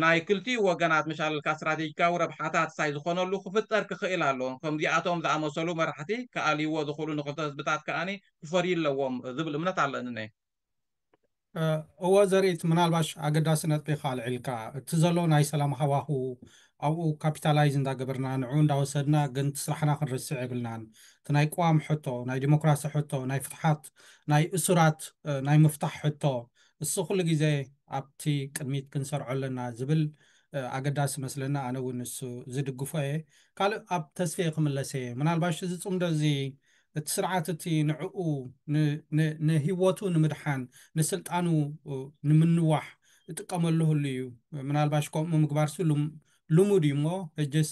ናይ ክልቲኡ ወገናት ምሻልካ ስትራቴጂካዊ ረብሓታት ሳይ ዝኾነሉ ክፍጠር ክኽእል ኣለዎ። ከምዚኣቶም ዝኣመሰሉ መራሕቲ ክኣልይዎ ዝኽእሉ ንክልተ ህዝብታት ከኣኒ ክፈርዩ ኣለዎም ዝብል እምነት ኣለኒ። እወ ዘርኢት ምናልባሽ ኣገዳሲ ነጥቢ ኢኻ ኣልዒልካ። እቲ ዘሎ ናይ ሰላም ሃዋሁ ኣብኡ ካፒታላይዝ እንዳገበርና ንዑ እንዳወሰድና ግን እቲ ስራሕና ክንርስዕ የብልናን። እቲ ናይ ቅዋም ሕቶ፣ ናይ ዲሞክራሲ ሕቶ፣ ናይ ፍትሓት ናይ እሱራት ናይ ምፍታሕ ሕቶ እሱ ኩሉ ግዜ ኣብቲ ቅድሚት ክንሰርዖ ኣለና ዝብል ኣገዳሲ መስለና። ኣነ እውን ንሱ ዝድግፎ እየ። ካልእ ኣብ ተስፍየ ክምለስ እየ። ምናልባሽ እዚ ፅምዶ እዚ እቲ ስርዓት እቲ ንዕኡ ንህይወቱ ንምድሓን ንስልጣኑ ንምንዋሕ እጥቀመሉ ህሉ እዩ። ምናልባሽ ከምኡ ምግባር ሱ ልሙድ እዩ እሞ ሕጅስ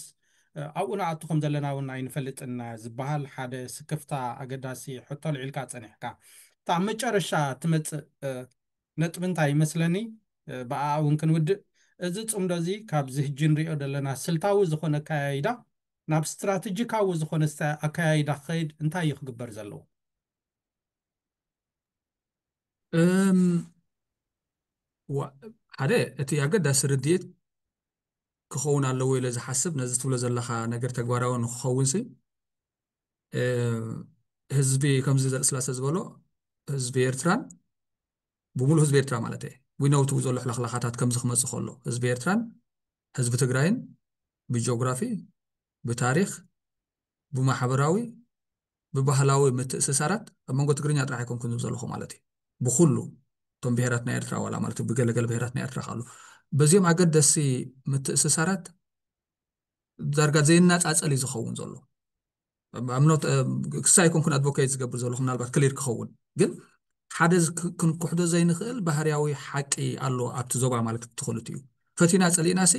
ኣብኡ ንኣቱ ከም ዘለና እውን ኣይንፈልጥና ዝበሃል ሓደ ስክፍታ ኣገዳሲ ሕቶ ልዒልካ ፀኒሕካ። እታ ኣብ መጨረሻ ትመፅእ ነጥቢ እንታይ ይመስለኒ ብኣኣ እውን ክንውድእ እዚ ፅምዶ እዚ ካብዚ ህጂ ንሪኦ ዘለና ስልታዊ ዝኾነ ኣካያይዳ ናብ ስትራተጂካዊ ዝኾነ ኣካያይዳ ክኸይድ እንታይ እዩ ክግበር ዘለዎ? ሓደ እቲ ኣገዳሲ ርድኢት ክኸውን ኣለዎ ኢለ ዝሓስብ ነዚ ትብሎ ዘለኻ ነገር ተግባራዊ ንክኸውን ሲ ህዝቢ ከምዚ ስላሰ ዝበሎ ህዝቢ ኤርትራን ብምሉእ ህዝቢ ኤርትራ ማለት እየ ዊነውትኡ ዘሎ ሕለኽላኻታት ከምዚ ክመፅእ ከሎ ህዝቢ ኤርትራን ህዝቢ ትግራይን ብጂኦግራፊ፣ ብታሪኽ፣ ብማሕበራዊ፣ ብባህላዊ ምትእስሳራት ኣብ መንጎ ትግርኛ ጥራሕ ኣይኮንኩን ዝብል ዘለኹ ማለት እዩ። ብኩሉ እቶም ብሄራት ናይ ኤርትራ ዋላ ማለት እዩ፣ ብገለገለ ብሄራት ናይ ኤርትራ ካሉ በዚኦም ኣገደሲ ምትእስሳራት ዳርጋ ዘይናጻጸል እዩ ዝኸውን ዘሎ። I'm not ክሳይ ኣይኮንኩን ኣድቮኬት ዝገብር ዘለኹ፣ ምናልባት ክሊር ክኸውን ግን ሓደ ክንኩሕዶ ዘይንኽእል ባህርያዊ ሓቂ ኣሎ ኣብቲ ዞባ ማለት ትኽእሉት እዩ። ፈቲና ጸሊእናሲ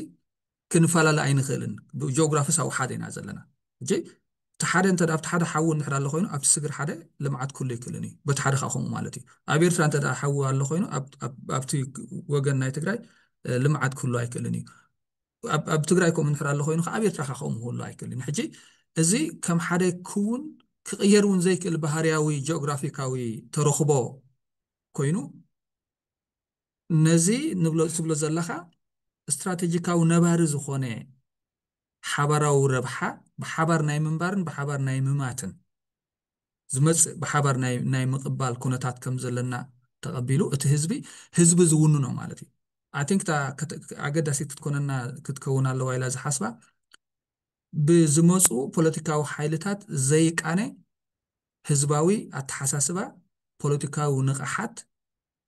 ክንፈላለ ኣይንኽእልን። ብጂኦግራፊስ ኣብኡ ሓደ ኢና ዘለና። እጂ እቲ ሓደ እንተ ኣብቲ ሓደ ሓዊ እንድሕር ኣሎ ኮይኑ ኣብቲ ስግር ሓደ ልምዓት ክህሉ ኣይክእልን እዩ። በቲ ሓደ ከዓ ከምኡ ማለት እዩ። ኣብ ኤርትራ እንተ ሓዊ ኣሎ ኮይኑ ኣብቲ ወገን ናይ ትግራይ ልምዓት ክህሉ ኣይክእልን እዩ። ኣብ ትግራይ ከምኡ እንድሕር ኣሎ ኮይኑ ከዓ ኣብ ኤርትራ ከዓ ከምኡ ክህሉ ኣይክእልን። ሕጂ እዚ ከም ሓደ ክውን ክቕየር እውን ዘይክእል ባህርያዊ ጂኦግራፊካዊ ተረኽቦ ኮይኑ ነዚ ንብሎ ትብሎ ዘለኻ ስትራቴጂካዊ ነባሪ ዝኾነ ሓባራዊ ረብሓ ብሓባር ናይ ምንባርን ብሓባር ናይ ምማትን ዝመፅእ ብሓባር ናይ ምቅባል ኩነታት ከም ዘለና ተቐቢሉ እቲ ህዝቢ ህዝቢ ዝውንኖ ማለት እዩ። ኣይ ቲንክ ኣገዳሲት ክትኮነና ክትከውን ኣለዋ ኢላ ዝሓስባ ብዝመፁ ፖለቲካዊ ሓይልታት ዘይቃነ ህዝባዊ ኣተሓሳስባ ፖለቲካዊ ንቕሓት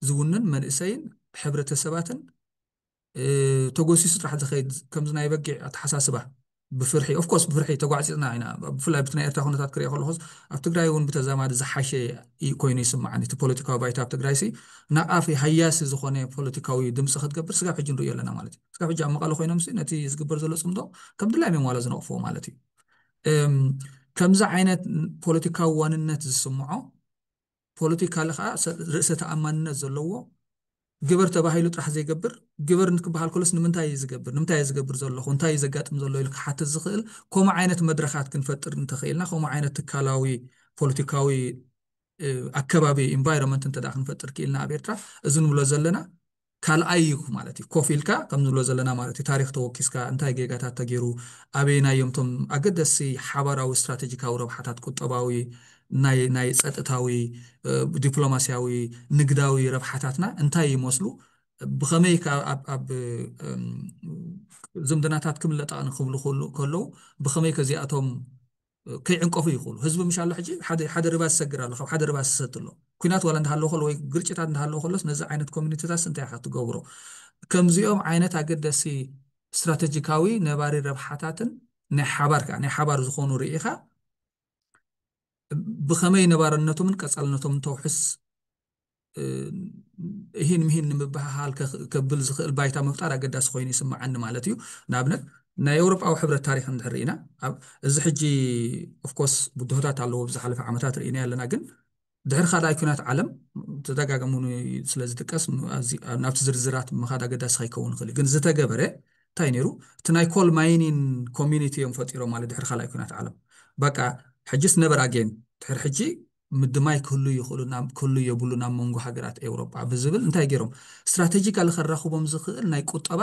ዝውንን መንእሰይን ሕብረተሰባትን ተጎሲሱ ጥራሕ ዝኸይድ ከምዚ ናይ በጊዕ ኣተሓሳስባ ብፍርሒ ኦፍኮርስ ብፍርሒ ተጓዕፂፅና ኢና። ብፍላይ ብቲ ናይ ኤርትራ ኩነታት ክሪኦ ከለኹስ ኣብ ትግራይ እውን ብተዛማዲ ዝሓሸ ኮይኑ ይስምዓኒ። እቲ ፖለቲካዊ ባይታ ኣብ ትግራይ ሲ ናቃፊ ሃያሲ ዝኾነ ፖለቲካዊ ድምፂ ክትገብር ስጋብ ሕጂ ንሪኦ ኣለና ማለት እዩ። ስጋብ ሕጂ ኣብ መቐለ ኮይኖም ሲ ነቲ ዝግበር ዘሎ ፅምዶ ከም ድላዮም እዮም ዋላ ዝነቕፍዎ ማለት እዩ። ከምዚ ዓይነት ፖለቲካዊ ዋንነት ዝስምዖ ፖለቲካሊ ከዓ ርእሰ ተኣማንነት ዘለዎ ግበር ተባሂሉ ጥራሕ ዘይገብር ግበር ንክበሃል ከሎስ ንምንታይ እዩ ዝገብር ንምንታይ እዩ ዝገብር ዘለኹ እንታይ እዩ ዘጋጥም ዘሎ ኢሉ ክሓትት ዝኽእል ከምኡ ዓይነት መድረኻት ክንፈጥር እንተኽኢልና ከምኡ ዓይነት ትካላዊ ፖለቲካዊ ኣከባቢ ኢንቫይሮንመንት እንተ ክንፈጥር ክኢልና ኣብ ኤርትራ እዚ ንብሎ ዘለና ካልኣይ እዩ ማለት እዩ። ኮፍ ኢልካ ከም ንብሎ ዘለና ማለት እዩ ታሪኽ ተወኪስካ እንታይ ጌጋታት ተገይሩ ኣበየናይ እዮም እቶም ኣገደሲ ሓባራዊ ስትራቴጂካዊ ረብሓታት ቁጠባዊ ናይ ጸጥታዊ ዲፕሎማሲያዊ ንግዳዊ ረብሓታትና እንታይ ይመስሉ ብኸመይ ኣብ ዝምድናታት ክምለጣ ንክብሉ ከለዉ ብኸመይ ከዚኣቶም ከይዕንቀፉ ይኽእሉ ህዝቢ ምሽ ኣሎ ሕጂ ሓደ ርባ ዝሰግር ኣሎ ካብ ሓደ ርባ ዝሰት ኣሎ ኩናት ዋላ እንዳሃለዎ ከሎ ወይ ግርጭታት እንዳሃለዎ ከሎስ ነዚ ዓይነት ኮሚኒቲታት እንታይ ኢኻ ትገብሮ ከምዚኦም ዓይነት ኣገደሲ ስትራቴጂካዊ ነባሪ ረብሓታትን ናይ ሓባር ከዓ ናይ ሓባር ዝኾኑ ርኢኻ ብኸመይ ነባርነቶምን ቀጻልነቶምን ተውሕስ እሂን ምሂን ንምብሃሃል ከብል ዝኽእል ባይታ ምፍጣር ኣገዳሲ ኮይኑ ይስምዓኒ ማለት እዩ። ንኣብነት ናይ ኤውሮጳዊ ሕብረት ታሪክ እንድሕር ርኢና እዚ ሕጂ ኦፍኮርስ ብድሆታት ኣለዎ ብዝሓለፈ ዓመታት ርኢና ኣለና ግን ድሕሪ ካልኣይ ኩናት ዓለም ተደጋገሙ ስለ ዝጥቀስ ናብቲ ዝርዝራት ምኻድ ኣገዳሲ ከይከውን ይኽእል ግን ዝተገበረ እንታይ ነይሩ እቲ ናይ ኮል ማይኒን ኮሚኒቲ እዮም ፈጢሮም ማለት ድሕሪ ካልኣይ ኩናት ዓለም በቃ ሕጅስ ነበር ኣጌን ድሕሪ ሕጂ ምድማይ ክህሉ ይኽእሉ ክህሉ የብሉ ናብ መንጎ ሃገራት ኤውሮጳ ብዝብል እንታይ ገይሮም ስትራቴጂካሊ ከራኽቦም ዝኽእል ናይ ቁጠባ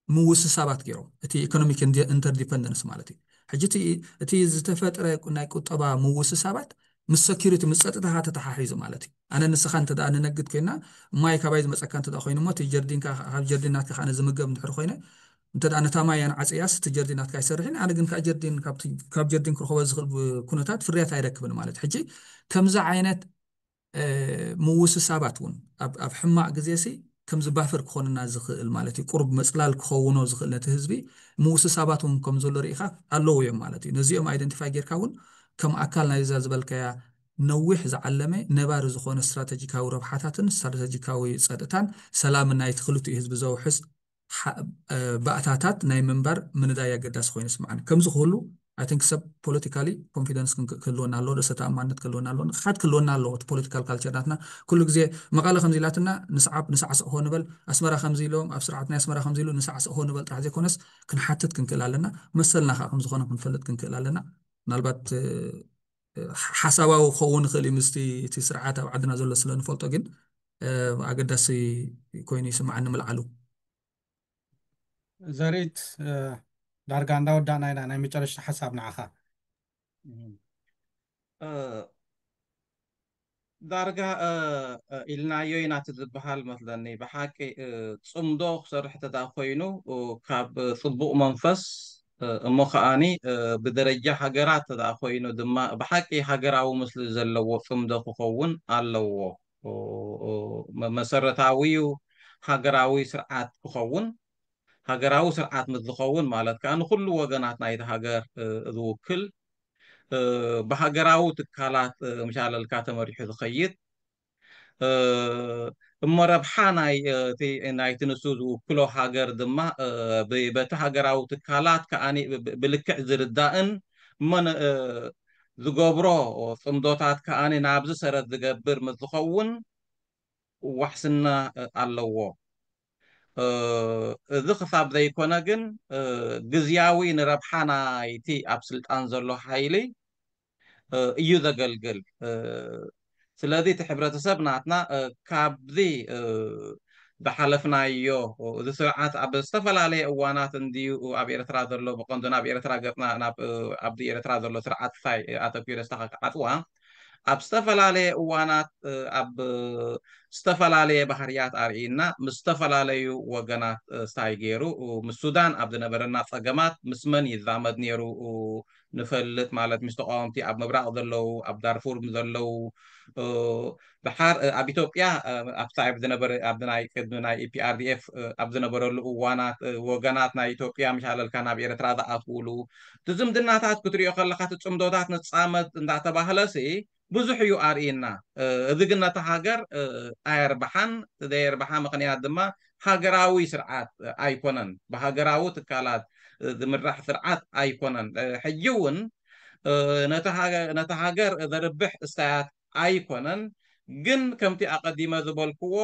ምውስሳባት ገይሮም እቲ ኢኮኖሚክ ኢንተርዲፐንደንስ ማለት እዩ ሕጂ እቲ ዝተፈጥረ ናይ ቁጠባ ምውስሳባት ምስ ሰኪሪቲ ምስ ፀጥታኻ ተተሓሒዙ ማለት እዩ ኣነ ንስኻ እንተ ንነግድ ኮይና ማይ ካባይ ዝመፀካ እንተ ኮይኑ ሞ እቲ ጀርዲንካ ካብ ጀርዲን ናትካ ከዓነ ዝምገብ እንድሕር ኮይነ እንተ ነታ ማይ ኣንዓፀያስ እቲ ጀርዲን ናትካ ኣይሰርሕን ኣነ ግን ካብ ጀርዲን ካብ ጀርዲን ክረኽቦ ዝኽእል ኩነታት ፍርያት ኣይረክብን ማለት ሕጂ ከምዚ ዓይነት ምውስሳባት እውን ኣብ ሕማቕ ግዜ ሲ ከምዚ ባፈር ክኾንና ዝኽእል ማለት እዩ ቁሩብ መፅላል ክኸውኖ ዝኽእል ነቲ ህዝቢ ምውስሳባት እውን ከም ዘሎ ርኢኻ ኣለዉ እዮም ማለት እዩ ነዚኦም ኣይደንቲፋይ ጌርካ እውን ከም ኣካል ናይዛ ዝበልካያ ነዊሕ ዝዓለመ ነባሪ ዝኾነ ስትራተጂካዊ ረብሓታትን ስትራተጂካዊ ፀጥታን ሰላምን ናይቲ ክልቲኡ ህዝቢ ዘውሕስ ባእታታት ናይ ምንባር ምንዳይ ኣገዳሲ ኮይኑ ስምዓኒ ከምዚ ክህሉ ኣይ ቲንክ ሰብ ፖለቲካሊ ኮንፊደንስ ክህልወና ኣለዎ ርእሰ ተኣማንነት ክህልወና ኣለዎ ንቕሓት ክህልወና ኣለዎ እቲ ፖለቲካል ካልቸር ናትና ኩሉ ግዜ መቐለ ከምዚ ኢላትና ንስዓብ ንሳዕስዕ ሆ ንበል ኣስመራ ከምዚ ኢሎም ኣብ ስርዓት ናይ ኣስመራ ከምዚ ኢሉ ንሳዕስዕ ሆ ንበል ጥራሕ ዘይኮነስ ክንሓትት ክንክእል ኣለና መሰልና ከዓ ከምዝኾነ ክንፈልጥ ክንክእል ኣለና ምናልባት ሓሳባዊ ክኸውን ይኽእል እዩ ምስቲ እቲ ስርዓት ኣብ ዓድና ዘሎ ስለ ንፈልጦ ግን ኣገዳሲ ኮይኑ ይስምዓኒ ምልዓሉ ዘሪት ዳርጋ እንዳወዳእና ኢና ናይ መጨረሽታ ሓሳብ ንዓኻ ዳርጋ ኢልናዮ ኢና እቲ ዝበሃል መስለኒ። ብሓቂ ጽምዶ ክሰርሕ ተዳ ኮይኑ ካብ ጽቡቕ መንፈስ እሞ ከዓኒ ብደረጃ ሃገራት ተዳ ኮይኑ ድማ ብሓቂ ሃገራዊ ምስሊ ዘለዎ ጽምዶ ክኸውን ኣለዎ። መሰረታዊ ሃገራዊ ስርዓት ክኸውን፣ ሃገራዊ ስርዓት ምስ ዝኸውን ማለት ከዓ ንኩሉ ወገናት ናይቲ ሃገር ዝውክል፣ ብሃገራዊ ትካላት ምሻለልካ ተመሪሑ ዝኸይድ፣ እሞ ረብሓ ናይ ናይቲ ንሱ ዝውክሎ ሃገር ድማ በቲ ሃገራዊ ትካላት ከዓ ብልክዕ ዝርዳእን እሞ ዝገብሮ ጽምዶታት ከዓ ናብዚ ሰረት ዝገብር ምስ ዝኸውን ዋሕስና ኣለዎ። እዚ ክሳብ ዘይኮነ ግን ግዝያዊ ንረብሓ ናይቲ ኣብ ስልጣን ዘሎ ሓይሊ እዩ ዘገልግል። ስለዚ እቲ ሕብረተሰብ ናትና ካብዚ ዝሓለፍናዮ፣ እዚ ስርዓት ኣብ ዝተፈላለየ እዋናት እንድዩ ኣብ ኤርትራ ዘሎ፣ ብቐንዱ ናብ ኤርትራ ገጽና ናብ ኣብዚ ኤርትራ ዘሎ ስርዓት ክሳይ ኣተኪረ ስታኻ ክዓጽዋ ኣብ ዝተፈላለየ እዋናት ኣብ ዝተፈላለየ ባህርያት ኣርእና ምስ ዝተፈላለዩ ወገናት ስታይ ገይሩ ምስ ሱዳን ኣብ ዝነበረና ጸገማት ምስ መን ይዛመድ ነይሩ ንፈልጥ፣ ማለት ምስ ተቃወምቲ ኣብ ምብራቕ ዘለዉ፣ ኣብ ዳርፉር ዘለዉ፣ ድሓር ኣብ ኢትዮጵያ ኣብቲ ኣብ ዝነበረ ኣብ ናይ ቅድሚ ናይ ኢፒኣርዲኤፍ ኣብ ዝነበረሉ እዋናት ወገናት ናይ ኢትዮጵያ ምሻለልካ ናብ ኤርትራ ዝኣትውሉ እቲ ዝምድናታት ክትሪኦ ከለካ እቲ ጽምዶታት ንጻመድ እንዳተባህለሲ ብዙሕ እዩ ኣርእና። እዚ ግን ነቲ ሃገር ኣየርብሓን። እቲ ዘየርብሓ ምክንያት ድማ ሃገራዊ ስርዓት ኣይኮነን፣ ብሃገራዊ ትካላት ዝምራሕ ስርዓት ኣይኮነን። ሕጂ እውን ነቲ ሃገር ዘርብሕ እስታያት ኣይኮነን። ግን ከምቲ ኣቐዲመ ዝበልክዎ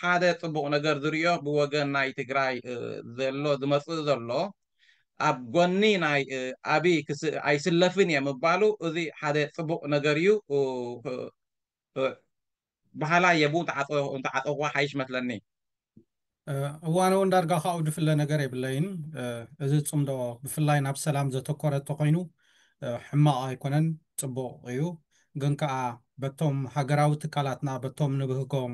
ሓደ ጽቡቕ ነገር ዝርእዮ ብወገን ናይ ትግራይ ዘሎ ዝመጽእ ዘሎ ኣብ ጎኒ ናይ ኣብይ ኣይስለፍን እየ ምባሉ እዚ ሓደ ጽቡቅ ነገር እዩ። በሃላይ እየ ብኡ እንተዓፀዋ ሓይሽ መስለኒ። እዋን እውን ዳርጋ ካብኡ ድፍለ ነገር የብለይን። እዚ ፅምዶ ብፍላይ ናብ ሰላም ዘተኮረ ተኮይኑ ሕማቕ ኣይኮነን፣ ፅቡቕ እዩ። ግን ከዓ በቶም ሃገራዊ ትካላትና በቶም ንብህጎም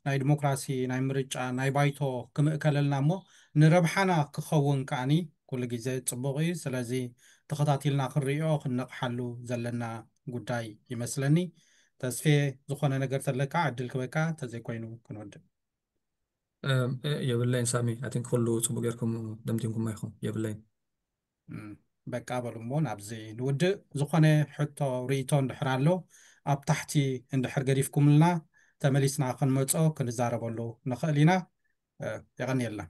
ናይ ዲሞክራሲ ናይ ምርጫ ናይ ባይቶ ክምእከለልና እሞ ንረብሓና ክኸውን ከዓኒ ኩሉ ግዜ ፅቡቕ እዩ። ስለዚ ተኸታቲልና ክንሪኦ ክንነቕሓሉ ዘለና ጉዳይ ይመስለኒ። ተስፌ፣ ዝኾነ ነገር ተለካ ዕድል ክበካ፣ ተዘይኮይኑ ክንወድእ። የብለይን ሳሚ፣ ኣይ ቲንክ ኩሉ ፅቡቅ ጌርኩም ደምዲምኩም ኢኹም። የብለይን። በቃ በሉ እሞ ናብዚ ንውድእ። ዝኾነ ሕቶ ርእይቶ እንድሕር ኣሎ ኣብ ታሕቲ እንድሕር ገዲፍኩምልና ተመሊስና ክንመፆ ክንዛረበሉ ንኽእል ኢና። የቐንየልና።